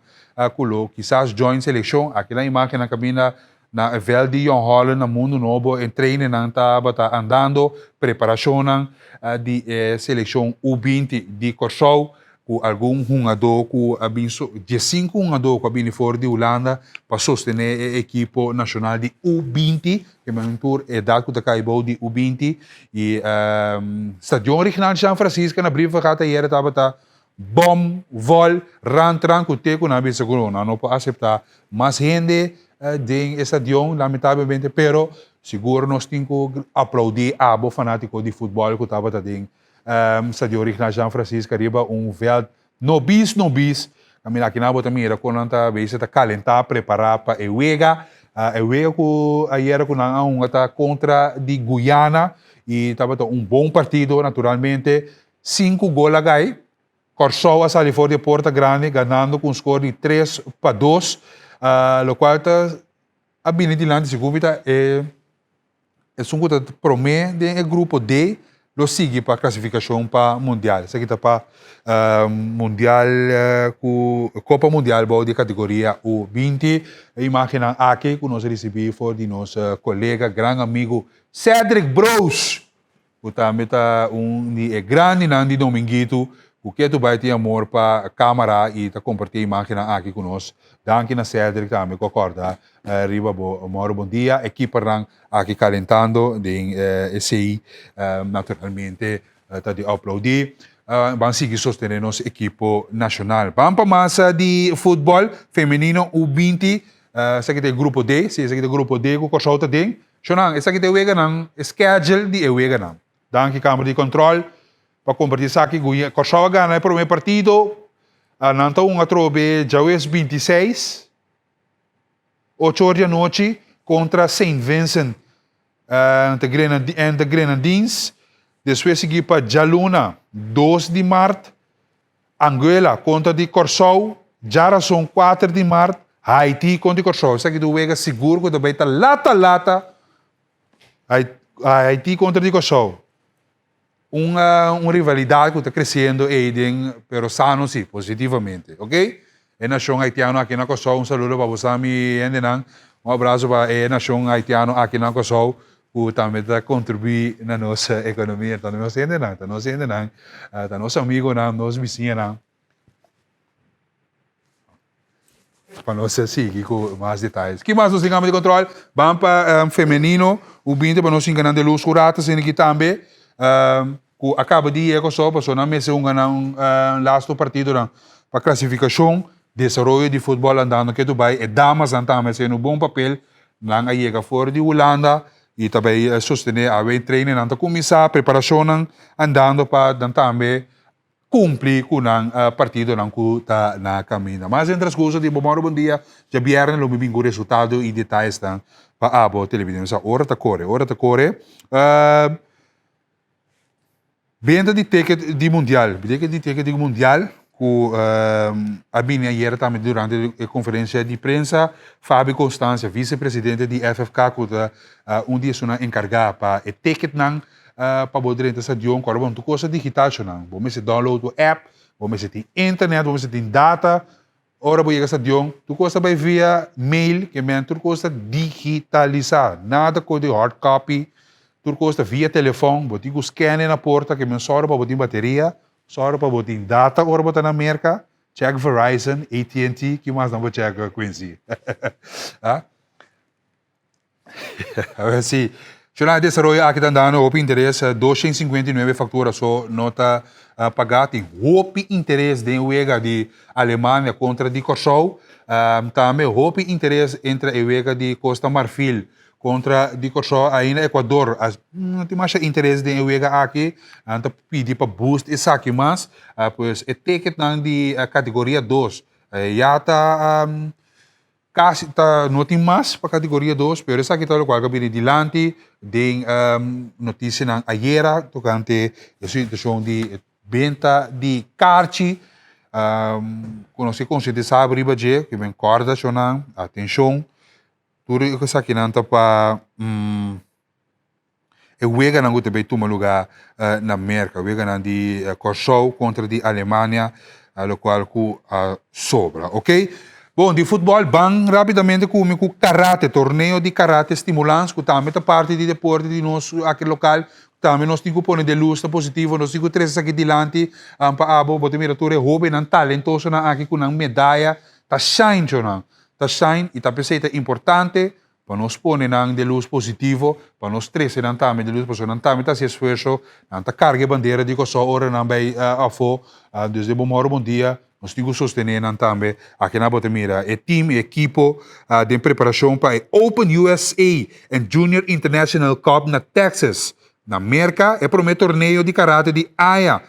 ku lo kisas join selekshon, aki nan imagennan kaminda na e vèlt di Jong Holland na Mundu Nobo e trainernan tabata andando, preparashonnan di e selekshon u binti di Kòrsou. Ku algun hungadó ku a bin so, diesinku hungadó ku a bini for di Hulanda pa sostené e ekipo nashonal di U 20, ke men tur edat ku ta kai bou di U 20. I Stadion Regional Jean Francisca na Brievengat ayera tabata bòm vòl rant rant ku te ku nan a bisa ku nan no por aseptá mas hende den e stadion lamentablemente, pero sigur nos tin ku aplaudí abo fanátiko di futbòl ku tabata den Stadio Regional Jean Francisca riba un veld nobis nobis. Caminda aki nan bo ta mira con nan ta bezig ta calenta, prepara pa e wega. E wega cu ayera cu nan a hunga ta contra di Guyana y tabata un bon partido naturalmente. Cinco gol a gai. Kòrsou a sali for di e porta grandi ganando cu un score di 3-2, locual ta a bini dilanti segun mi ta e Esun ku ta promé den e grupo D lo sigui pa klasifikashon pa mundial. Esaki ta pa mundial ku Kopa Mundial bou di kategoria U 20. E imágennan aki ku nos a risibí for di nos kolega, gran amigu Cedric Broos. Ku tambe ta un di e grandinan di Dominguito ku ketu bai tin amor pa kamara i ta kompartí e imágennan aki ku nos. Danki na Cedric tambe ku a kòrda riba bo. Mòru bon dia. E kipernan aki kalentando den esei naturalmente ta di aplaudí. Ban sigui sostené nos ekipo nashonal. Ban pa mas di futbòl femenino U 20. Esaki ta e grupo D. Si esaki ta e grupo D ku Kòrsou ta den. Shonnan, esaki ta e weganan, e schedule di e weganan. Danki Kamer di Control pa comparti esaki. Guya, Kòrsou a gana e prome partido, nan ta hunga atrobe djawees 26, ocho or di anochi, kontra Saint Vincent. And the Grenadines, despues sigui pa djaluna dos di mart, Anguela kontra di Kòrsou, djarason kuater di mart, Haiti kontra di Kòrsou. Esaki ta un wega sigur ku ta bai ta lata lata Haiti kontra di Kòrsou. Un un rivalidat ku ta kresiendo ei den pero sano si, positivamente, ok. E nashon haitiano aki na Kòrsou, un saludo pa boso mi hendenan, un abraso pa e nashon haitiano aki na Kòrsou ku tambe ta kontribuí na nos ekonomia, ta nos hendenan, ta nos hendenan, ta nos amigonan, nos bisiñanan. Pa nos sigui ku mas detayes. Ki mas nos tin kamba di kontrol? Ban pa femenino, u binti pa nos hinka nan de lus ku rata asina aki tambe. Ku a kaba di yega so, pasobra nan mester hunga nan lasto partidonan pa klasifikashon. Desaroyo di futbòl andando ketu bai. E damasnan tambe a hasiendo un bon papel. Nan a yega for di Hulanda i ta bai sostené awe training-nan ta kuminsá, preparashonnan andando pa nan tambe Cumpli cu nan partidonan cu ta na caminda. Mas den transcurso di bo moro bon dia, djabierne lo mi bin cu resultado y detayesnan pa abo televidente. Sa ora ta core, ora ta core. Benta di ticket di mundial, ticket di ticket di mundial cu a bini ayer tambe durante e conferencia di prensa, Fabi Constancia, vicepresidente di FFK cu ta un di esunnan encarga pa e ticketnan pa bo drenta stadion ku ora bon tur kos ta digital shonan. Bo mester download bo app, bo mester tin internet, bo mester tin data. Ora bo yega stadion tur kos ta bai via mail, ke men tur kos ta digitalisá. Nada ku di hard copy, tur kos ta via telefòn. Bo tin ku scan na porta ke men sòru pa bo tin bateria, sòru pa bo tin data ora bo ta na Merka. Check Verizon, AT&T, ki mas nan bo check Quincy? Ah? Sí. Shona, e desaroyo aki ta dando hopi interes. 259 factura so no ta pagá. Tin hopi interes den wega di Alemania kontra di Kòrsou. Tambe hopi interes entre e wega di Costa Marfil kontra di Kòrsou. Ainda Ecuador no tin masha interes den e wega aki. Nan ta pidi pa boost esaki mas. Pues e ticketnan di kategoria dos ya ta Casi ta no tin mas pa categoria dos, pero esaki ta locual cu a bini dilanti den noticianan ayera tocante e situacion di benta di carchi. Cu nos ke concientisa riba dje, cu men corda shownan, atencion, tur esakinan ta pa E weganan ku ta bay tuma luga na Merka, weganan di Kòrsou kontra di Alemania, lokual ku a sobra, ok. Bon, di futbòl ban rápidamente ku mi ku karate, torneo di karate Stimulans ku tambe ta parti di deporte di nos aki lokal, tambe nos tin ku pone den lus ta positivo, nos tin ku trese esaki dilanti pa abo, bo ta mira tur e hóbennan talentosonan aki ku nan medaya ta shine nan, ta shine i ta p'esei ta importante Pa nos pone nan den lus positivo, pa nos trese nan tambe den lus, pasobra nan tambe ta hasi esfuerso, nan ta karga e bandera di Kòrsou ora nan bai afó. Dus den bo mòru bon dia, nos tin ku sostené nan tambe. Aki nan bo ta mira e team, e ekipo den preparashon pa e Open USA and Junior International Cup na Texas, na Merka, e promé torneo di karate di aña.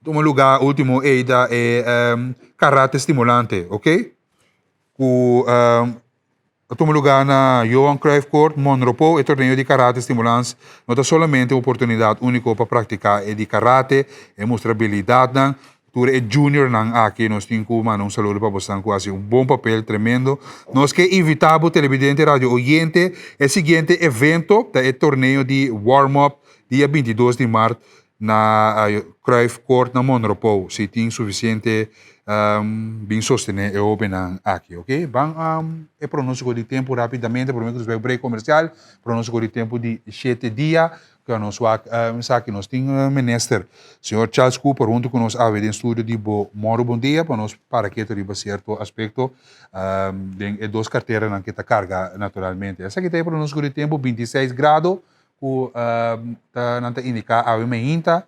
Tuma lugá último ei ta e karate stimulante, oké? Ku A tuma lugá na Johan Cruyff Court, Monropo. E torneo di karate Stimulans no ta solamente un oportunidat úniko pa praktiká e di karate, e mustra abilidatnan. Tur e juniornan aki nos tin ku manda un saludo pa bosnan ku hasi un bon papel tremendo. Nos ke invitá bo televidente radio oyente e siguiente evento ta e torneo di warm up dia 22 di mart na Cruyff Court na Monropo. Si tin sufisiente bin sostené e hóbennan aki, ok. Ban e pronóstiko di tempu rápidamente promé ku nos bai break komersial. Pronóstiko di tempu di shete dia ku nos wak esaki. Nos tin minister señor Charles Cooper huntu ku nos awe den studio di Bo Mòru Bon Dia pa nos para ketu riba sierto aspekto den e dos karteranan ke ta karga naturalmente. Esaki ta e pronóstiko di tempu, 26 grado ku ta nan ta indiká awe meinta.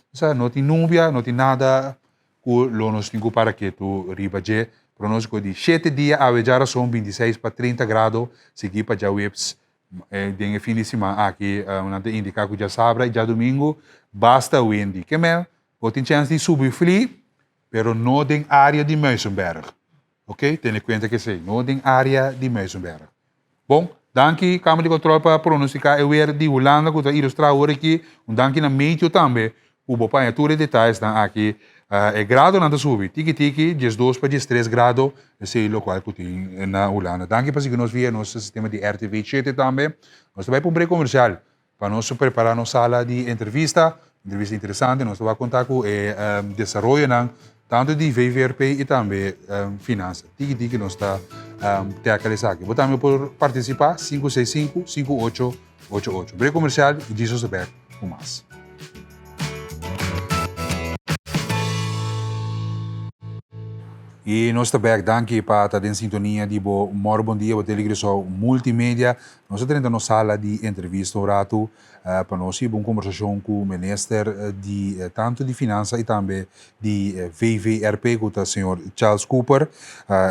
Osea no tin nubia, no tin nada ku lo nos tin ku para ketu riba dje. Pronóstiko di shete dia awe djarason 26 pa 30 grado, sigui pa djaweps den e fin di siman aki nan ta indiká ku djasabra i djadumingu basta windy. Ke men bo tin chèns di subi fli, pero no den área di Muizenberg. Ok, tene kuenta ku esei, no den área di Muizenberg. Bon. Danki Kamer di Control pa pronostica e weer di Hulanda cu ta ilustra awor aki. Un danki na Meteo tambe cu bo paña tur e detayesnan aki. E gradonan ta subi tiki tiki, 12 pa 13 grado, esey locual cu tin na Hulanda. Danki pa sigui nos via nos sistema di RTV shete tambe. Nos ta bay pa un break comercial pa nos prepara nos sala di entrevista, entrevista interesante. Nos ta bay conta cu e desaroyonan tanto di VVRP y tambe finansa. Tiki tiki nos ta tackle esaki. Bo tambe por participa, 565 5888. Break comercial y djis nos ta bek cu mas. Y nos ta bek, danki pa ta den sintonia di bo Moro Bon Dia, bo Telegresou Multimedia. Nos a drenta nos sala di entrevista un ratu pa nos hiba un kombersashon ku minister di tantu di Finansa i tambe di VVRP ku ta señor Charles Cooper.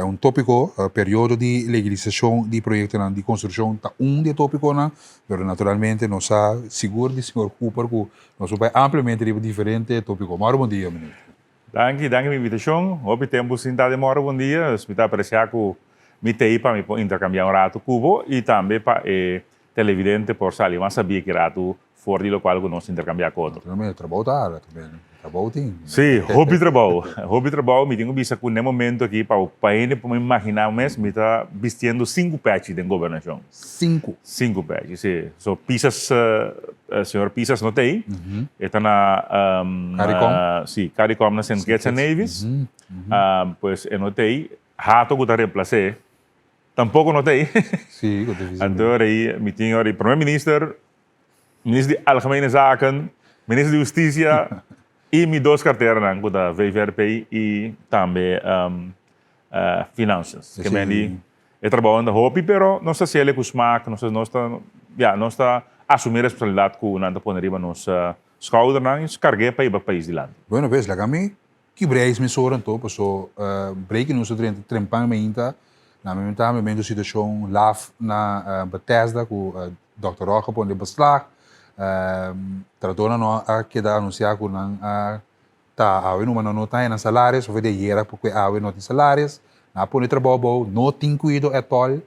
Un topiko, periodo di legalisashon di proyektonan di konstrukshon ta un di e topikonan, pero naturalmente nos sa sigur di señor Cooper ku nos por bai ampliamente riba diferente topiko. Mòru bon dia, minister. Danki, danki pa invitashon. Hopi tempu sin ta den Mòru Bon Dia, dus mi ta apresiá ku mi t'ei pa mi por interkambiá un ratu ku bo i tambe pa e televidente por sali mas sabí ki ratu for di lokual ku nos interkambiá ku otro. Naturalmente, trabou ta hala tambe, no? Trabou tin. Sí, hopi trabou, hopi trabou. Mi tin ku bisa ku n'e momento aki pa pa hende por imaginá mes mi ta bistiendo sinku pèchi den gobernashon. Sinku? Sinku pèchi, sí. So Pisas, señor Pisas no t'ei. E ta na Caricom? Sí, Caricom na Sint Kitts en Nevis. Pues e no t'ei. Hato ku ta remplas'é tampoco no t'ei. Sí, ku ta difícil. Anto ora ei mi tin ora ei Prome Minister, Minister di Algemene Zaken, Minister di Hustisia i mi dos karteranan ku ta VVRP i tambe Finansas. Ke men di e trabounan ta hopi pero nos ta hasiel ku smak, nos ta nos ta ya nos ta asumí responsabilidat ku nan ta pone riba nos skoudernan i nos karg'é pa hiba pais dilanti. Bueno pues laga mi Ki breis mesora anto paso breiki nos a drenta trempan mainta na mi ta momento situacion laf na Bethesda cu Dòkter Rock a pone beslag trahadornan no a keda anuncia cu nan a ta awe numa nan no ta haya nan salaris of e di ayera porque awe no tin salaris nan a pone trabou abou no tin cuido at all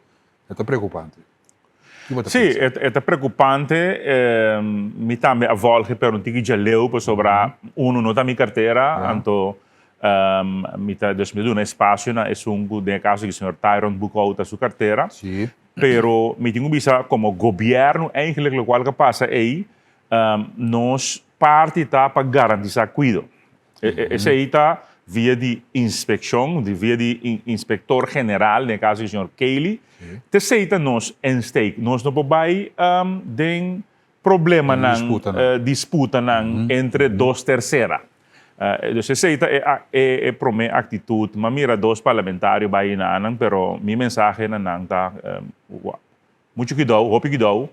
E ta preocupante. Ki bo ta Sí, pensa? e ta preocupante. Mi tambe a volge pero un tiki djaleu pasobra uno no ta mi cartera, anto mi ta dus mi ta duna espacio na esun cu den e caso aki señor Tyron Boekhoudt ta su cartera. Pero mi tin cu bisa como gobierno eigenlijk locual cu a pasa ey nos parti ta pa garantisa cuido. Esei ta via di inspekshon, di via di inspektor general, den e kaso di señor Cayley. T'esei ta nos insteek. Nos no por bai den problemanan, disputanan entre dos tersera. Dus esei ta e promé aktitut. M'a mira dos parlamentario bai enanan, pero mi mensahe na nan ta, Muchu kidou, hopi kidou,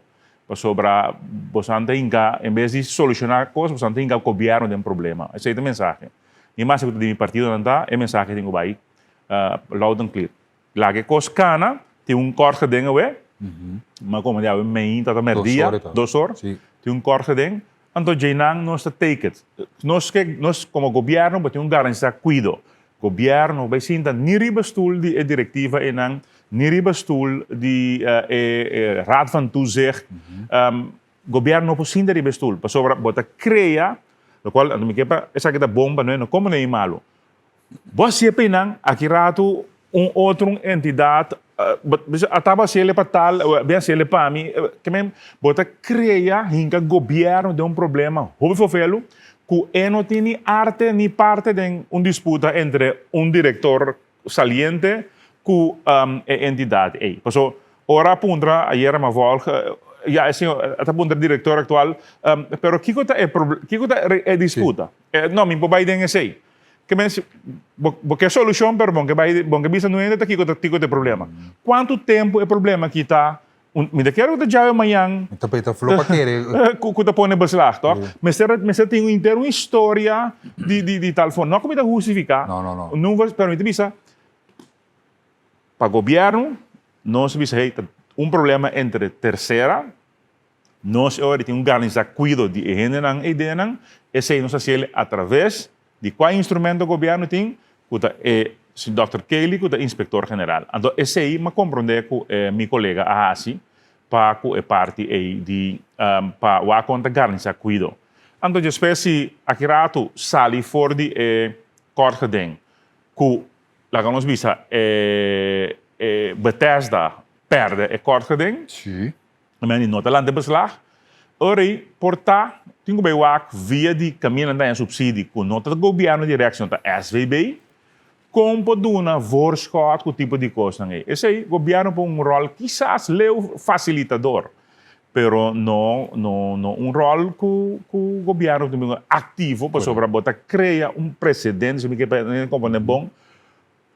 pasobra bosan ta hinka, en bes di solushoná kos, bosan ta hinka gobièrnu den problema. Esei ta e mensahe. Ni mas ku ta di mi partidonan ta, e mensahe tin ku bai loud and clear. Laga e kos kana, tin un kòrt geding awe, ma komo di awe meinta ta mèrdia, dos or, tin un kòrt geding, anto djeinan nos ta take it. Nos ke, nos komo gobièrnu bo tin ku garantisá kuido. Gobièrnu bai sinta ni riba stul di e direktiva einan, ni riba stul di e Raad van Toezicht. Gobièrnu no por sinta riba e stul, pasobra bo ta krea, lokual anto mi ke pa esaki ta bon pa no no komo nei malu. Bo a siep einan, aki ratu un otro entidat a taba hasiel pa tal, bin hasiel pa mi, ke men bo ta krea hinka gobièrnu den un problema hopi fofelu ku e no tin ni arte ni parte den un disputa entre un direktor saliente ku e entidat ei. Paso ora a puntra ayera mi a volg ya e señor a ta puntra e direktor aktual pero kiko ta e kiko ta e disputa? No mi por bai den esei. Ke men si bo bo ke solushon pero bo ke bai bo ke bisa nuende ta kiko ta kiko ta e problema. Kuantu tempu e problema aki ta un mi ta kere ku ta djawe mañan Ta pe ta flo pa kere. ku ku ta pone beslag tok? Mester mester tin un henter un historia di di di tal forma. No ku mi ta hustifiká. No no no. No pero mi ta bisa pa gobièrnu nos bisa hey ta un problema entre tersera Nos e ora di tin un garantisa kuido di e hendenan e ideanan, esei nos hasiel atraves di kua instrumento gobièrnu tin, ku ta e Dòkter Kelly ku ta inspektor general. Anto esei m'a komprondé ku mi kolega a hasi. pa ku e parti ei di pa wak kon ta garantisa kuido. Anto despues si aki ratu sali for di e kort geding ku laga nos bisa e e Bethesda pèrdè e kort geding, men di no ta lanta beslag, ora ei por ta tin ku bai wak via di kaminda nan ta haña supsidi ku no ta gobièrnu dirèkt sino ta SVB, Kon por duna voorschot ku tipo di kosnan ei? Esei gobièrnu por un ròl kisas leu fasilitador, pero no no no un ròl ku ku gobièrnu ta bin aktivo pasobra bo ta krea un presedente, si mi ke komprende bon,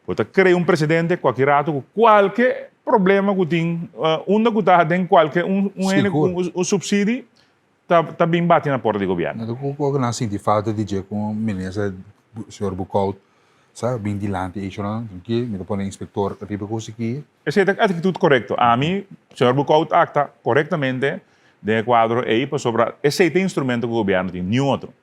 bo ta krea un presedente kualke rato ku kualke problema ku tin unda ku ta den kualke un un hende ku un supsidi ta ta bin bati na porta di gobièrnu. Nan ku ku nan sinti falta di dje ku minister señor Boekhout sa bin dilanti e ishonan trankil mi ta pone inspektor riba kos aki. Esei ta aktitut korekto. Ami señor Boekhout akta korektamente den e kuadro ei pasobra esei ta e instrumento ku gobièrnu tin, niun otro.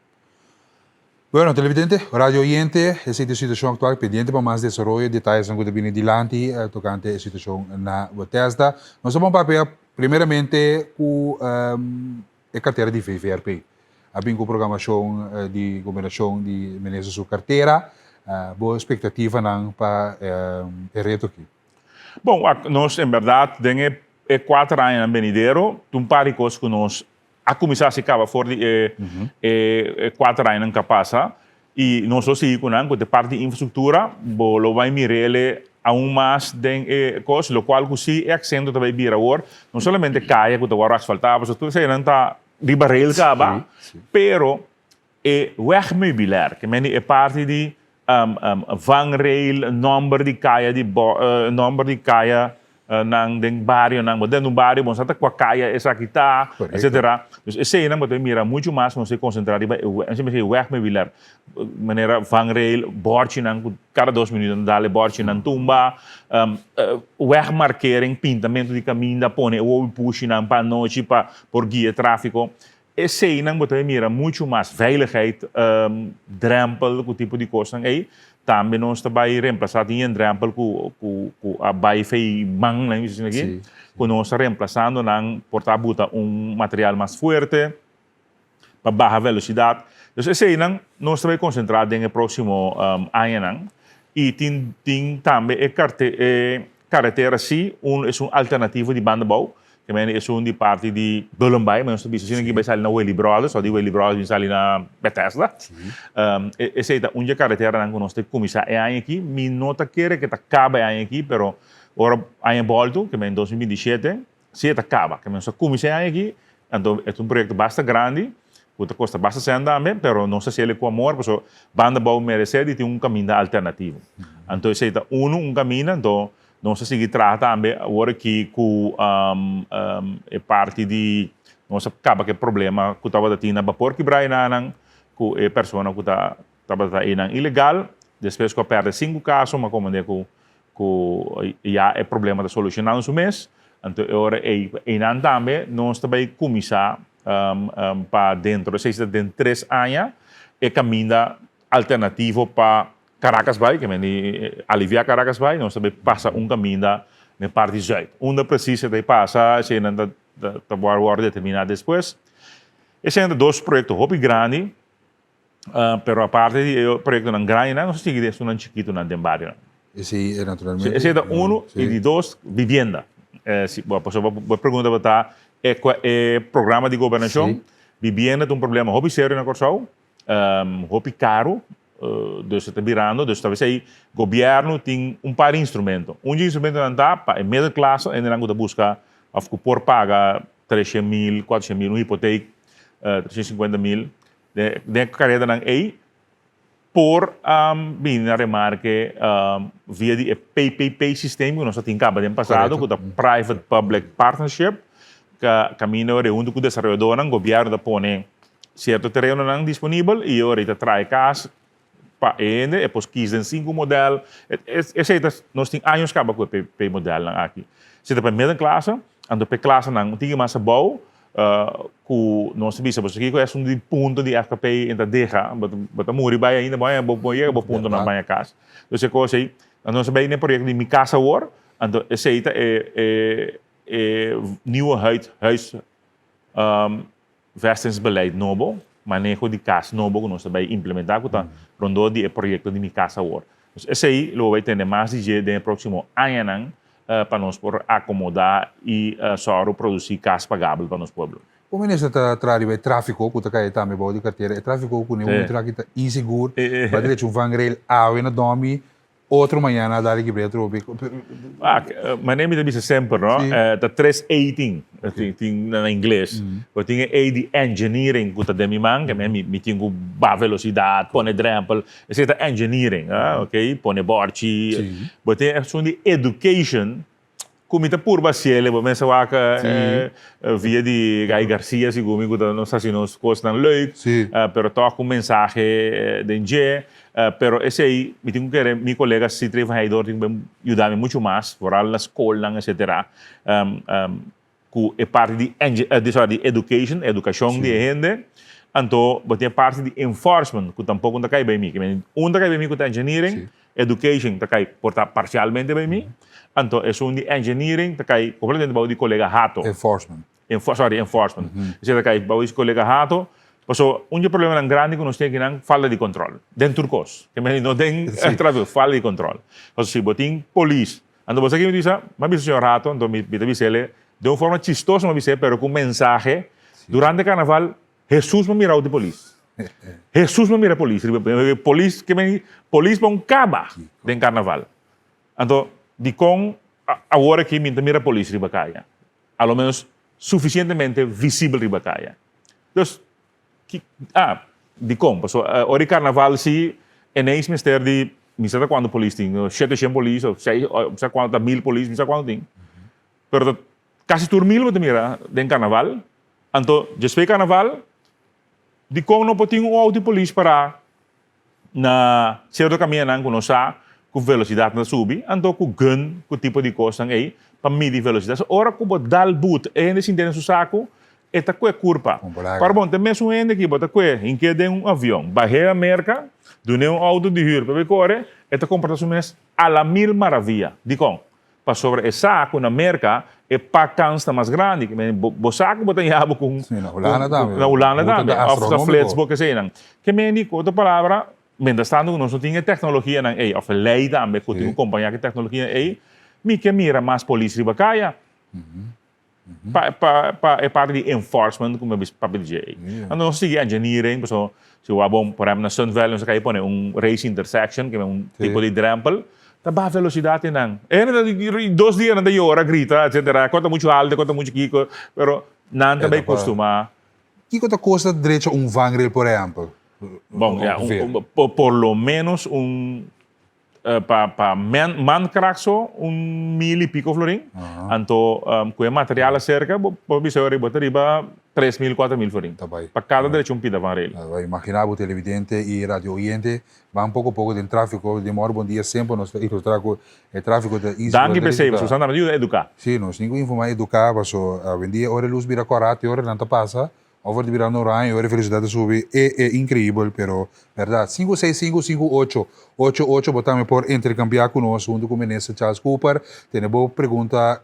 Bueno, televidente, radio oyente, esei ta e situashon aktual. Pendiente pa mas desaroyo, detayesnan ku ta bini dilanti tokante e situashon na Bethesda. Nos ta bon papia primeramente ku e kartera di VVRP. A bin ku programashon di gobernashon di minister su kartera. Bo espektativanan pa e reto aki? Bon, wak, nos en bèrdat den e kuater añanan benidero tin un par di kos ku nos a kuminsá hasi kaba for di e e kuater añanan ku a pasa i nos lo sigui ku nan ku ta e parti di infrastruktura bo lo bai mir'el aun mas den e kos lokual ku si e aksento ta bai bira awor no solamente kaya ku ta wòrdu asfaltá pasobra tur eseinan ta riba rail kaba pero e wegmeubilair ke men di e parti di vangrail, nomber di kaya di nomber di kaya nan den barionan, bo den un bario bo no sa ta kua kaya esaki ta, etcetera. Dus eseinan bo ta mira muchu mas nos ta konsentrá riba e e wegmeubilair, manera vangrail, bòrchinan ku kada dos minuto nan dal e bòrchinan tumba, wegmarkering, pintamentu di kaminda, pone e wowi pushinan pa anochi pa por guia tráfiko. Eseinan bo ta bay mira mucho mas veiligheid, drempel cu tipo di cosnan ey. Tambe nos ta bay reemplaza tin yen drempel cu cu cu a bay fey man nan bisa asina aki, cu nos ta reemplazando nan por ta buta un material mas fuerte pa baha velocidad. Dus eseinan nos ta bay concentra den e proximo añanan y tin tin tambe e carte e caretera si un es un alternativo di banda abao. Te mende esun di parti di Bullenbaai, ma nos ta bisa asina ki bai sali na Willy Brothers, o di Willy Brothers bin sali na Bethesda. Esei ta un dje kareteranan ku nos ta kuminsá e aña aki. Mi no ta kere ke ta kaba e aña aki, pero ora aña bòltu, ke men 2027, si e ta kaba. Ke men nos ta kuminsá e aña aki, anto e ta un proyekto basta grandi, ku ta kosta basta sèn tambe, pero nos ta hasiel ku amor, pasobra banda bou meresé di tin un kaminda alternativo. Anto esei ta unu, un kaminda, anto Nos a sigui traha tambe awor aki ku e parti di nos a kaba ku e problema ku tabata tin na Bapor Kibra enanan ku e persona ku ta tabata einan ilegal. Despues ku a pèrdè sinku kaso mi a komprendé ku ku ya e problema ta solushoná su mes. Anto e ora ei einan tambe nos ta bai kuminsá pa dentro esei ta den tres aña e kaminda alternativo pa Caracas bai, ke men di aliviá Caracas bai, nos ta bai pasa un kaminda den parti zuid. Unda presis e ta bai pasa, eseinan ta ta wòrdu determiná despues. Eseinan ta dos proyekto hopi grandi, pero aparte di e proyektonan grandinan, nos ta sigui den esunnan chikitunan den barionan. Esei e naturalmente. Esei ta unu, i di dos, bibienda. Si bo pasobra bo pregunta tabata e e programa di gobernashon, bibienda ta un problema hopi serio na Kòrsou. Hopi karu, dus e ta birando, dus ta esei gobièrnu tin un par di instrumento. Un di e instrumentonan ta pa e middelklasse, hendenan ku ta buska òf ku por paga treshen mil, kuatershen mil, un hipotek, treshen sinkuenta mil, den e kareranan ei por bini na remarke via di e PPP systeem ku nos a tin kaba den pasado, ku ta Private Public Partnership, kaminda huntu ku desaroyadornan gobièrnu ta pone Cierto terenonan disponibel y ora y ta trae cas pa e hende, e por kies den cinco model. Esey ta, nos tin años caba cu e pe modelnan aki. Si ta pa e middenklasse, anto pa e klasenan un tiki mas abou, cu nos ta bisa boso kico esun di punto di FKP en ta deha, bo ta muri bay ainda, bo bo yega bo puntonan baña cas. Dus e cos ey, nos a bay den e proyecto di Mi Casa Awor, anto esey ta e e. e nieuwe huid, huis vestingsbeleid nobo, maneho di kas nobo ku nos ta bai implementá ku ta rondó di e proyekto di Mi Kas Awor. Dus esei lo bo bai tende mas di dje den e próksimo añanan pa nos por akomodá i sòru produsí kas pagabel pa nos pueblo. Kon minister ta traha riba e tráfiko ku ta kai tambe bou di kartera? E tráfiko ku ne momento aki ta insigur, bai drecha un vangrail awe na dòmi, Otro mañana a dal kibr'é atrobe. Wak, manera mi ta bisa semper, no? Sí. Ta tres A tin, tin, tin na ingles. Bo tin e A di engineering ku ta den mi man, ke mi, mi tin ku baha velosidat, pone drempel. Esei ta engineering, ah, oké, pone bòrchi. Sí. Bo tin esun di education, Ku mi ta purba hasiel e bo mester wak via di Guy Garcia sigur mi ku ta nos hasi nos kosnan leuk pero tòg ku mensahe den dje pero esei mi tin ku kere mi kolega Sitri van Heidor tin ku ben yuda mi muchu mas foral na skolnan etcetera ku e parti di sorry di education edukashon di e hende anto bo tin e parti di enforcement ku tampoko no ta kai bai mi un ta kai bai mi ku ta engineering Education ta kai por ta parcialmente bay mi, anto esun di engineering ta kai completamente bao di colega Hato. Enforcement. Enfor sorry, enforcement. Esey ta kai bao di colega Hato, paso un di e problemanan grandi cu nos tin akinan falta di control den tur cos. Ke mester no den trafico, falta di control. Paso si bo tin polis, anto bo sa kico mi ta bisa? Mi a bisa señor Hato, anto mi ta bis'el den un forma chistoso mi a bis'el pero cu un mensahe, durante carnaval Hesus no mira di polis. Hesus no mira polis. Polis ke men polis bon kaba den karnaval. Anto dikon awor aki mi ta mira polis riba kaya? A lo menos sufisientemente visibel riba kaya. Dus ki ah dikon? Pasobra ora di karnaval si ineens mester di mi sa ta kuantu polis tin, shete shen polis of seis mi sa kuantu ta mil polis mi sa kuantu tin. Pero ta Kasi tur mil bo ta mira den karnaval. Anto despues di karnaval, dikon no por tin un outo di polis pará na sierto kamindanan ku nos sa ku velosidat ta subi, anto ku gun, ku tipo di kosnan ei pa midi velosidat. So ora ku bo dal but e hende sinti den su saku, e ta kue kurpa. Pero bon, ta e mesun hende ki bo ta kue hink'é den un avion, bah'é a Merka, dun'é un outo di hür pa bai kore, e ta komportá su mes a la mil maravia. Dikon? Pasobra e sa ku na Merka e pakkans ta mas grandi. Bo sa ku bo ta yaba ku Sí, na Hulanda tambe. Na Hulanda Boete tambe. ta Òf ta astronómiko. flits bo keseinan. Ke meni, ku otro palabra, mientras tanto ku nos no tin e teknologianan ei, òf e lei tambe ku tin ku kompañá ku e teknologianan ei, mi ke mira mas polis riba kaya. Pa pa pa e parti di enforcement ku mi a bisa papia di dje ei. Anto nos a sigui engineering, pasobra si wak bon, por ehempel na Sun Valley nos a kai pone un race intersection, ke un tipo di drempel, ta baha velosidat einan. E hende ta dos dia nan ta yora, grita, etcetera, kos ta muchu alto, kos ta muchu kiko, pero nan ta bai kostumá. Kiko ta kosta drecha un vangrail por ehempel? Bon, ya, por lo menos un Pa pa men mankracht so un mil y pico florin. Anto cu e material acerca bo por bisa ora bo ta riba 3000 4000 florin. Ta bay. Pa cada derecho un pida van rail. Ta bay. Imagina bo televidente y radio oyente ban poco poco den trafico den mor bon dia semper nos ta ilustra cu e trafico ta inseguro. Danki p'esey pasobra nan ta yuda educa. Si nos tin cu informa educa paso awendia ora e luz bira cora te ora nan ta pasa Over di birando oranje ora e velocidad ta subi e e increibel pero berdad sinku seis sinku sinku ocho ocho ocho bo tambe por intercambia cu nos hunto cu minister Charles Cooper tene bo pregunta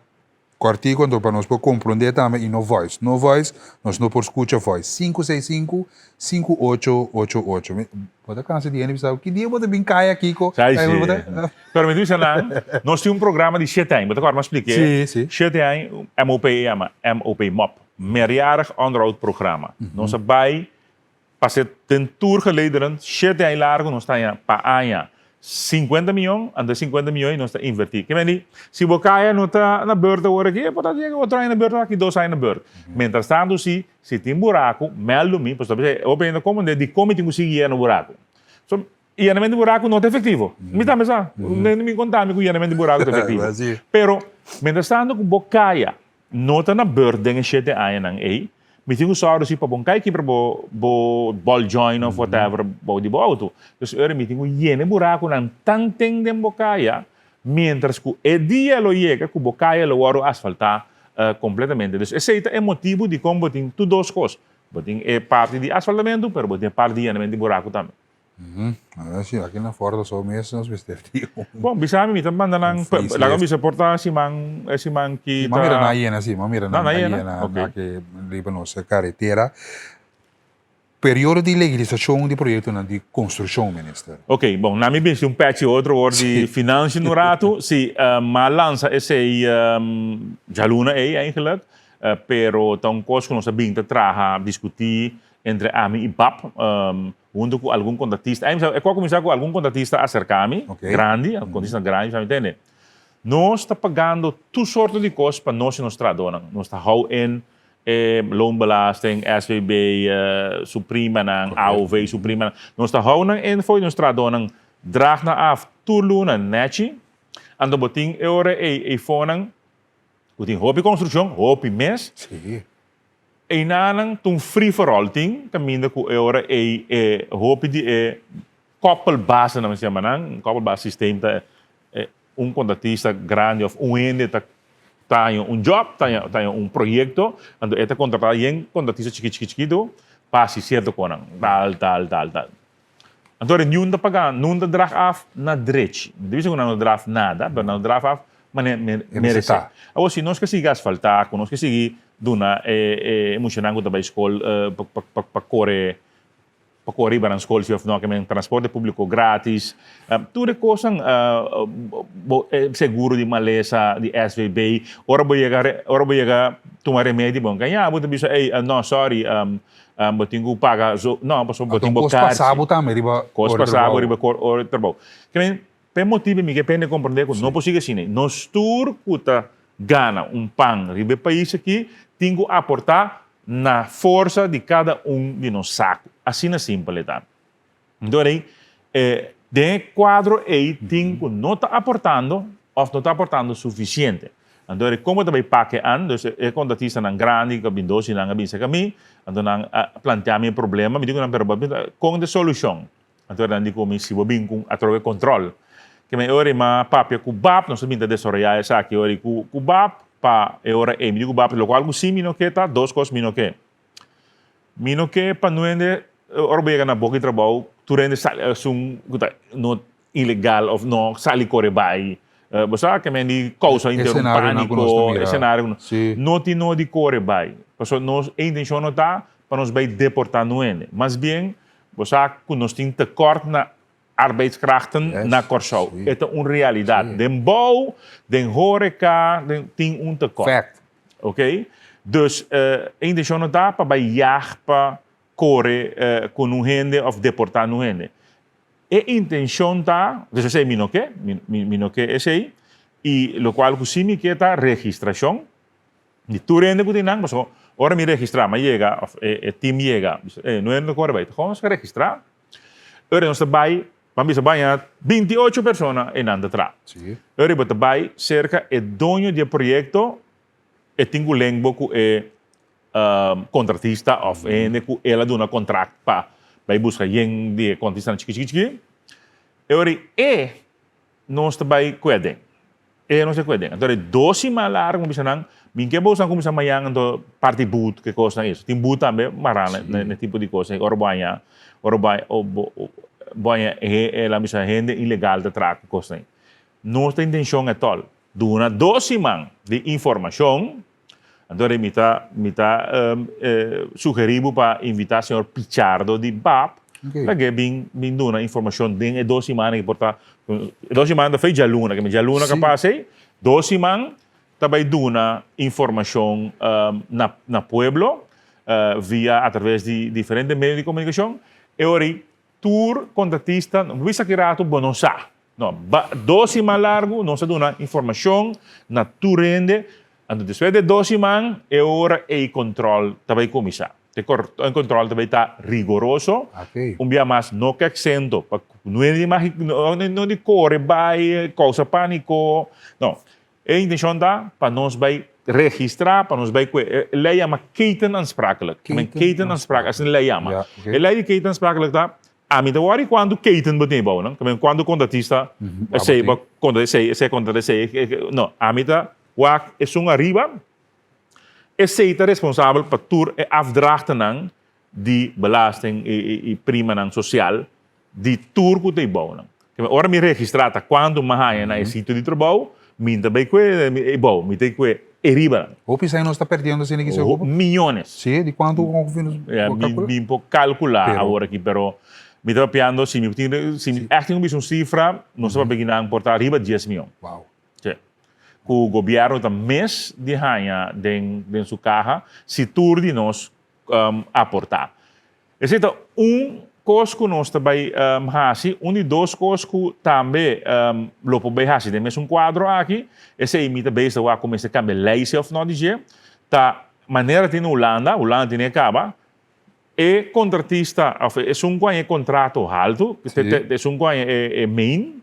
cortico anto pa nos por compronde tambe y no voice no voice nos no por scucha voice sinku seis sinku sinku ocho ocho ocho bo ta cansa di hende bisa bo ki dia bo ta bin caya kico Sai si pero mi ta bisa nan nos tin un programa di shete aña bo ta acorda mi a splica Si si shete aña MOP e yama MOP mop. Meerjarig onderhoudprogramma. Nos a bai pasa den tur gelederen shete aña largo nos ta haña pa aña sinkuenta miyon, anto e sinkuenta miyon ei nos ta invertí. Ke mende si bo kaya no ta na beurt awor aki e por ta yega otro aña na beurt aki dos aña na beurt. Mientras tanto si si tin buraku mèldu mi pasobra ta bisa hopi hende komo dikon mi tin ku sigui yena buraku. So Yenamentu di buraku no ta efektivo. Mi tambe sa. Ni mi konta mi ku yenamentu di buraku ta efektivo. Pero, mientras tanto ku bo kaya no ta na beurt den e shete añanan ei, mi tin ku sòru si pa bo no kai kibra bo bo ball joint of whatever bou di bo outo. Dus ora mi tin ku yena e burakunan tanten den bo kaya, mientras ku e dia lo yega ku bo kaya lo wòrdu asfaltá kompletamente. Dus esei ta e motibu dikon bo tin tur dos kos. Bo tin e parti di asfaltamentu, pero bo tin e parti di yenamentu di buraku tambe. Si, aki na Fort so mes nos mester di un. Bon, bisa mi, mi ta manda nan, laga mi bisa por ta siman, e siman ki ta. Ma mira nan a yena si, ma mira nan a yena aki riba nos karetera. Periodo di legalisacion di proyectonan di construccion, Minister. Ok, bon, na mi bisti un pechi otro word di financiën un ratu. Si, m'a lansa esei djaluna ei eigenlijk, pero ta un kos ku nos a bin ta traha, diskutí entre ami i Bab, huntu ku algun kontratista. Ei e kos a kuminsá ku algun kontratista a aserká mi, grandi, kontratista grandi, mi tende, nos ta pagando tur sorto di kos pa nos i nos trahadónan. Nos ta hou in E loonbelasting, SVB, su primanan, AOV su primanan. Nos ta hou nan in fo'i nos trahadónan draag nan af tur luna nèchi. Anto bo tin e ora ei eifonan ku tin hopi konstrukshon, hopi mes. Einanan ta un free for all tin kaminda ku e ora ei e hopi di e koppelbasenan mi sa yama nan, koppelbase systeem ta Un kontratista grandi òf un hende ta ta haña un jòb, ta haña ta haña un proyekto, anto e ta kontratá yen kontratista chikí chikí chikitu pa hasi sierto konan, tal tal tal tal. Anto ora niun ta paga, nun ta drag af na drechi. Mi ta bisa ku nan no draf nada, pero nan no draf af manera meresé. Awor si nos ke sigui asfaltá, ku nos ke sigui duna e e muchanan ku ta bai skol pa pa pa kore pa kore riba nan skol si of no, kimen transporte públiko gratis, tur e kosnan, bo e seguro di malesa di SVB, ora bo yega ora bo yega tuma remedi bo no kaña, bo ta bisa ey no sorry bo tin ku paga so, no pasobra bo tin bo Kos karchi. pasa bo tambe riba Kos ora di pasa bo trabou. riba ora di trabou. Kimen p'e motibu mi ke pende komprende ku no por sigui asina. Nos tur ku ta gana un pan riba e pais aki tin ku aportá na forsa di kada un di nos saku. Asina simpel e ta. Enton ei, e den e kuadro ei tin ku no ta aportando òf no ta aportando sufisiente. Anto ei komo ta bai pake an, dus e kontratistanan grandi ku a bin dos di nan a bin serka mi, anto nan a plantea mi e problema, mi di ku nan pero bo a bin kon ta e solushon? Anto nan di ku mi si bo bin ku atrobe kontrol. Ke men e ora ei m'a papia ku bap, nos a bin ta desaroyá esaki e ora ei ku ku bap pa e ora ei. Mi di ku bap lokual ku si mi no ke ta dos kos mi no ke. Mi no ke pa nuende ora bo yega na boka di trabou tur hende sali esun ku ta no ilegal òf no sali kore bai. Bo sa ke men di kousa inter un pániko, esenario ku nos no tin no di kore bai. Pasobra nos e intenshon no ta pa nos bai deportá nuende. Mas bien Bo sa ku nos tin tekort na arbeidskrachten na Kòrsou. E ta un realidat. Den bou, den horeka, den tin un tekort. Fact. Oké? Dus e intenshon no ta pa bai yag pa kore ku nun hende òf deportá nun hende. E intenshon ta, dus esei mi no ke, mi no ke esei, i lokual ku si mi ke ta registrashon. Di tur hende ku tin nan, pasobra ora mi registrá, mi a yega, òf e tim yega, bisa, e no hende kore bai, ta kon nos a registrá? Ora nos ta bai, ban bisa baña 28 persona einan ta traha. Ora bo ta bai serka e doño di e proyekto, e tin ku link bo ku e kontratista òf e hende ku el a duna kontrakt pa bai buska yen di e kontratistanan chiki chiki chiki. E ora e nos ta bai ku e aden. E no se kueden. Anto de dos siman largo mi bisa nan, mi ke boso nan kuminsa mañan anto parti boet ke kosnan eso. Tin boet tambe mará na e tipo di kos. Ora bo haña, ora bo haña, bo haña e la bisa hende ilegal ta traha ku kosnan. Nos ta intencion etol duna dos siman di informacion, anto de mi ta mi ta sugeri bo pa invita señor Pichardo di bap lag'e bin bin duna informacion den e dos simannan ki por ta e dos simannan ta fei djaluna ke djaluna ka pasa ei dos siman ta bai duna informacion na na pueblo via atraves di diferente medio di comunicacion e ora ei tur contratista no bisa ki rato bo no sa. No, ba dos siman largu nos a duna informashon na tur hende, anto despues di e dos siman e ora ei control ta bai kuminsá. E control ta bai ta rigoroso, un bia mas no ke aksento pa no hende no di kore bai kousa pániko, no. E intenshon ta pa nos bai registrá, pa nos bai kue e lei yama ketenaansprakelijk, ketenaansprakelijk, asina e lei yama. E lei di ketenaansprakelijk ta Ami ta wòri kuantu keten bo tin bou nan, kuantu kontratista esei bo kontra esei, esei kontra esei, no, ami ta wak esun ariba, esei ta responsabel pa tur e afdrachtennan di belasting i primanan sosial. di tur ku ta e bounan. Ora mi registrá ta kuantu mi a haña na e sitio di trabou, mi ta bai kue e bou, mi ta kue e ribanan. Hopi sèn nos ta perdiendo asina ki segun? Miyones. Sí, di kuantu nos por kalkulá? Mi por kalkulá awor aki, pero mi ta papiando si mi tin, si mi ègt tin ku bisa un sifra, nos ta papia kinan por ta riba dies miyon. Wow. Sí. Ku gobièrnu ta mes di haña den den su kaha si tur di nos aportá. Esei ta un kos ku nos ta bai hasi. Un di dos kos ku tambe lo por bai hasi den mesun kuadro aki, esei mi ta bezig wak ku mester kambia lei si òf no di dje, ta manera tin na Hulanda, Hulanda tin e kaba, e kontratista òf esun ku haña e kontrato haltu, esun ku haña e main,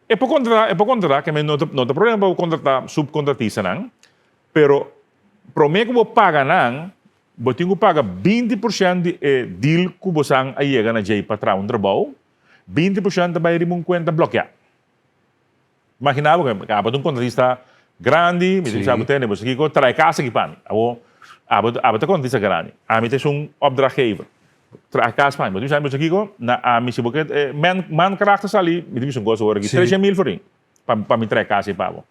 E por contrata, e por contrata, ke men no ta, no ta problema pa bo contrata subcontratistanan, pero prome ku bo paga nan, bo tin ku paga 20% di e deal ku bosan a yega na djei pa traha un trabou, 20% ta bai riba un kuenta blokeá. Imagina bo ke abo ta un kontratista grandi, mi ta bisa bo tende, bo sa kiko, traha e kas aki pa mi. Abo, abo, abo ta kontratista grandi, ami ta esun opdrachtgever. Traha kas pa mi. Bo ta bisa mi kiko? Na ami si bo ke man mankracht ta sali, mi ta bisa un kos awor aki, 300 mil florin pa pa mi traha kas ei pa bo.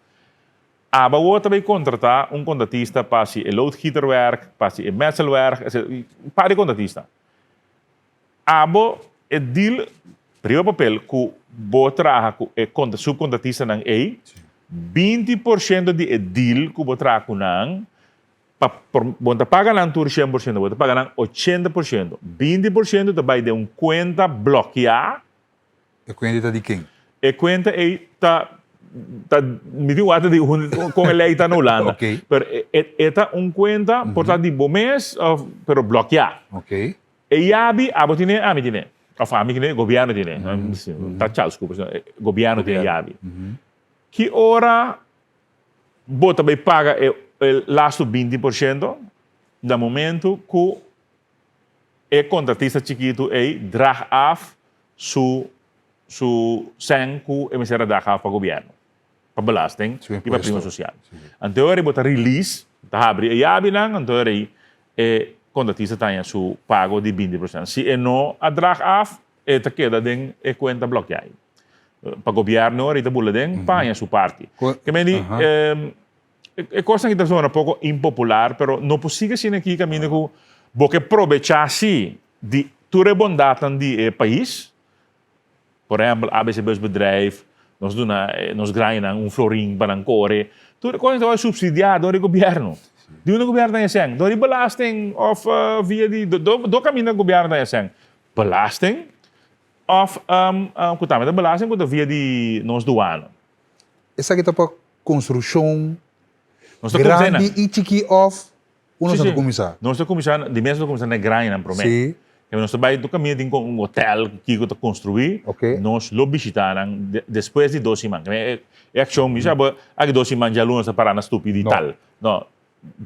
Aba awor ta bay kontratá un kontratista pa hasi e loodgieterwerk, pa hasi e metselwerk, un par di kontratista. Abo e deal riba papel ku bo traha ku e subkontratistanan ei, 20% di e deal ku bo traha ku nan Pa por bo ta paga nan tur 100%, bo ta paga nan 80%. 20% ta bai den un kuenta blokiá. E kuenta ta di ken? E kuenta ei ta ta mi tin wak di kon e lei ta na Hulanda. Ok. Pero e e ta un kuenta por ta di bo mes of pero blokiá. Ok. E yabi abo tine ami tine. Of ami tine gobièrnu tine. Ta chal skupa gobièrnu tine e yabi. Ki ora Bo ta bay paga e lastu 20% na momento cu e contratista chikitu ey draag af su su cen cu e mester a draag af pa gobierno, pa belasting y pa prima social. Anto ora bo ta release, ta habri e yabinan, anto ora ey e contratista ta haña su pago di 20%. Si e no a draag af, e ta keda den e cuenta blokia ey. Pa gobierno ahorita bula den paña su parti. Ke men di, e kosnan ki ta zona poko impopular, pero no por sigui asina aki kaminda ku bo ke probechá si di tur e bondatnan di e pais. Por ehèmpel, ABC Busbedrijf, nos duna nos grandinan un florin pa nan kore. Tur e kosnan ta wòrdu supsidiá dor di gobièrnu. Di unda gobièrnu ta haña sèn? Dor di belasting òf via di, do kaminda gobièrnu ta haña sèn? Belasting Of ku tambe ta belasting ku ta via di nos duana. Esaki ta pa konstrukshon grandi i chikí òf unda nos ta kuminsá? Nos ta kuminsá, di mes nos ta kuminsá na e grandinan promé. Sí. Nos ta bai tur kaminda tin un hotel ku kiko ta konstruí. Nos lo bishitá nan despues di dos siman. E akshon mi sa bo aki dos siman djaluna nos ta pará na stupi di tal. No,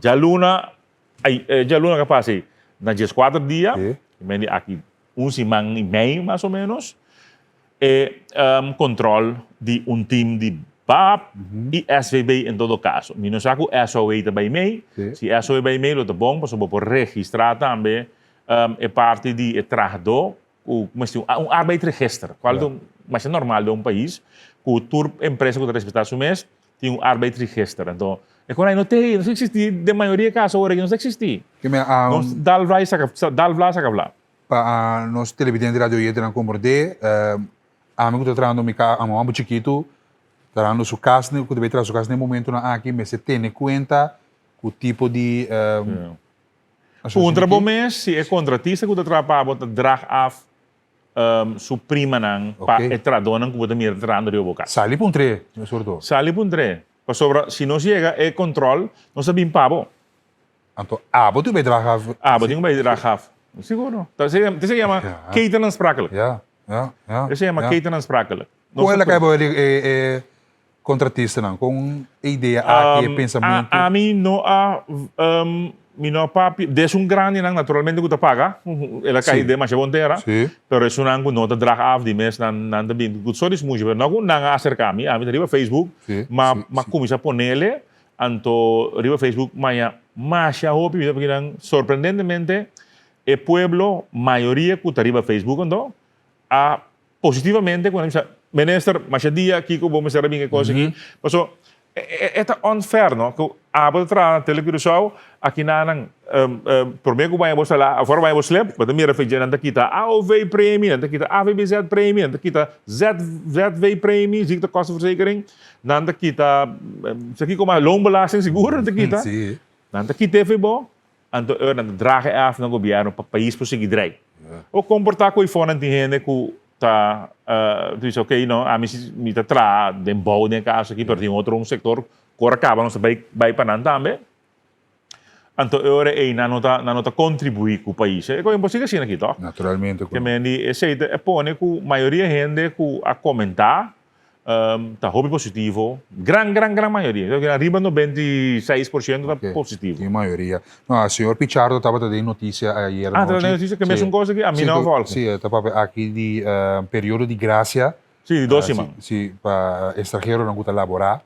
djaluna djaluna ka pasa ei na dieskuater dia, men di aki un siman i mei mas o menos, e control di un team di bap i SVB en todo caso. Mi no sa cu SOA ta bay mei, si SOA bay mei lo ta bon pasobra bo por registra tambe e parti di e trahador cu mester un arbeidsregister, cual ta masha normal den un pais cu tur empresa cu ta respeta su mes tin un arbeidsregister. Anto e con ai no te, no ta existi den mayoria caso awor aki no ta existi. Nos dal vla i saca, dal vla saca vla. Pa nos televidente radio oyentenan komprondé, ami ku ta trahando mi ka, ami hòmber chikitu, trahando su kas, ku ta bai traha su kas na e momentunan aki mester tene kuenta ku tipo di Puntra bo mes si e kontratista ku ta traha pa bo ta drag af su primanan pa e trahadónan ku bo ta mira trahando riba bo kas. Sali puntr'é, sobre todo. Sali puntr'é. Pasobra si nos yega e kòntròl, nos ta bin pa bo. Anto abo tin ku bai draag af. Abo tin ku bai draag af. Sigur. Ta esei yama ketenaansprakelijk. Ja, ja, ja. Esei yama ketenaansprakelijk. Kon el a kai bo e kontratistanan? Kon e idea aki, e pensamentu? Ami no a, mi no a papia, des un grandinan naturalmente ku ta paga, el a kai den masha bon tera, pero esunnan ku no ta draag af di mes nan nan ta bin ku sor di smushi, pero no ku nan a aserka mi, ami ta riba Facebook, ma ma kuminsá ponele, anto riba Facebook maña masha hopi, mi ta pakinan sorprendentemente e pueblo mayoria ku ta riba Facebook anto. a positivamente ku nan bisa, Minister, masha dia kiko bo mester a bin e kos aki. Paso e ta unfair no, ku abo ta traha na Tele Curaçao, aki nan prome ku baña bo sala, afor baña bo slip, bo ta mira fecha nan ta kita AOV premie, nan ta kita AVBZ premie, nan ta kita ZV premie, ziektekostenverzekering, nan ta kita sa kiko mas, loonbelasting sigur nan ta kita. Nan ta kita efe bo, Anto ora nan ta draga e af na gobierno pa pais por sigui drei. O comporta cu eifonan tin hende cu ta bisa ok no ami si mi ta traha den bou den e caso aki pero tin otro un sector cu ora caba nos ta bay bay pa nan tambe. Anto e ora ei nan no ta nan no ta contribui cu pais. E cosa imposible asina aki toch? Naturalmente cu Ke no. men di esey ta e pone cu mayoria hende cu a comenta Ta hopi positivo, gran gran gran mayoria, yo kere riba 96% ta positivo. Tin mayoria. No, señor Pichardo tabata den noticia ayer anochi. Ah, tabata den noticia, ke mesun cosa aki, ami no a volg. Si, e ta papia aki di periodo di gracia. Si, di dos siman. Si, pa estranheronan ku ta laborá.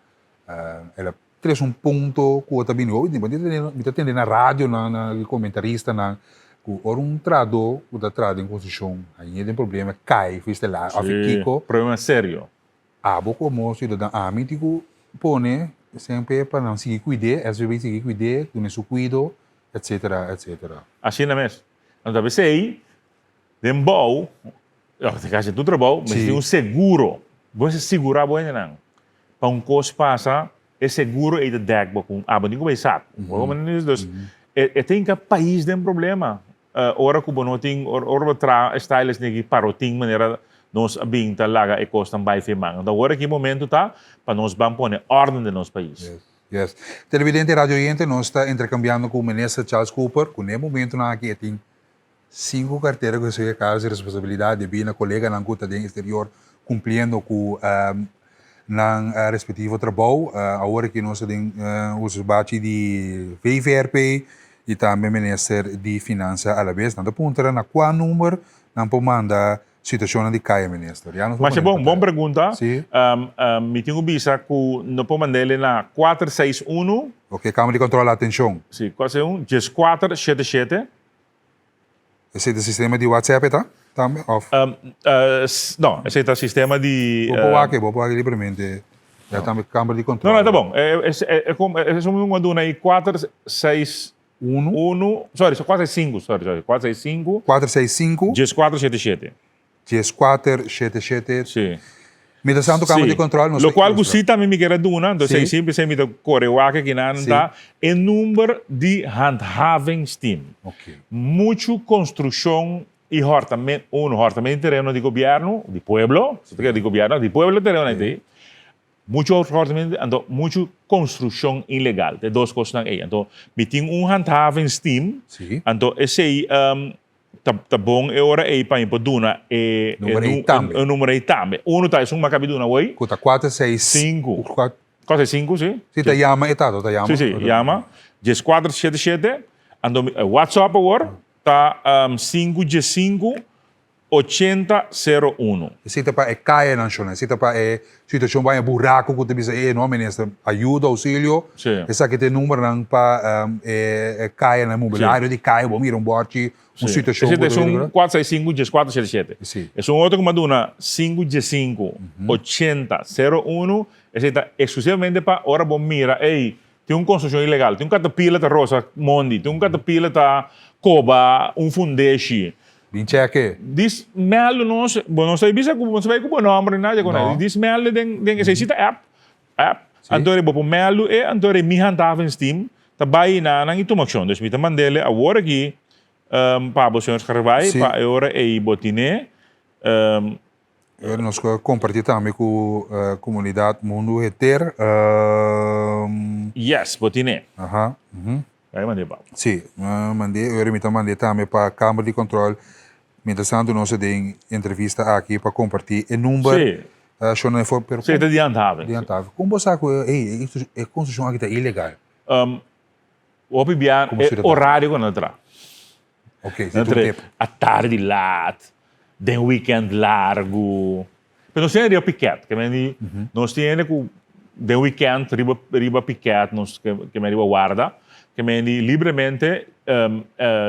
El a trese un punto ku ta bini hopi tempu. Mi ta tende na radio nan, na e komentaristanan, ku ora un trahadó ku ta traha den konstrukshon hañ'é den problema, kai fuiste la òf e kiko. Si, problema serio. Abo komo siudadan ami tin ku pone semper pa nan sigui kuid'é, SVB sigui kuid'é, duna su kuido, etsetera, etsetera. Asina mes. Anto ta p'esei den bou, òf den kasi tur trabou, mester tin un seguro. Bo mester sigurá bo hendenan. Pa un kos pasa, e seguro ei ta dèk bo ku abo tin ku bai sak. Bo comprende? Dus e tin ka pais den problema ora ku bo no tin, ora bo traha e style esaki di parotin manera nos a bin ta laga e kosnan bai fe man. Anto awor aki momento ta pa nos ban pone órden den nos pais. Yes, yes. Televidente y radio oyente, nos ta intercambiando cu Minister Charles Cooper, cu n'e momentonan aki e tin Sinku kartera ku esei a karga si responsabilidat debí na koleganan ku ta den eksterior kumpliendo ku nan respektivo trabou. Awor aki nos ta den usa bachi di VVRP i tambe Minister di Finansa alabes. Nan ta puntra na kua number nan por manda situashonnan di kaya, Minister. Ya nos por Masha pone bon, bon pregunta. Si. Mi tin ku bisa ku no por mand'el na kuater seis unu. Oke, Kamer di Kontrol atenshon. Si, kuater seis unu, dieskuater shete shete. Esei ta sistema di WhatsApp e ta tambe of? No, esei ta sistema di. Bo por wak e, bo por wak libremente. Ya tambe kamber di control. No, no, ta bon. Esun mi a duna ei kuater seis Unu. Unu, sorry, kuater seis sinku, sorry, sorry, kuater seis sinku. Kuater seis sinku. Dieskuater shete shete. Dieskuater shete shete. Sí. Mientras tanto Kamer di Control nos ta Locual cu si tambe mi kier a duna, entonces Sí. ei simple esei mi ta core wak akinan Sí. ta e number di handhavingsteam. Ok. Mucho construccion y hortamen, uno, hortamento di tereno di gobierno, di pueblo, si ta kere di gobierno, di pueblo e terenonan ei ta ei. Mucho hortamento, anto mucho construccion ilegal, ta e dos cosnan ei. Anto mi tin un handhavingsteam, Sí. anto esei Ta ta bon e ora ei pa mi por duna e Numero ei tambe. e numero ei tambe. Uno ta esun m'a kabi duna awey. Ku ta kuater seis. Sinku. Kuater seis sinku, si. Si, ta yama e tato, ta yama. Si, si, yama. Dieskuater shete shete. Anto mi WhatsApp awor ta sinku diesinku Ochenta sero uno. Esei ta pa e kayanan shona, esei ta pa e situashon baña buraku ku ta bisa e no minister ayuda ousilio. Sí. Esaki ta e numbernan pa e kayanan, mobilario di kaya, bo mira un bòrchi, un Sí. situashon Esei ku ta ta esun kuater seis sinku dieskuater shete shete. Sí. Esun otro ku mi a duna sinku diesinku ochenta sero uno, esei ta eksklusivamente pa ora bo mira ey tin un konstrukshon ilegal, tin un katapila ta rosa mondi, tin un katapila ta koba un fundeshi. Bin cheke. Dis mèldu nos, bo no sa bisa ku bo no sa bai ku bo nòmber ni nada ku No. Dis mèldu den den esei si ta app, app. Anto bo por mèldu e, anto mi handhavingsteam ta bai na nan i tuma akshon. Dus mi ta mand'el awor aki pa bo señor Scharwai Si. pa e ora ei bo tine. E nos ku a kompartí tambe ku komunidat mundu henter. Yes, bo tine. Aha. Ai mand'é pa. Sí, mi mand'é. Ora mi ta mand'é tambe pa Kamer di Kontrol. Mientras tanto nos a den entrevista aki pa kompartí e number. Sí. Shona e for pero Sí, ta di handhaving. Di handhaving. Kon bo sa ku ey e konstrukshon aki ta ilegal? Hopi bia Komo e siudadano. orario ku nan ta traha. Ok, si Nan tur traha tempu. atardi laat, den weekend largu. Pero nos tin riba piket, ke men di nos tin hende ku den weekend riba riba piket nos ke men riba warda. Ke men di libremente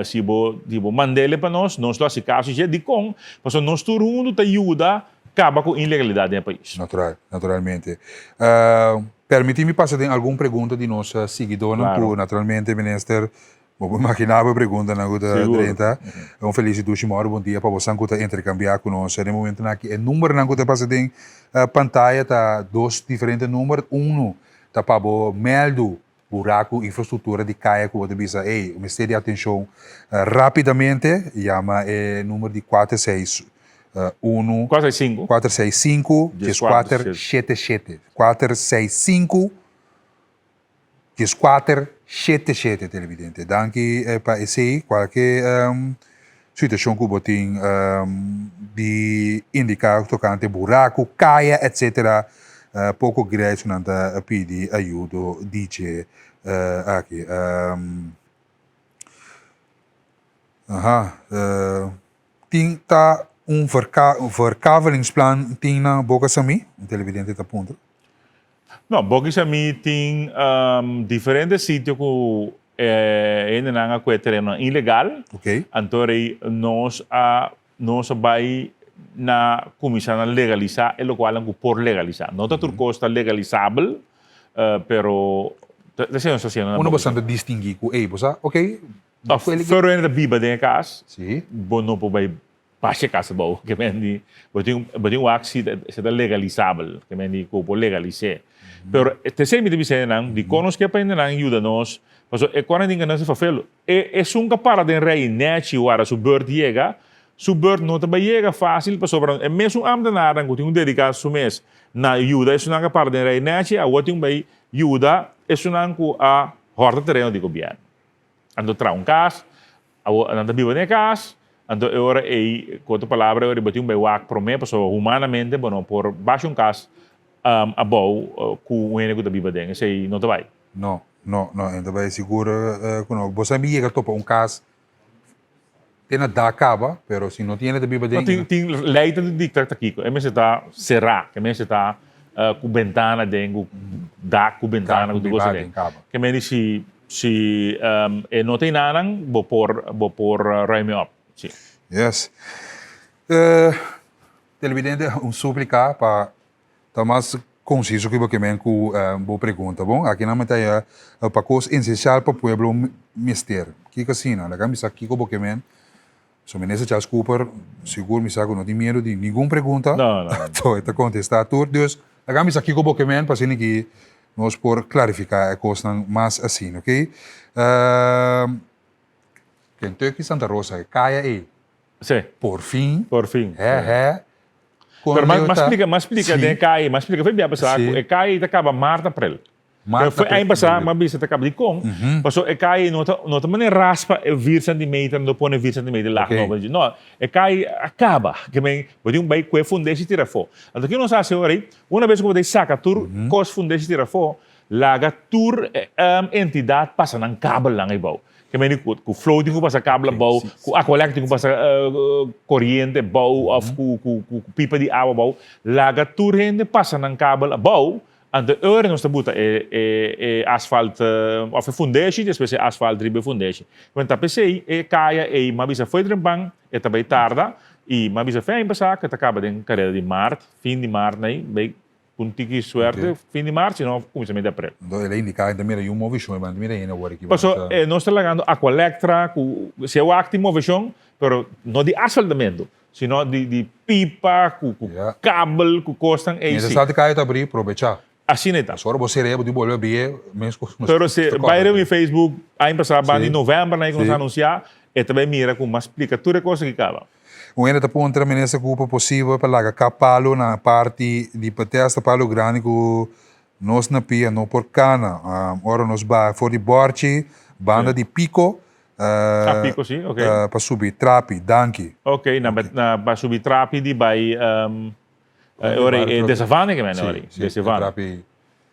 si bo di bo mandele pa nos, nos lo hasi kaso dje. Dikon? Pasobra nos tur huntu ta yuda kaba ku ilegalidat den e pais. Natural, naturalmente. Permití mi pasa den algun pregunta di nos siguidónan ku naturalmente Minister bo por imaginá bo e preguntanan ku ta drenta. Un felis i dushi mòru bon dia pa bosan ku ta interkambiá ku nos. Den e momentunan aki e numbernan ku ta pasa den pantaya ta dos diferente number. Unu ta pa bo mèldu Buraku, infrastruktura di kaya ku bo ta bisa, ey, mester di atenshon rápidamente, yama e number di kuater seis unu, Kuater seis sinku. kuater seis sinku, dieskuater shete shete. 465 14 shete shete, televidente. Danki pa esei. Kualke situashon ku bo tin di indiká tokante buraku, kaya, etsetera, poko greis ku nan ta pidi ayudo di dje aki. Aha, tin ta un verkavelingsplan tin na Boka Samí? Un televidente ta puntra. No, Boki Samí tin diferente sitio ku e hendenan a kue terenonan ilegal. Anto rei nos a nos a bai na kuminsá na legalisá e lokualnan ku por legalisá. No ta tur kos ta legalisabel, pero ta esei nos ta hasiendo na Uno Boki bastante distinguí ku ey bo sa, ok, Òf, fero hende ta biba den e kas, bo no por bai Basha casa abou, ke men di bo tin bo tin wak si si ta legalisabel, ke men di ku bo por legalis'é. Pero t'esei mi ta bisa hendenan, dikon nos ke pa hendenan yuda nos, pasobra e kòrda tin ganansha fafel. E esun ka para den rei nèchi wara su bùrt yega, su bùrt no ta bai yega fásil pasobra e mesun ámtenarnan ku tin ku dediká su mes na yuda esunnan ka para den rei nèchi awor tin ku bai yuda esunnan ku a hòrta tereno di gobièrnu. Anto traha un kas, Awor nan ta biba den e kas, anto e ora ei, ku otro palabra, e ora ei bo tin un bai wak promé, pasobra humanamente bo no por basha un kas abou ku un hende ku ta biba den, esei no ta bai. No, no, no, e no ta bai sigur ku no. Bo sa mi yega topa un kas te na dak kaba, pero si no tin hende ta biba den. No, tin, tin lei ta dikta ta kiko, e mester ta será, e mester ta ku bentana den, ku dak ku bentana, ku tur kos aden. Ke mester si Si e no ta enanan, bo por bo por ruim e op. Si. Yes. Televidente, un suplica pa ta mas conciso cu bo ke men cu bo pregunta, bon? Aki nan mi ta haya pa cos esencial pa pueblo mester. Kico asina? Laga mi sa kico bo ke men. So Minister Charles Cooper, sigur mi sa cu no tin miedo di ningun pregunta. No, no. To e ta contesta tur. Dus, laga mi sa kico bo ke men pa asina ki nos por clarifica e cosnan mas asina, ok? Kentucky Santa Rosa, e caya ey. Si. Por fin. Por fin. He, he. Pero mas splica, mas splica den e caya ey, mas splica fue bia pasa cu e caya ey ta caba maart, april. Pero fue aña pasá m'a bisa ta kaba dikon, pasobra e kai no ta no ta manera raspa e vier centimeter no pone vier centimeter lag nobo. No, e kai a kaba. Ke men bo tin ku bai kue fundeshi tira afó. Anto ke nos hasi ora ei, una bes ku bo ta saka tur kos fundeshi tira afó, laga tur entidat pasa nan kabelnan ei bou. Ke men di ku ku Flow tin ku pasa kabel abou, ku Aqualectra tin ku pasa koriente abou òf ku ku ku pipa di awa abou. Laga tur hende pasa nan kabel abou Anto e ora nos ta buta e e e asfalt of e fundeshi, despues e asfalt riba e fundeshi. Bueno, ta p'esei e kaya ei m'a bisa fo'i trempan, e ta bai tarda, i m'a bisa fe aña pasá ku e ta kaba den kareda di mart, fin di mart nei, bai ku un tiki suerte fin di mart, si no kuminsamentu di aprel. Anto el a indiká, ta mira yu movishon, e banda mira hende awor aki. Paso nos ta lagando Aqualectra ku si e wak tin movishon, pero no di asfaltamentu. Sino di di pipa ku ku kabel ku kosnan ei si. Mientras tanto kaya ta abrí, probechá. Asina e ta. Pasobra bo ser'é bo tin bolbe abrié mes kos. Pero si bai riba mi Facebook aña pasá banda di novèmber nan ku nos a anunsiá e ta bai mira ku mas splika tur e kos aki kaba. Un hende ta puntra Minister Cooper posibel pa laga kap palu na parti di Bethesda, palu grandi ku nos na pia no por kana. Ora nos baha for di bòrchi banda di Pico Ah, Pico si, ok. Pa subi trapi, danki. Ok, na na pa subi trapi di bai ora e Desavane ke mene ora, Desavane. Trapi.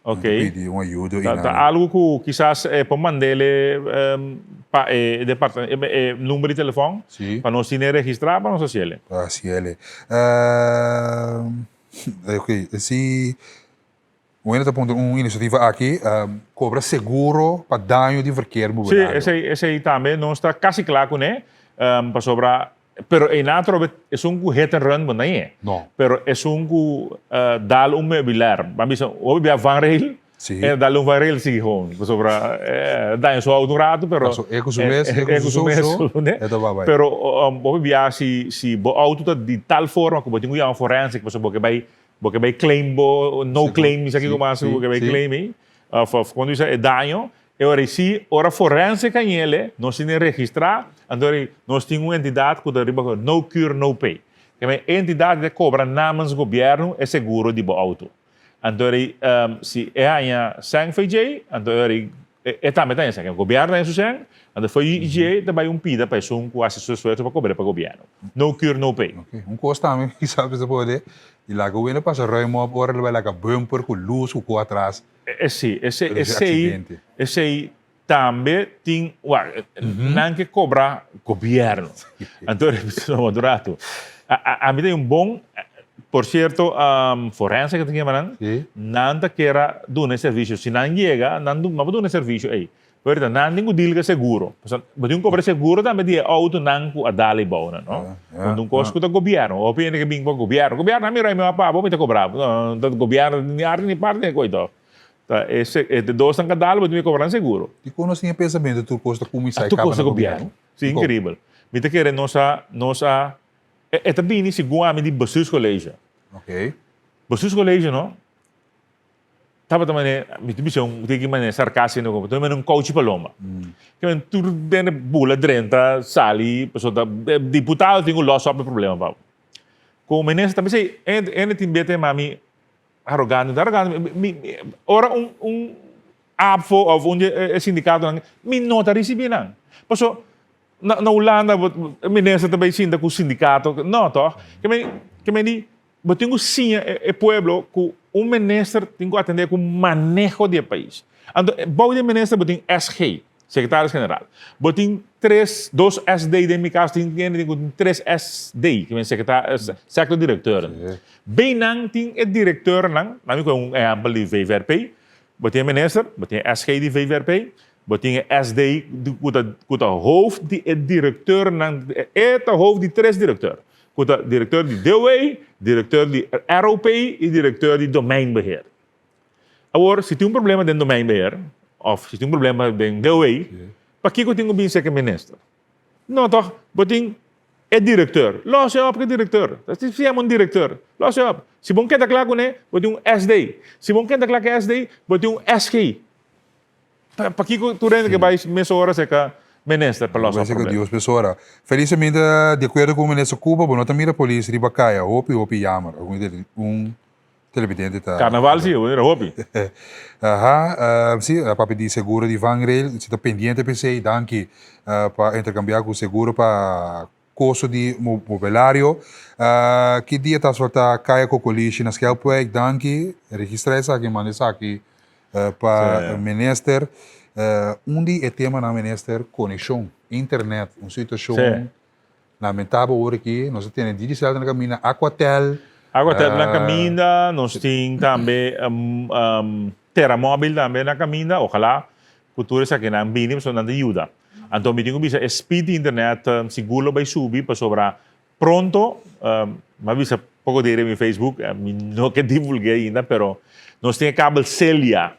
Ok. Pidi un ayudo Ta ta algo ku kisas e por mandele pa e departamento e number di telefòn pa nos tine registrá pa nos hasiele. Pa hasiele. Ok, si. Un hende ta puntra un iniciativa aki, cobra seguro pa daño di verkeer Sí, mobilario. esei, esei tambe nos ta casi cla cune, pasobra, pero einan atrobe esun cu hit and run bo no e. No. Pero esun cu dal un meubilair, ban bisa, hopi bia vangrail, Sí. e dal un vangrail sigui gewoon, pasobra e daña su auto un rato, pero Paso e cu su mes, e cu su so, e ta bai bai. Pero hopi bia si, si bo auto ta di tal forma cu bo tin cu yama forensic, pasobra bo ke bai Bo ke bai claim bo no claim mi sa kiko mas bo ke bai claim ei of of kon bisa e daño e ora ei si ora forense kañele nos tin registra anto ora ei nos tin un entidat ku ta riba no cure no pay ke men e entidat ta kobra namens gobierno e seguro di bo auto anto ora ei si e haña sèn for djei anto e ora ei E tambe ta hesa ke gobièrnu ta hesa su sèn, anto for dje ta bai un pida pa esun ku hasi su esfuerso pa kobr'é pa gobièrnu. No cure no pay. Ok, un kos tambe kisas bisa pode di laga wende pasa ruim op ora lo bai laga bumper ku lus ku ko atras. E si, esei Pero si esei aksidente. esei tambe tin wak nan ke kobra gobièrnu. Anto no un ratu. Ami ta un bon Por cierto, forense ke ta yama nan, nan ta kera duna e servicio. Si nan yega, nan no por duna e servicio ey. Pero ahorita nan tin cu deal cu e seguro. Pasobra bo tin cu cobra e seguro tambe di e autonan cu a dal ey bou nan, no? Cuando un cos cu ta gobierno, hopi hende ke bin pa gobierno. Gobierno a mira mi a paga bo, mi ta cobra bo. No, ta gobierno ni arti ni parti ni e coy toch. Ta e e dosnan cu a dal bo tin cu cobra nan seguro. Dicon nos tin e pensamento tur cos ta cuminsa y Tur caba cos ta na gobierno? gobierno. Si, increibel. Mi ta kere nos a, nos a E ta bini segun ami di Bestuurscollege. Ok. Bestuurscollege no tabata mane, mi ta bisa un tiki mane sarcastic no, ta mane un kouchi palomba. Ke men tur dende bula drenta sali pasobra ta diputado tin ku los op e problema pa bo. Komo minister ta bisa ene tin bete mami arogante, no ta arogante, mi ora un un ABVO of un di e sindikatonan mi no ta risibi nan. Pasobra Na na Hulanda bo minister ta bay sinta cu sindicato, no toch? Ke men ke men di bo tin cu siña e pueblo cu un minister tin cu atende cu maneho di e pais. Anto bou di e minister bo tin SG, secretaris general. Bo tin tres, dos SD den mi caso tin hende tin cu tin tres SD, ke men secreta sector directeuren. Bay nan tin e directeurnan, nan mi coge un ehempel di VVRP, bo tin e minister, bo tin e SG di VVRP, Bo tin e SD ku ta ku ta hoofd di e direkteurnan, e ta hoofd di tres direkteur, ku ta direkteur di DOW, direkteur di ROP i direkteur di Domeinbeheer. Awor, si tin un problema den Domeinbeheer òf si tin un problema den DOW, pakiko tin ku bin serka minister? No tòg, bo tin e direkteur, lòs e òp ku e direkteur, ta si yama un direkteur, lòs e òp. Si bo no keda kla kuné, bo tin un SD, si bo no keda kla ku e SD, bo tin un SG. Pakiko tur hende ke bai mesora serka minister pa los nan Serka problema? Dios mesora. Felizmente di akuerdo ku minister Cooper bo no ta mira polis riba kaya. Hopi hopi yamer. Un televidente ta. Karnaval si, bo mira hopi. Aha, si, a papia di seguro di vangrail. Si ta pendiente p'esei, danki pa interkambia ku seguro pa kosto di mobilario. Ki dia ta asfaltá Kaya Kokolishi na Schelpwijk? Danki. Registrá esaki, manda esaki pa minister. Un di e temanan minister, konekshon, internet, un situashon lamentabel awor aki. Nos a tene Digicel na kaminda, Aquatel. Aquatel na kaminda, nos tin tambe Terramobil tambe na kaminda. Ojalá ku tur esakinan bini pasobra nan ta yuda. Anto mi tin ku bisa e speed di internet sigur lo bai subi pasobra pronto, mi a bisa poko di riba mi Facebook, mi no ke divulg'é ainda pero nos tin e kabel Celia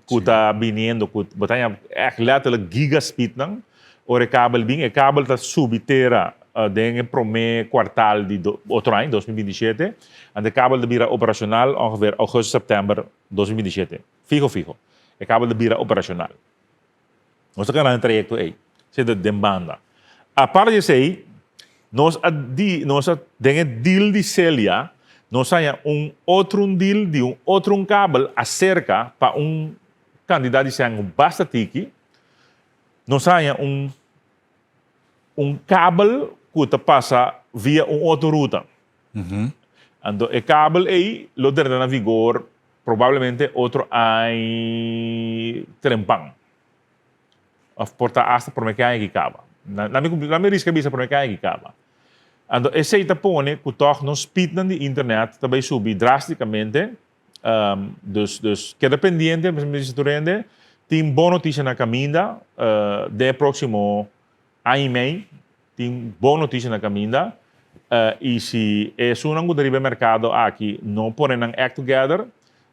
ku ta biniendo ku bo ta haña ègt lèterlik giga speednan ora e kabel bin. E kabel ta subi tera den e promé kuartal di otro aña, 2027, anto e kabel ta bira operashonal ongeveer augustus, sèptèmber 2027, fiho fiho e kabel ta bira operashonal. Nos ta gana e trayecto ey, esey ta den banda. Aparte di esey, nos a di, nos a, den e deal di Celia, nos haña un otro un deal di un otro un kabel acerca pa un cantidad di sèn basta tiki, nos haña un un kabel cu ta pasa via un otro ruta. Anto e kabel ey lo drenta na vigor Probablemente otro aña trempan. Of por ta hasta prome ke aña ki kaba. Na mi na mi riska bisa prome ke aña ki kaba. Anto esei ta pone ku tòg nos speednan di internet ta bai subi drasticamente. Dus, dus keda pendiente, mi bisa tur hende, tin bon noticia na caminda den e proximo aña y mei, tin bon noticia na caminda y si esunnan cu ta riba e mercado aki no pone nan act together,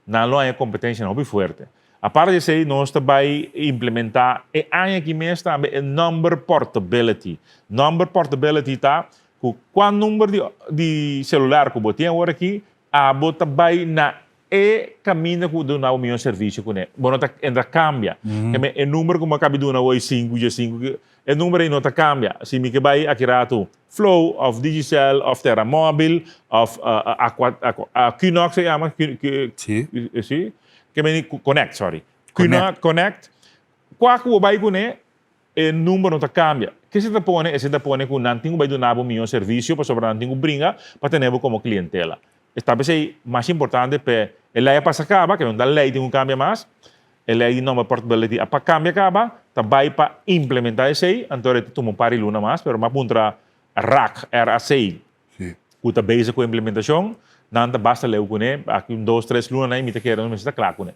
nan lo haña competencianan hopi fuerte. Aparte di esey nos ta bay implementa e aña aki mes tambe e number portability. Number portability ta cu cua number di di celular cu bo tin awor aki, abo ta bay na e caminda cu duna bo miho servicio cune. Bo no ta entra cambia. Keme e number cu bo a cabi duna hoy sinku dje sinku, e number ey no ta cambia. Si mi ke bay aki rato Flow of Digicel of Terra Mobil of Aqua aqua Qnox e yama Si. Si. Keme Connect sorry. Connect. Connect. Cua cu bo bay cune E number no ta cambia. Ke si ta pone? Esei ta pone cu nan tin cu bay duna bo miho servicio pasobra nan tin cu bringa pa tene bo como clientela. Ta p'esei mas importante p'e e ley a pasa caba, ke no ta ley tin cu cambia mas, e ley di number portability a cambia caba, ta bay pa implementa esei, anto e ta tuma un par di luna mas, pero mi a puntra rac, RAC, cu ta bezig cu e implementacion, nan ta basta leu cune, aki un dos tres luna nan mi ta kere nos mester ta cla cune.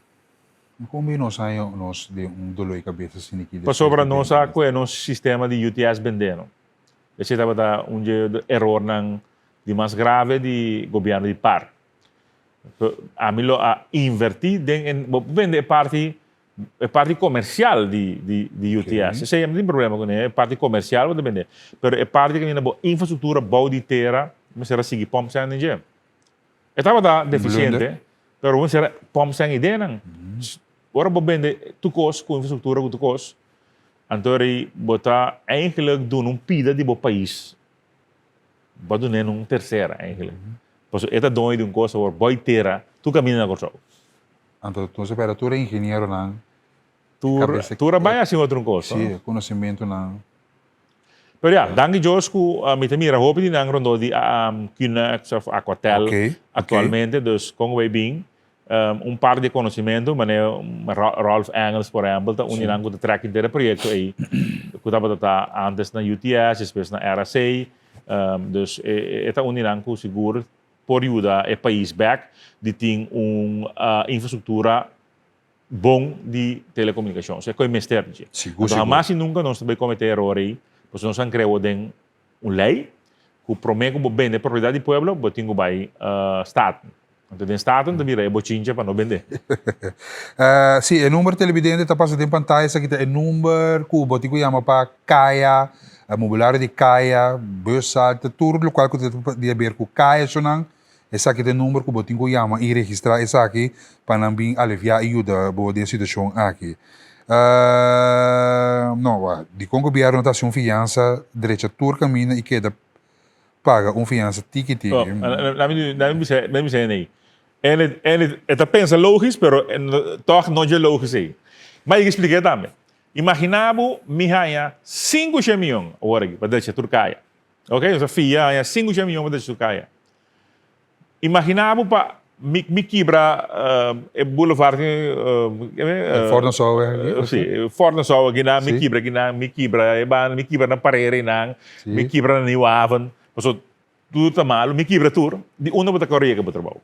Kon bin nos haña nos den un doló di kabes asina ki despues Pasobra di nos a bende? kohe nos sistema di UTS bendé no. Esei tabata un dje erornan di mas grave di gobièrnu di par. Ami lo a invertí den e, bo por bende e parti e parti komersial di di di UTS. Esei ami no tin problema kuné, e parti komersial bo ta bende. Pero e parti kaminda bo infrastruktura bou di tera mester a sigui pòmp sèn den dje. E tabata defisiente, pero bo mester pòmp sèn ideanan. Ora bo bende tur kos ku infrastruktura ku tur kos, anto rei bo ta eigenlijk duna un pida di bo pais, bo a dun'é na un tersera eigenlijk. Pasobra e ta doño di un kos awor, boi tera tur kaminda na Kòrsou. Anto nos a pèrdè tur e ingenieronan. Tur, tur a bai hasi otro kos. Sí, e konosementunan. Pero ya, danki Dios ku mi ta mira hopi di nan rondó di Qnex of Aquatel aktualmente, dus kon ku bai bin un par di konosementu, manera Rolf Engels por ehèmpel ta un di nan ku ta trèk henter e proyekto ei ku tabata ta antes na UTS, despues na RAC, dus e ta un di nan ku sigur por yuda e pais bèk di tin un infrastruktura bon di telecomunicacion. Osea, koe mester di dje. Sigur, Anto sigur. hamas y nunca nos ta bay comete eror ey, pasobra nos a creo den un ley cu prome cu bo bende propiedad di pueblo, bo tin cu bay Staten. Anto den Staten ta bira e bochincha pa no bende. Si, e number televidente ta pasa den pantaya, esaki ta e number cu bo tin cu yama pa caya, mobilario di caya, bushalte, tur locual cu ta di haber cu caya eshonan. Esaki ta e number ku bo tin ku yama i registrá esaki pa nan bin aliviá i yuda bo den e situashon aki. No, wak, dikon gobièrnu ta hasi un fiansa drecha tur kaminda i keda paga un fiansa tiki tiki? Lami bisa, lami bisa hende ei. E ta pensa logis, pero tòg no dje logis ei. Ma e splik'é tambe. Imaginá bo mi haña 500 mion awor aki pa drecha tur kaya. Ok, nos a fia haña 500 mion pa drecha tur kaya. Imagina bo pa mi mi kibra e boulevard Fort Nassau aki. Si, Fort Nassau aki nan, mi kibra aki nan, mi kibra e banda, mi kibra na Parera einan, mi kibra na Nieuwe Haven, pasobra tur ta malu, mi kibra tur, di unda bo ta kore yega bo trabou?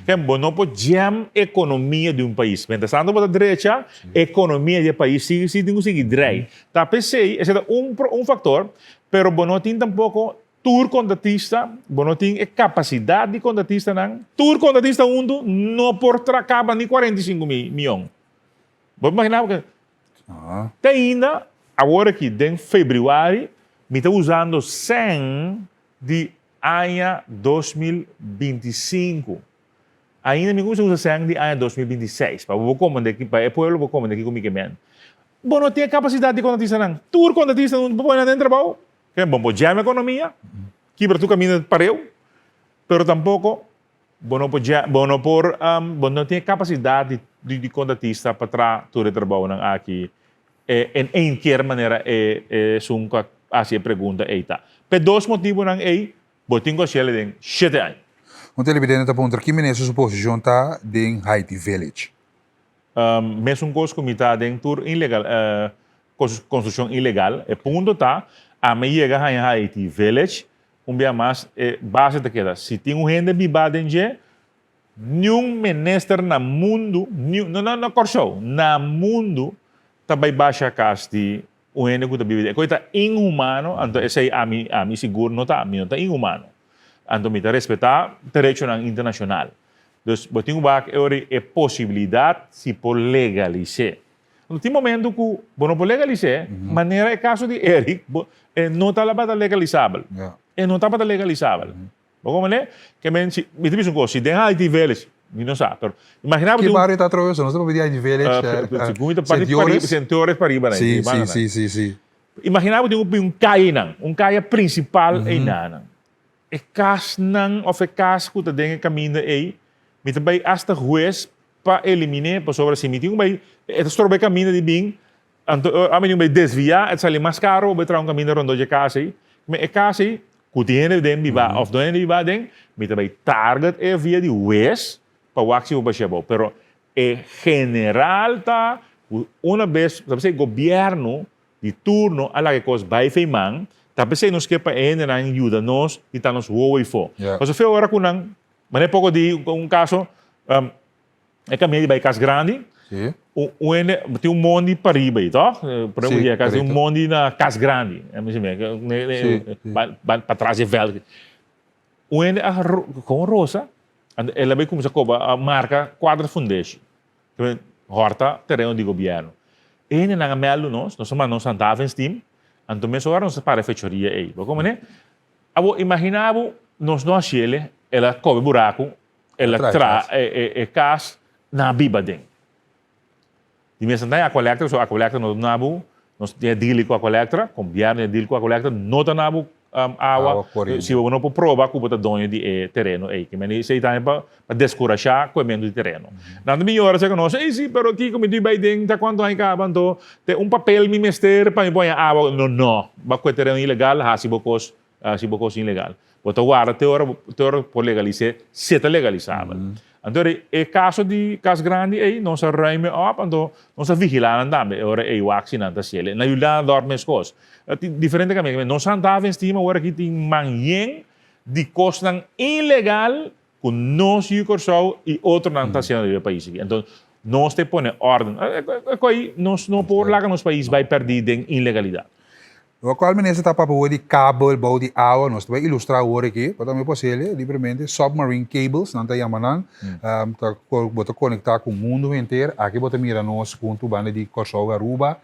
Ken, bo no por jam ekonomia di un pais. Mientras tanto bo ta drecha, ekonomia di e pais sigui sigui tin ku sigui drei. Ta p'esei, esei ta un un faktor, pero bo no tin tampoko Tur kontratista, bo no tin e kapasidat di kontratistanan, tur kontratista huntu no por tra kaba ni 45 mion. Bo imagina bo ke te ainda awor aki den febrüari mi ta usando sèn di aña 2025. Ainda mi kuminsa usa sèn di aña 2026 pa bo komprende pa e pueblo por komprende kiko mi ke men. Bo no tin e kapasidat di kontratistanan. Tur kontratista huntu bo pone nan den trabou. Ke bon bo jam ekonomia, kibra tur kaminda pareu, pero tampoko bo no por bo no por bo no tin e kapasidat di di kontratista pa traha tur e trabounan aki en een keer manera e esun ku a hasi e pregunta ei ta. P'e dos motibunan ei bo tin ku hasiel den shete aña. Un televidente ta puntra ki minister su posishon ta den Haiti Village. Mesun kos ku mi ta den tur ilegal Construccion ilegal. E punto ta, ami yega haña Haiti Village, un bia mas e base ta keda, si tin un hende biba den dje, Niun minister na mundu, niun, no na Kòrsou, na mundu ta bai basha kas di un hende ku ta biba di. E kos ta inhumano, anto esei ami, ami sigur no ta, mi no ta inhumano. Anto mi ta respetá derechonan internashonal. Dus bo tin ku wak e ora e posibilidat si por legalis'é. Anto tin momento ku bo no por legalis'é, manera e kaso di Eric, bo, e no tabata legalisabel. E no tabata legalisabel. Bo comprende? Ke men si, mi ta bisa un kos, si den Haiti Village, mi no sa, pero imagina bo Ki tin un. bario ta atrobe eso? Nos ta papia di Haiti Village, Segun mi ta Sint parti pariba, Joris. Sint Joris pariba nan, Si, di banda si, nan. si, si, si. Imagina bo tin un un kaya nan, un kaya principal einan. E kasnan of e kas ku ta den e kaminda ei, mi ta bai asta hues pa eliminé, pasobra si mi tin ku bai, e ta stroba e kaminda di bin, Anto ami tin bai desviá, e ta sali mas karo bai traha un kaminda rondó dje kas ei. Me e kas ei, ku tin hende den bibá òf no hende bibá aden, mi ta bai target e via di hues pa wak si bo bash'é abou. Pero e general ta ku una bes, ta p'esei gobièrnu di turno a laga e kos bai fei man, ta p'esei nos ke pa e hendenan yuda nos i ta nos wowo ei fo. Pasobra fe ora ku nan, manera poko di un kaso, E kaminda di bai kas grandi, un hende tin un mondi pariba ei, toch? Por ejemplo, yega kas tin un mondi na kas grandi, patras di e veld. Un hende a kon rosa, anto el a bai kuminsá koba a marka kuater fundeshi, hòrta tereno di gobièrnu. E hendenan a mèldu nos, nos a manda nos handhavings team, anto mesora nos a para e fechoria ei. Bo komprende? Abo imaginá bo nos no hasiel, el a koba e buraku El a tra e kas na biba den. Di mes nan Aqualectra, so Aqualectra no ta duna bo, nos tin e deal ku Aqualectra, gobièrnu tin e deal ku Aqualectra, no ta duna bo awa si bo no por proba ku bo ta doño di e tereno ei. Ke mende esei tambe pa deskurashá koementu di tereno. Nan ta bin yora serka nos, ei si, pero kiko mi tin bai den ta kuantu aña kaba, anto te un papel mi mester pa mi por haña awa. No, no, bo a kue tereno ilegal, hasi bo kos Si bo kos ilegal. Bo ta warda te ora te ora por legalis'é, si e ta legalisabel. Anto e kaso di Kas Grandi ei, nos a ruim e op, anto nos a vigilá nan tambe e ora ei wak si nan ta hasiel. Na Julianadorp meskos. Tin diferente kaminda. Nos handhaven stima awor aki tin man yen di kosnan ilegal ku nos yu Kòrsou i otronan ta hasiendo riba e pais aki. Anto nos ta pone órden. E koi nos no por laga nos pais bai pèrdí den ilegalidat. Lokual minister ta papia awor di kabel bou di awa, nos ta bai ilustrá awor aki, bo tambe por hasiel libremente, submarine cables nan ta yama nan, ta bo ta konektá ku mundu henter, aki bo ta mira nos huntu banda di Kòrsou i Aruba,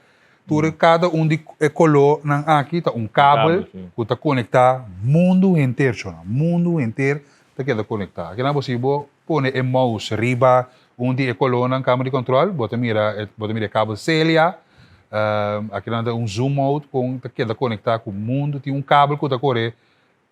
tur e kada un di e kolónan aki ta un kabel ku ta konektá mundu henter, shona, mundu henter ta keda konektá. Aki nan bo si bo pone e mouse riba un di e kolónan kamer di kòntròl, bo ta mira e bo ta mira e kabel Celia, aki nan ta un zoom out kon ta keda konektá ku mundu, tin un kabel ku ta kore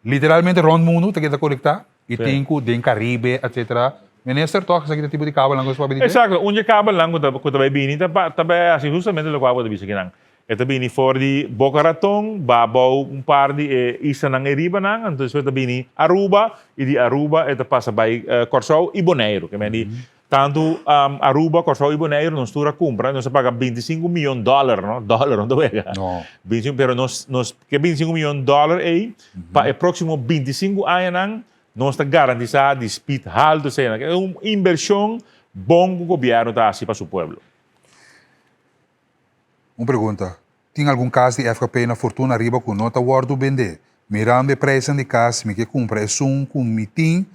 literalmente rònt mundu ta keda konektá i tin ku den Karibe etcetera. Minister tòg esaki ta tipo di kabelnan ku nos papia di dje? Eksakto, un dje kabelnan ku ta ku ta bai bini ta ta bai hasi hustamente lokual bo ta bisa kinan. E ta bini for di Boca Raton, ba abou un par di e islanan ei riba nan, anto despues ta bini Aruba, i di Aruba e ta pasa bai Kòrsou i Boneiru. Ke men di tantu Aruba, Kòrsou i Boneiru nos tur a kumpra, nos a paga 25 miyon dòler, no, dòler no ta wega. No. 25, pero nos nos ke 25 miyon dòler ei pa e próksimo 25 añanan nos ta garantisá di speed haltu esei. E un inbershon bon ku gobièrnu ta hasi pa su pueblo. Un pregunta, Tin algun kas di FKP na Fortuna Ariba ku no ta wòrdu bendé? Mirando e preisnan di kas, mi ke kumpra esun ku mi tin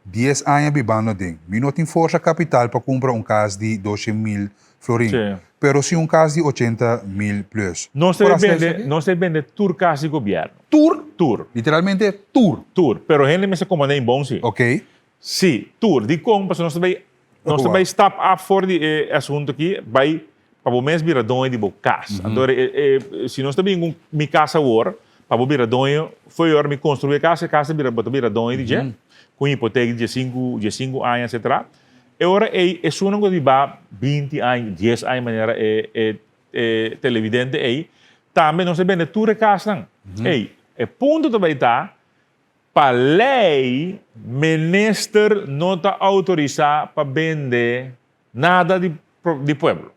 dies aña bibando aden. Mi no tin forsa kapital pa kumpra un kas di 200 mil florin, pero si un kas di 80 mil plus. Nos Por ta hasi bende, esaki? nos ta bende tur kas di gobièrnu. Tur? Tur. Literalmente tur? Tur. Pero hende mester komandá in bon si. Ok. Si, tur. Dikon? Pasobra nos ta bai, nos ta bai stap af for di e asuntu aki, bai pa bo mes bira doño di bo kas. Anto e e si nos ta bin ku mi kas awor, pa bo bira doño, fo'i ora mi konstruí e kas, e kas ta bira, bo ta bira doño di dje, ku un hipoteka di diesinku, diesinku aña etsetera. E ora ei esunnan ku ta biba binti aña, dies aña manera e e e televidente ei, tambe nos ta bende tur e kasnan. Ei, e punto ta bai ta, Pa lei, minister no ta outorisá pa bende nada di di pueblo.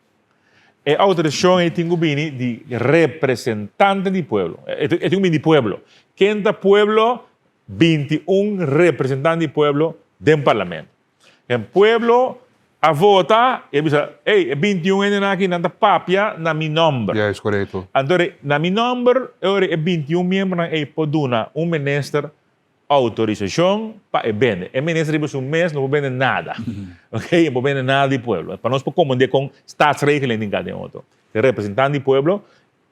E outorisashon ei tin ku bini di representante di pueblo. E tin ku bini di pueblo. Ken ta pueblo? 21 representante di pueblo den parlamento. E pueblo a vota y a bisa, ey, e 21 hendenan aki nan ta papia na mi nomber. Ja, es korekto. Anto na mi nomber, e ora e 21 miembronan ey por duna un minister Autorisacion pa e bende. E minister riba su mes no por bende nada. Ok, e por bende nada di pueblo. Pa nos por comprende con staatsregeling tin cada den otro. E representante di pueblo,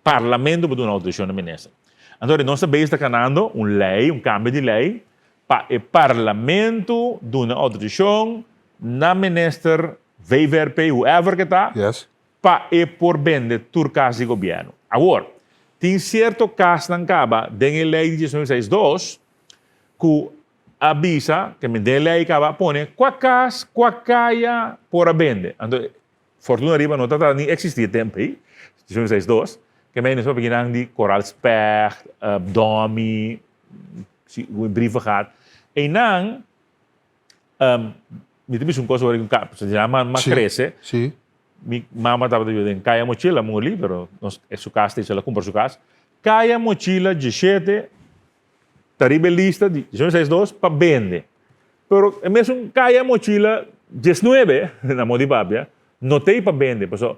parlamento por duna autorisacion na minister. Anto nos ta bezig ta canando un ley, un cambio di ley, pa e parlamento duna autorisacion na minister, VVRP, whoever ke ta, pa e por bende tur kas di gobièrnu. Awor, tin sierto kasnan kaba den e lei di diesnuebe seis dos ku a bisa, ke men den e lei kaba a pone kua kas, kua kaya por a bende. Anto, Fortuna Riba no tabata ni eksistí e tempu ei, diesnuebe seis dos, ke men nos papia kinan di Koral Specht, Domi, Brievengat. Einan Mi ta bisa un cosa ora cu m'a crece, mi mama tabata biba den Caya Mochila, Murli, pero nos su cas ta el a cumpra su cas. Caya Mochila diecisiete ta riba e lista di 1962 pa bende. Pero e mesun Caya Mochila diesnuebe, na modo di papia, no ta ey pa bende, pasobra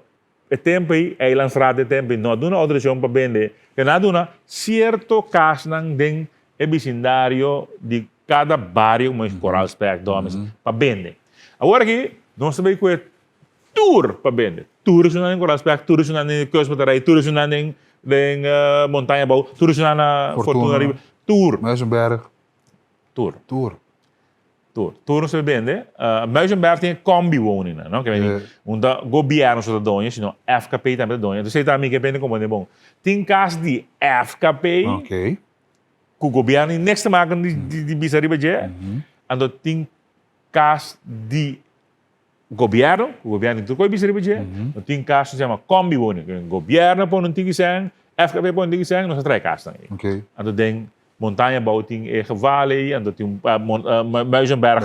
E tempu ei, Eilandsraad e tempu ei no a duna outorisashon pa bende, e nan a duna sierto kasnan den e bisindario di kada bario, komo Koraalspek, Domis, pa bende. Awor aki nos ta bay ku e tur pa bende. Tur esunnan den Koraalspek, tur esunnan den Kustbatterij, tur esunnan den den Montaña Abou, tur esunnan na Fortuna Riba, tur. Muizenberg. Tur. Tur. Tur. Tur nos ta bende. Muizenberg tin e combi woningnan, no? Ke meen, un ta gobierno so ta doño, sino FKP tambe ta doño. Entonces esei ta mi ke bende como den bon. Tin kas di FKP ku gobierno tin niks te maken di di bisa riba dje. Anto tin kas di gobierno, ku gobierno tin tur kos bisa riba dje. Anto tin kas ku se yama combi woning. Ke gobierno pone un tiki sèn, FKP pone un tiki sèn, nos a trae kasnan ei. Anto den Montaña bou tin e geval ei, anto tin Muizenberg,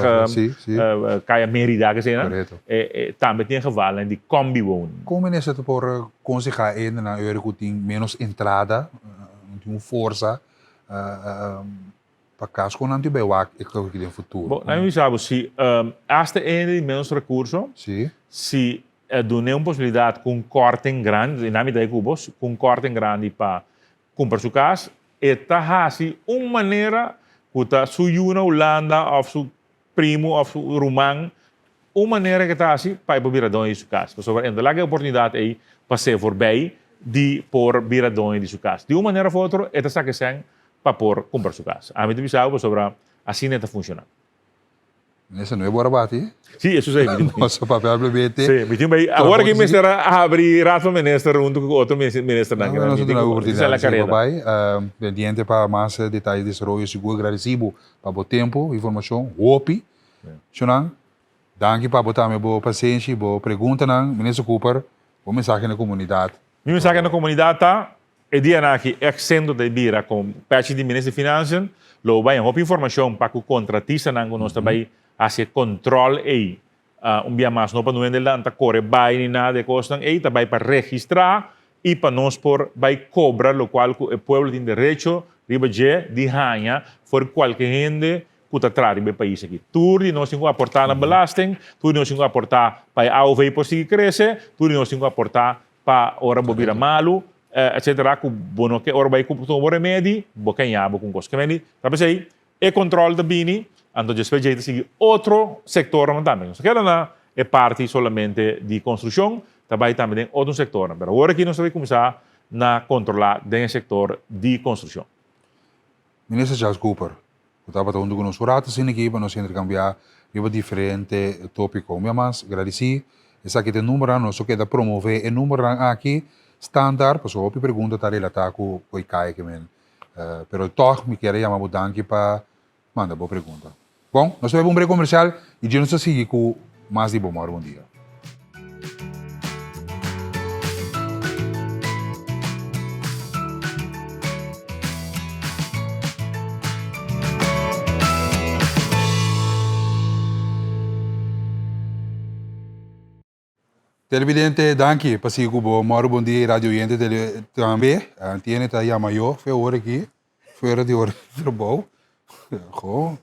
Kaya Merida ke eseinan, tambe tin e gevalnan di combi-woning. Kon minister ta por konsehá e hendenan ora ku tin ménos entrada, no tin un forsa pa kas, kon nan tin bai wak e kos aki den futuro? Bo, nan mi bisa bo si asta e hende di ménos rekurso, si dun'é un posibilidat ku un kòrting grandi, nan mi ta e ku bo, ku un kòrting grandi pa Cumpra su cas, e ta haci un manera cu ta su yu na Hulanda of su primo of su ruman, un manera cu e ta haci pa e por bira doño di su cas. Pasobra e no ta laga e oportunidad ey pas'é voorbij di por bira doño di su cas. Di un manera of otro e ta saca e cen pa por cumpra su cas. Ami ta bisa bo pasobra asina e ta funciona. Minister, no e bora bati? Sí, eso sí. Nos a papia hablemente. Sí, mi tin bay. Awor aki mester a habri Raad van Minister hunto cu otro ministernan. No, nos a duna oportunidad di sigui bay. Pendiente pa mas detaye di desaroyo. Sigur agradeci bo pa bo tempo, informacion, hopi. Shonan, danki pa bo tambe bo pasenshi, bo preguntanan. Minister Cooper, bo mensahe na comunidad. Mi mensahe na comunidad ta, E dianan aki ex sendo ta bira con pechi di Minister di Financiën, lo bo bay hopi informacion pa cu contratistanan cu nos ta bay haci e control ey. Un bia mas no pa nu hende lanta core bay ni nada di e cosnan ey, ta bay pa registra y pa nos por bay cobra locual cu e pueblo tin derecho riba dje di haña for cualke hende cu ta traha riba e pais aki. Tur di nos tin cu aporta na belasting, tur di nos tin cu aporta pa e AOV por sigui crece, tur di nos tin cu aporta pa ora bo bira malu, etcetera, ku bo no ke ora bo bai tuma bo remedi, bo ke ña bo ku un kos. Kemeni, ta p'esei e kontrol ta bini, anto despues djei ta sigui otro sektornan tambe. Nos ta keda na e parti solamente di konstrukshon, ta bai tambe den otro sektornan. Pero awor aki nos ta bai kuminsá na kontrolá den e sektor di konstrukshon. Minister Charles Cooper, ku tabata huntu ku nos un ratu asina aki pa nos interkambiá riba diferente tópiko. Un bia mas gradisí esaki ta e numbernan, nos lo keda promové e numbernan aki standaard pasobra hopi pregunta ta relatá ku koe kai ke men. Pero tòg mi kier a yama bo danki pa manda bo pregunta. Bon, nos ta bai pa un brek komersial i dje nos ta sigui ku mas di bo mòru bon dia. Televidente, danki pa sigui ku bo. Mòru bon dia i radio oyente tele tambe. Tiene ta yama yo fe ora aki, fuera di ora di trabou. Go.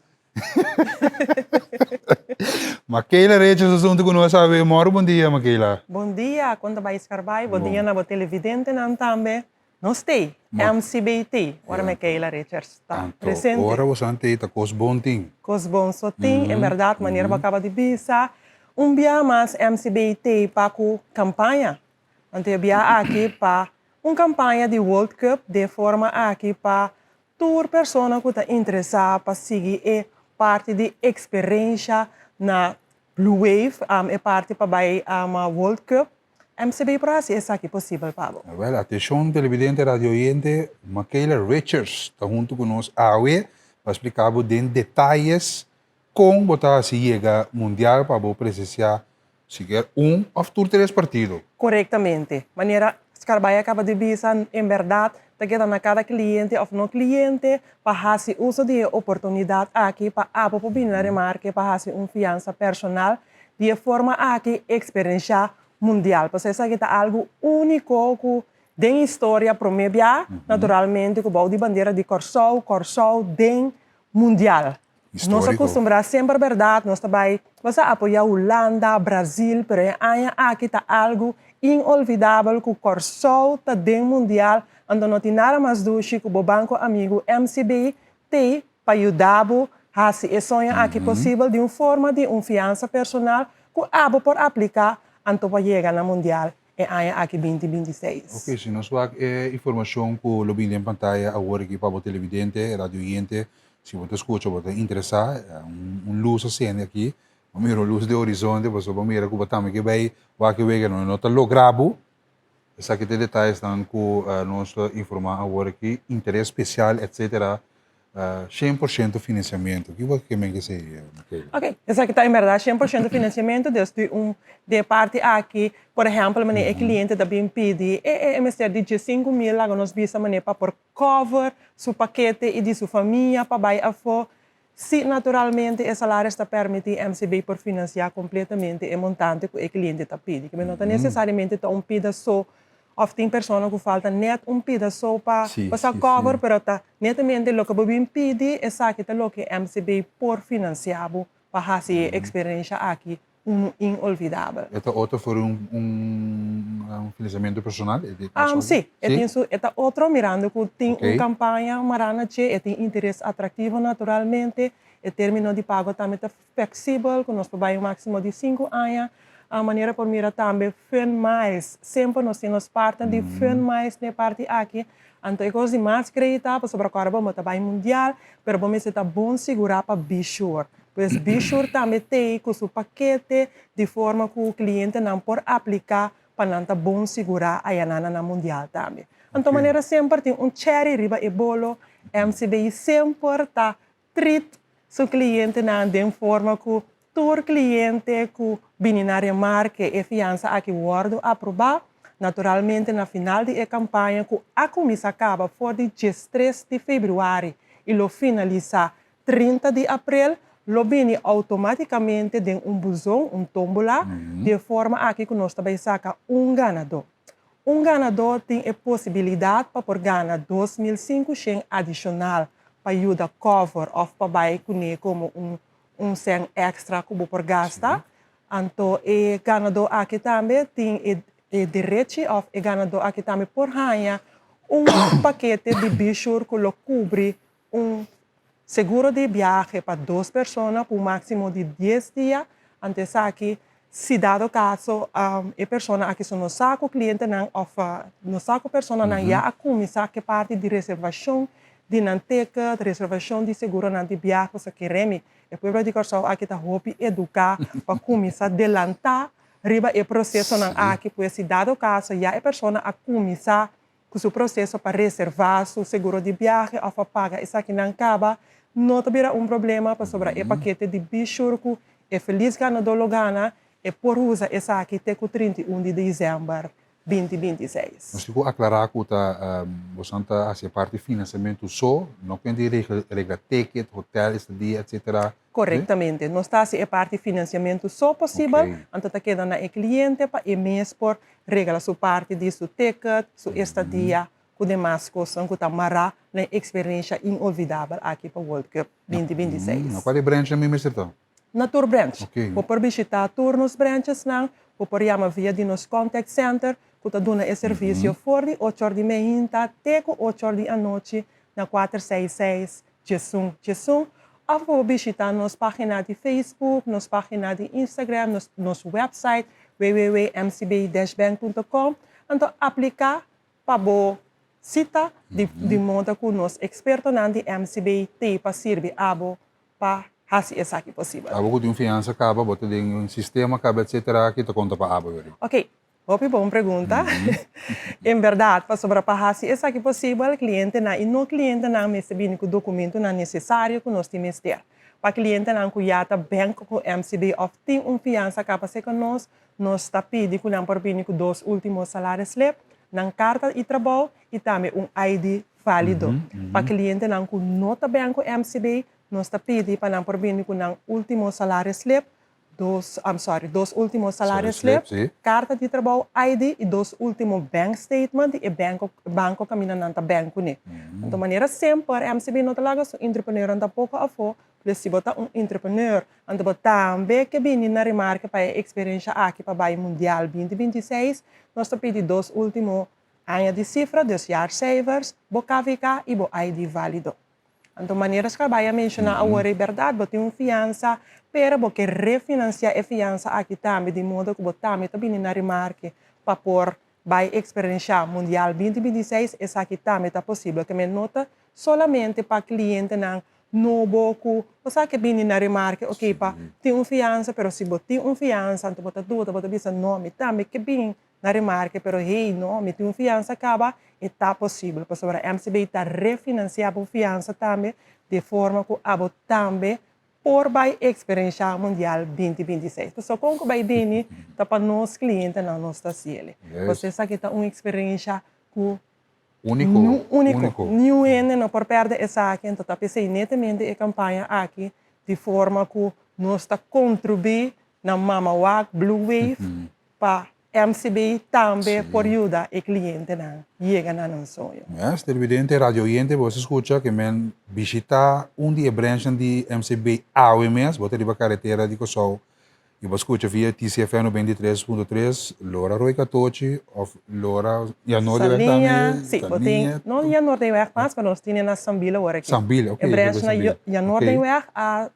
Makayla Richards asunto ku nos awe. Mòru bon dia, Makayla. Bon dia, kon ta bai Scarbay? Bon dia na bo televidentenan tambe. Nos t'ei, MCBT, ora Makayla Richards ta presente. Anto ora bosan t'ei ta kos bon tin. Kos bon so tin, en bèrdat, manera bo a kaba di bisa, un bia mas MCBT pa ku kampaña. Anto e bia aki pa un kampaña di World Cup den forma aki pa Tur persona ku ta interesá pa sigui e parti di eksperensha na Blue Wave, e parti pa bai World Cup, MCB por hasi esaki posibel pa bo. Wèl, atenshon televidente, radio oyente, Makayla Richards ta huntu ku nos awe pa splika bo den detayes kon bo ta hasi yega mundial pa bo presensiá sikier un òf tur tres partido. Korektamente. Manera Scarbay a kaba di bisa, en bèrdat ta keda na kada kliente òf no kliente pa hasi uso di e oportunidat aki pa abo por bini na remarke pa hasi un fiansa personal di e forma aki eksperenshá mundial. Pasobra esaki ta algu úniko ku den historia promé bia, naturalmente ku bou di bandera di Kòrsou, Kòrsou den mundial. Nos a kustumbrá semper bèrdat, nos ta bai nos a apoyá Hulanda, Brazil, pero e aña aki ta algu inolvidabel ku Kòrsou ta den mundial, anto no tin nada mas dushi ku bo banko amigu MCB t'ei pa yuda bo hasi e soño aki posibel di un forma di un fiansa personal ku abo por apliká anto pa yega na mundial e aña aki binti binti seis. Ok, si nos wak e informashon ku lo bini den pantaya awor aki pa bo televidente, radio oyente, si bo ta skucha, bo ta interesá, un lus a sende aki, bo mira un lus den horizonte, pasobra bo mira ku bo tambe ke bai wak e wega, no ta logra bo. Esaki ta e detayesnan ku nos ta informá awor aki, interes spesial, etcetera, 100% financiamento. Ki bo ke men ke esei, Michaela? Ok, esaki ta en berdad 100% financiamento, dus di un di e parti aki, por ehempel manera e cliente ta bin pidi e e mester di diesinku mil laga nos bisa manera pa por cover su pakete y di su famia pa bay afo, si naturalmente e salaris ta permiti MCB por financia completamente e montante cu e cliente ta pidi. Kimen no ta necesariamente ta un pida so Of tin persona ku falta net un pida so pa sa cover pero ta netamente loke bo bin pidi esaki ta loke MCB por financia bo pa hasi e experiencia aki unu inolvidabel. E ta otro for un un financiamento personal? Si, e tin su e ta otro mirando ku tin un campaña mará na dje e tin interes atractivo naturalmente e termino di pago tambe ta Flexibel ku nos por bai un máksimo di sinku aña. Manera por mira tambe Fun Miles. Semper nos tin nos partner di Fun Miles na e parti aki. Anto e kos di mas grei ta pasobra ku ora bo ta bai mundial, pero bo mester ta bon sigurá pa be sure. Pues be sure tambe t'ei ku su pakete di forma ku klientenan por apliká pa nan ta bon sigurá ayanan na nan mundial tambe. Anto manera semper tin un cherry riba e bolo, MCBI semper ta treat su clientenan den forma cu tur cliente cu bini na remarke e fiansa aki wordo aproba. Naturalmente na final di e campaña cu a cuminsa caba for di diestres di februari y lo finalisa 30 di april, lo bini automaticamente den un buzon, un tombola, di e forma aki cu nos ta bay saca un ganador. Un ganador tin e posibilidad pa por gana 2500 adicional pa yuda cover of pa bai kuné komo un un sèn èkstra ku bo por gasta. Anto e ganadó aki tambe tin e e derechi of e ganadó aki tambe por haña un pakete di Bishur ku lo kubri un seguro di biahe pa dos persona pa un máksimo di dies dia. Anto esaki si dado kaso e persona aki so no sa ku klientenan òf no sa ku personanan ya a kuminsá ku e parti di reservashon di nan ticket, reservashon di seguronan di biahe, pasobra keremi e pueblo di Kòrsou aki ta hopi eduká pa kuminsá delantá riba e prosesonan aki, pues si dado kaso ya e persona a kuminsá ku su proseso pa reservá su seguro di biahe òf pa paga esakinan kaba, no ta bira un problema pasobra e pakete di Be-Sure ku e felis ganadó lo gana, e por usa esaki te ku 31 di desèmber 2026. Nos tin ku aklará ku ta bosan ta hasi e parti finansiamentu so, no kende regla ticket, hotel, estadia, etcetera. Korektamente. Nos ta hasi e parti finansiamentu so posibel, anto ta keda na e kliente pa e mes por regla su parti di su ticket, su estadia. ku demas kosnan ku ta mará na e eksperensha inolvidabel aki pa World Cup 2026. Na kua di branchnan mi mester ta? Na tur branch. Bo por bishitá tur nos branchesnan, bo por yama via di nos contact center ku ta duna e servisio for di ocho or di meinta te ku ocho or di anochi na 466 1111 òf bo por bishitá nos página di Facebook, nos página di Instagram, nos nos website www.mcb-bank.com anto apliká pa bo sita di di moda ku nos ekspertonan di MCB t'ei pa sirbi abo pa hasi esaki posibel. Abo ku tin un fiansa kaba, bo ta den un sistema kaba etcetera, ki ta konta pa abo yori? Ok, hopi bon pregunta. En bèrdat, pasobra pa hasi esaki posibel, klientenan i no klientenan mester bini ku dokumentonan nesesario ku nos tin mester. Pa klientenan ku ya ta bènk ku MCB òf tin un fiansa kaba serka nos, nos ta pidi ku nan por bini ku dos último salarisslip, nan karta i trabou i tambe un ID válido. Pa klientenan ku no ta bènk ku MCB, nos ta pidi pa nan por bini ku nan último salarisslip, dos, I'm sorry, dos último salarisslip, karta di trabou, ID i dos último bank statement di e banko, banko kaminda nan ta bènk kuné. Anto manera semper MCB no ta laga su entrepreneurnan tampoko afó, pues si bo ta un entrepreneur anto bo tambe ke bini na remarke pa e eksperensha aki pa bai Mundial 2026, nos ta pidi dos último Aña di sifra, dus jaarcijfers, bo KVK i bo ID válido. Anto manera Scarbay a menshoná awor ei bèrdat, bo tin un fiansa, pero bo ke refinansiá e fiansa aki tambe di modo ku bo tambe ta bini na remarke pa por bai eksperenshá Mundial 2026, esaki tambe ta posibel. Ke men no ta solamente pa klientenan nobo ku bo sa ke bini na remarke, oke pa tin un fiansa, pero si bo tin un fiansa anto bo ta duda, bo ta bisa no, mi tambe ke bin na remarke, pero hey, no, mi tin un fiansa kaba, e ta posibel, pasobra MCB ta refinansiá bo fiansa tambe, di forma ku abo tambe por bai eksperenshá Mundial 2026. Pasobra kon ku bai bini ta pa nos klientenan nos ta hasiel. Pasobra esaki ta un eksperensha ku Úniko, úniko. úniko. Niun hende no por pèrdè esaki, anto ta p'esei netamente e kampaña aki di forma ku nos ta kontribuí na Mama Wak Blue Wave pa MCB tambe por yuda e klientenan yega na nan soño. Yes, televidente, radio oyente, bo a skucha ke men bishita un di e branchnan di MCB awe mes, bo ta riba karetera di Kòrsou i bo a skucha via TCFM 93.3, Lora Rooi Katochi òf Lora Janoordeweg tambe, Saliña, si, bo tin, no Janoordeweg mas, pero nos tine na Sambil awor aki. Sambil, ok, E branch na Janoordeweg a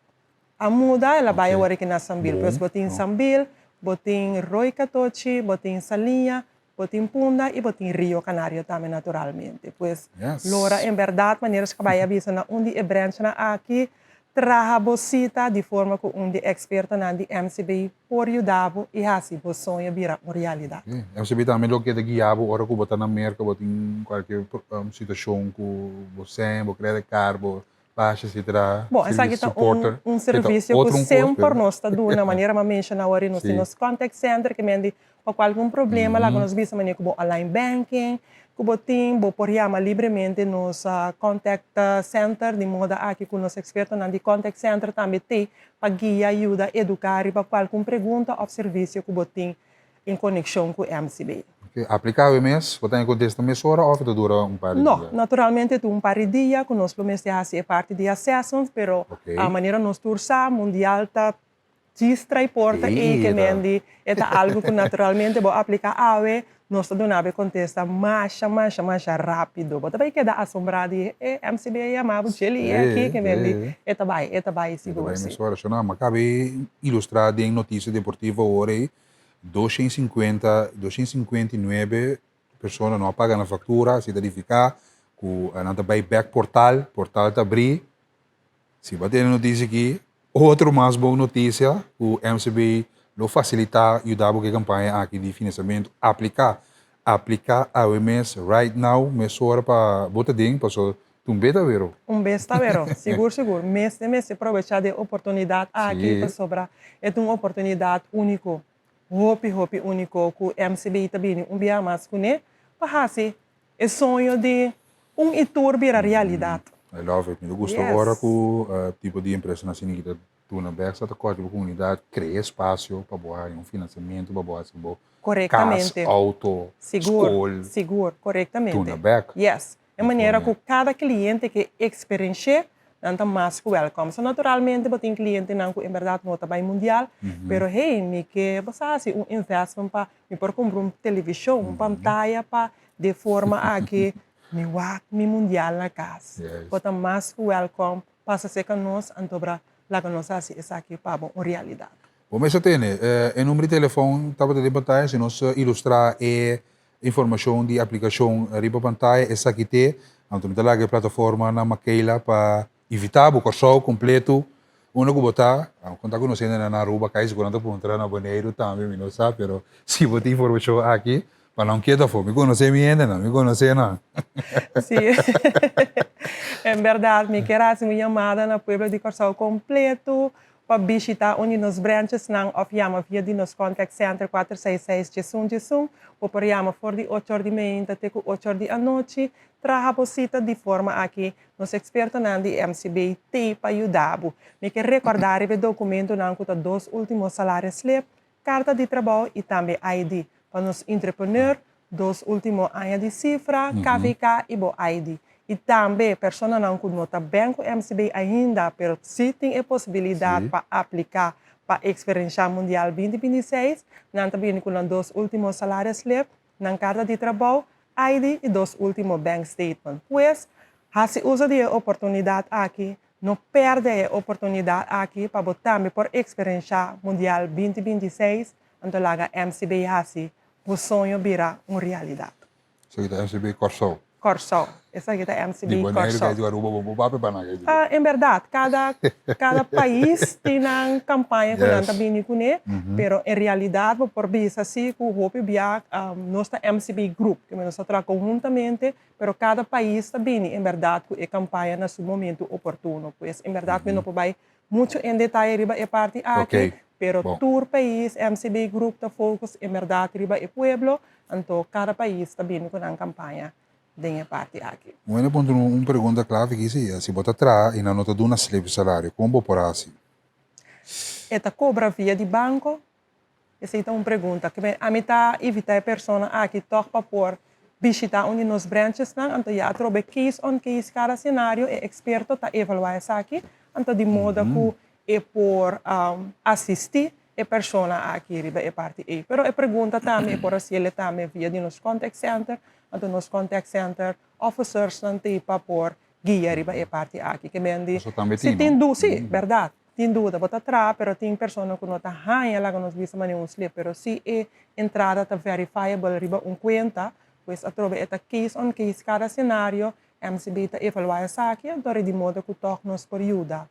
A muda, el a bai awor aki na Sambil. Pues bo tin Sambil, bo tin Rooi Katochi, bo tin Saliña, bo tin Punda i bo tin Rio Canario tambe naturalmente. Pues Lora en bèrdat manera ku bai a bisa na un di e branchnan aki, traha bo sita di forma ku un di e ekspertonan di MCB por yuda bo i hasi bo soño bira un realidat. MCB tambe lo keda guia bo ora ku bo ta na Merka, bo tin kualke situashon ku bo sèn, bo credit card, bo Basha si tra Bon, esaki ta un un servisio ku semper nos ta duna, manera mi a menshoná awor, nos tin nos contact center ke men di pa kualke un problema laga nos bisa manera ku bo online banking ku bo tin, bo por yama libremente nos contact center di moda aki ku nos ekspertonan di contact center tambe t'ei pa guia, yuda, eduká riba kualke un pregunta òf servisio ku bo tin en konekshon ku MCB. Ok, apliká awe mes, bo ta haña kontesta mesora òf e ta dura un par di dia? No, naturalmente ta un par di dia ku nos lo mester hasi e parti di assessment, pero a manera nos tur sa, Mundial ta djis trai porta ei ke men di e ta algu ku naturalmente bo apliká awe, nos ta duna bo e kontesta masha, masha, masha rápido. Bo ta bai keda asombrá di e MCB a yama bo dje li aki ke men di e ta bai, e ta bai sigur si. E ta bai mesora. Shona, mi a kaba di ilustrá den notisia deportivo awor ei 250, 259 persona no a paga nan factura, si ta nifica cu nan ta bay bek portal, portal ta abri. Si bo a tene noticia aki, otro mas bon noticia cu MCB lo facilita yuda bo cu e campaña aki di financiamento. Aplica, aplica awe mes, right now, mesora pa bo ta den, paso Un bes ta wero. Un bes ta wero, sigur sigur. Mester mester probecha di e oportunidat aki pasobra e ta un oportunidat uniko, hopi hopi uniko ku MCB ta bini un bia mas kuné pa hasi e soño di un i tur bira realidat. I love it. Mi ta gusta ora ku tipo di empresanan asina ki ta duna bek sa ta kòrti bo komunidat, krea espasio pa bo haña un finansiamentu pa bo hasi bo. Kas, Korektamente. outo, Sigur, skol. sigur, korektamente. Duna bèk. Yes. E manera ku kada kliente ke eksperensh'é, nan ta mas ku wèlkòm. So naturalmente bo tin klientenan ku en bèrdat no ta bai mundial, pero hey, mi ke bo sa hasi un investment pa mi por kumpra un televishon, un pantaya pa de forma aki mi wak mi mundial na kas. Bo ta mas ku wèlkòm pasa serka nos anto bra laga nos hasi esaki pa bo un realidat. Bo mester tene e number di telefon tabata den pantaya si nos ilustra e informacion di aplicacion riba pantaya esaki te anto mi ta laga e plataforma na Makayla pa invita bo Kòrsou completo unda ku bo ta kon ta konosé na Aruba kai sigur nan ta puntra na Boneiru tambe mi no sa pero si bo tin informacion aki Pa nan keda afó. Mi konosé mi hendenan, mi konosé nan. Sí. En bèrdat, mi kier hasi un yamada na pueblo di Kòrsou kompleto pa bishitá un di nos branchesnan òf yama via di nos contact center 466 1111. Bo por yama for di ocho or di meinta te ku ocho or di anochi. Traha bo sita di forma aki nos ekspertonan di MCB t'ei pa yuda bo. Mi ke rekòrdá riba e dokumentonan ku ta dos último salario slip, Karta di trabou i tambe ID pa nos entrepreneur, dos ultimo aña di sifra, KVK i bo ID. I tambe personanan ku no ta ben ku MCB ainda pero si tin e posibilidat pa apliká pa Eksperenshá Mundial 2026, nan ta bini ku nan dos ultimo salario slip, nan karta di trabou, ID i dos ultimo bank statement. Pues, hasi uso di e oportunidat aki No pèrdè e oportunidat aki pa bo tambe por eksperenshá Mundial 2026, anto laga MCB hasi bo soño bira un realidat. Esaki ta MCB Kòrsou. Kòrsou. Esaki ta MCB Di Boneiru Kòrsou. kai di Aruba bo por papia pa nan kai di. En bèrdat, kada kada pais tin nan kampaña ku nan ta Yes. bini kuné, pero en realidat bo por bisa si ku hopi bia nos ta MCB Group, ke nos ta traha konhuntamente Pero kada pais ta bini en berdad ku e kampaña na su momento oportuno. Pues en berdad mi no por bai muchu en detaye riba e parti aki, pero tur pais, MCB Group ta focus en berdad riba e pueblo, anto kada pais ta bini ku nan kampaña den e parti aki. Bueno punto un pregunta clave aki si, si bo ta traha y nan no ta duna slip di salario, con bo por haci? E ta cobra via di banco? Esei ta un pregunta. Ke ami ta invitá e persona aki tòg pa por bishitá un di nos branchesnan, anto ya atrobe case on case kada senario e eksperto ta evaluá esaki, anto di moda ku e por asistí e persona aki riba e parti ei. Pero e pregunta tambe e por hasiel tambe via di nos contact center, anto nos contact center officersnan t'ei pa por guia riba e parti aki. Ke men di si tin du, si, bèrdat. Tin duda, bo ta traha pero tin persona ku no ta haña laga nos bisa manera un slip pero si e entrada ta verifiable riba un kuenta pues atrobe e ta case on case kada senario MCB ta evaluá esaki anto di modo ku tòg nos por yuda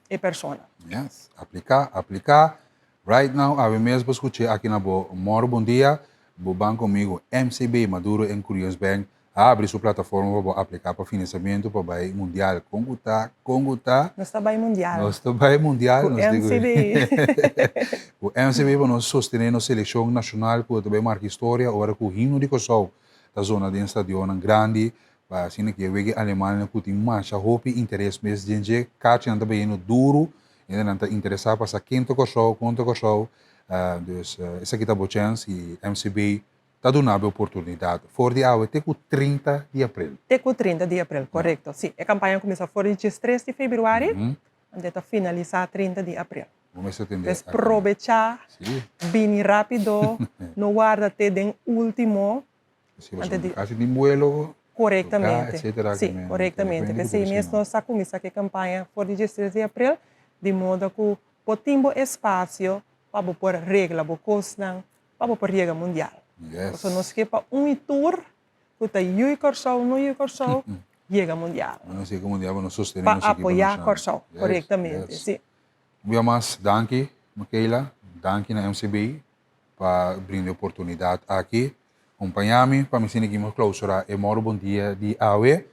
e persona. Yes, apliká, apliká. Right now awe mes bo skuch'é aki na bo Moro Bon Dia, bo banko amigo MCB, Maduro en Curios Bank, a abri su plataforma pa bo apliká pa finansamentu pa bai mundial. Kon ku ta? Kon ku ta? Nos ta bai mundial. Nos ta bai mundial. Ku MCB. Ku MCB pa nos sostené nos selekshon nashonal ku ta bai marka historia ora ku himno di Kòrsou ta zona den stadionnan grandi pa asina ku e wega e alemannan ku tin masha hopi interes mes den dje kachinan ta bayendo duru Hendenan ta interesá pa sa ken ta Kòrsou, kon ta Kòrsou. Dus esaki ta bo chèns i MCB ta duna bo e oportunidat for di awe te ku 30 di aprel. Te ku 30 di aprel, korekto. Sí, e kampaña a kuminsá for di diestres di febrüari, anto e ta finalisá 30 di aprel. Bo mester tende Pues aki. probechá, Sí. bini rápido, no warda te den último. Sí, pasobra kasi tin buelo. Korektamente. Etcetera. Sí, korektamente. P'esei mes nos a kuminsá ku e kampaña for di diestres di aprel, di moda ku bo tin bo espasio pa bo por regla bo kosnan, pa bo por yega mundial. Yes. Pasobra nos ke pa un i tur ku ta yui Kòrsou, no yui Kòrsou, yega mundial. Nos yega mundial pa nos sostené Pa nos ekipo apoyá nashonal. Kòrsou, Yes, korektamente, yes. sí. Un bia mas, danki Michaela, danki na MCB pa brinda e oportunidat aki. Kompañá mi pa mi sini ki mi klausurá e Moro Bon Dia di awe.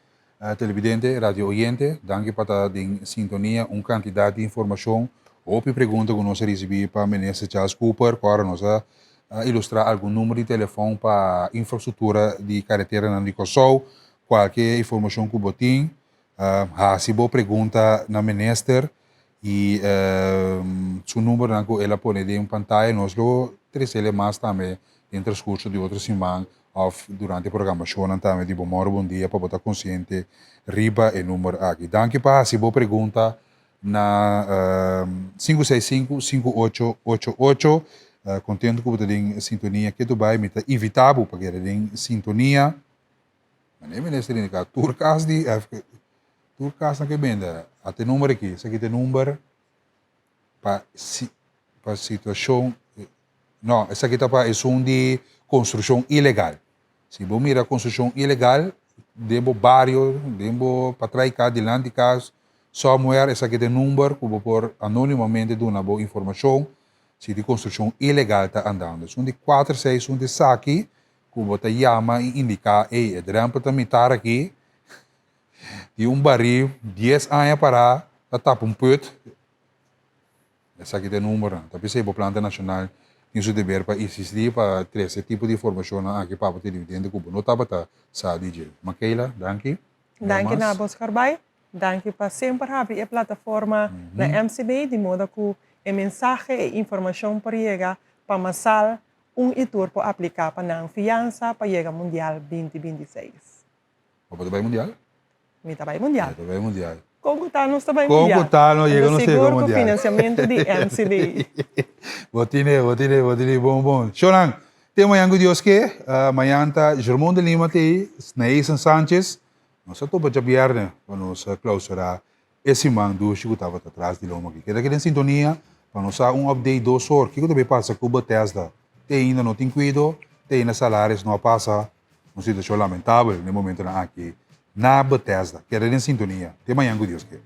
Televidente, radio oyente, danki pa ta den sintonia. Un kantidat di informashon, hopi pregunta ku nos a risibí pa Minister Charles Cooper, ku ora nos a ilustrá algun number di telefòn pa infrastruktura di kareteranan di Kòrsou. Kualke informashon ku bo tin, hasi bo pregunta na Minister. I su numbernan ku el a pone den pantaya nos lo tresele mas tambe den transkurso di otro siman òf durante programashonnan tambe di Bo Mòru Bon Dia pa bo ta konsiente riba e number aki. Danki pa hasi bo pregunta na 565 5888. Kontentu ku bo ta den sintonia ketu bai. Mi ta invitá bo pa keda den sintonia. Mane minister indica tur cas di FK, tur cas na ke bende ate number aki, esaki ta e number pa si pa situacion, no esaki ta pa esun di construccion ilegal. Si bo mira construccion ilegal den bo bario, den bo patras di cas, dilanti di cas, somewhere esaki ta e number cu bo por anonimamente duna bo informacion si di construccion ilegal ta andando. Esun di cuater seis, esun di esaki Ku bo ta yama i indiká, Ey, e drèmpel ta mitar aki, di un barí dies aña pará ta tapa un put. Esaki ta e numbernan. Ta p'esei bo Planta Nashonal tin su deber pa insistí pa trese e tipo di informashonnan aki pa bo televidente ku bo no tabata sa di dje. Makayla, danki. Danki na bo, Scarbay. Danki pa semper habri e plataforma na MCB di moda ku e mensahe, e informashon por yega pa masal Un i tur por apliká pa nan fiansa pa yega Mundial 2026. Bo ta bai Mundial? Mi ta bai Mundial. Mi ta bai Mundial. Kon ku ta nos ta bai Mundial. Kon ku ta nos yega nos yega Mundial. Sigur ku finansiamentu di MCB. Bo tine, bo tine, bo tine. Bon, bon. Shownan, te mañan ku Dios ke. Mañan ta Germon de Lima t'ei, Naeson Sanchez. Nos a topa djabièrnè pa nos klausurá E siman dushi ku tabata tras di loma aki. Keda aki den sintonia pa nos sa un update 2 or. Kiko ta bay pasa ku Bethesda? Te ainda no tin kuido, te ainda salaris no a pasa. Un situashon lamentabel na e momentonan aki na Bethesda. Keda den sintonia. Te mañan ku Dios ke.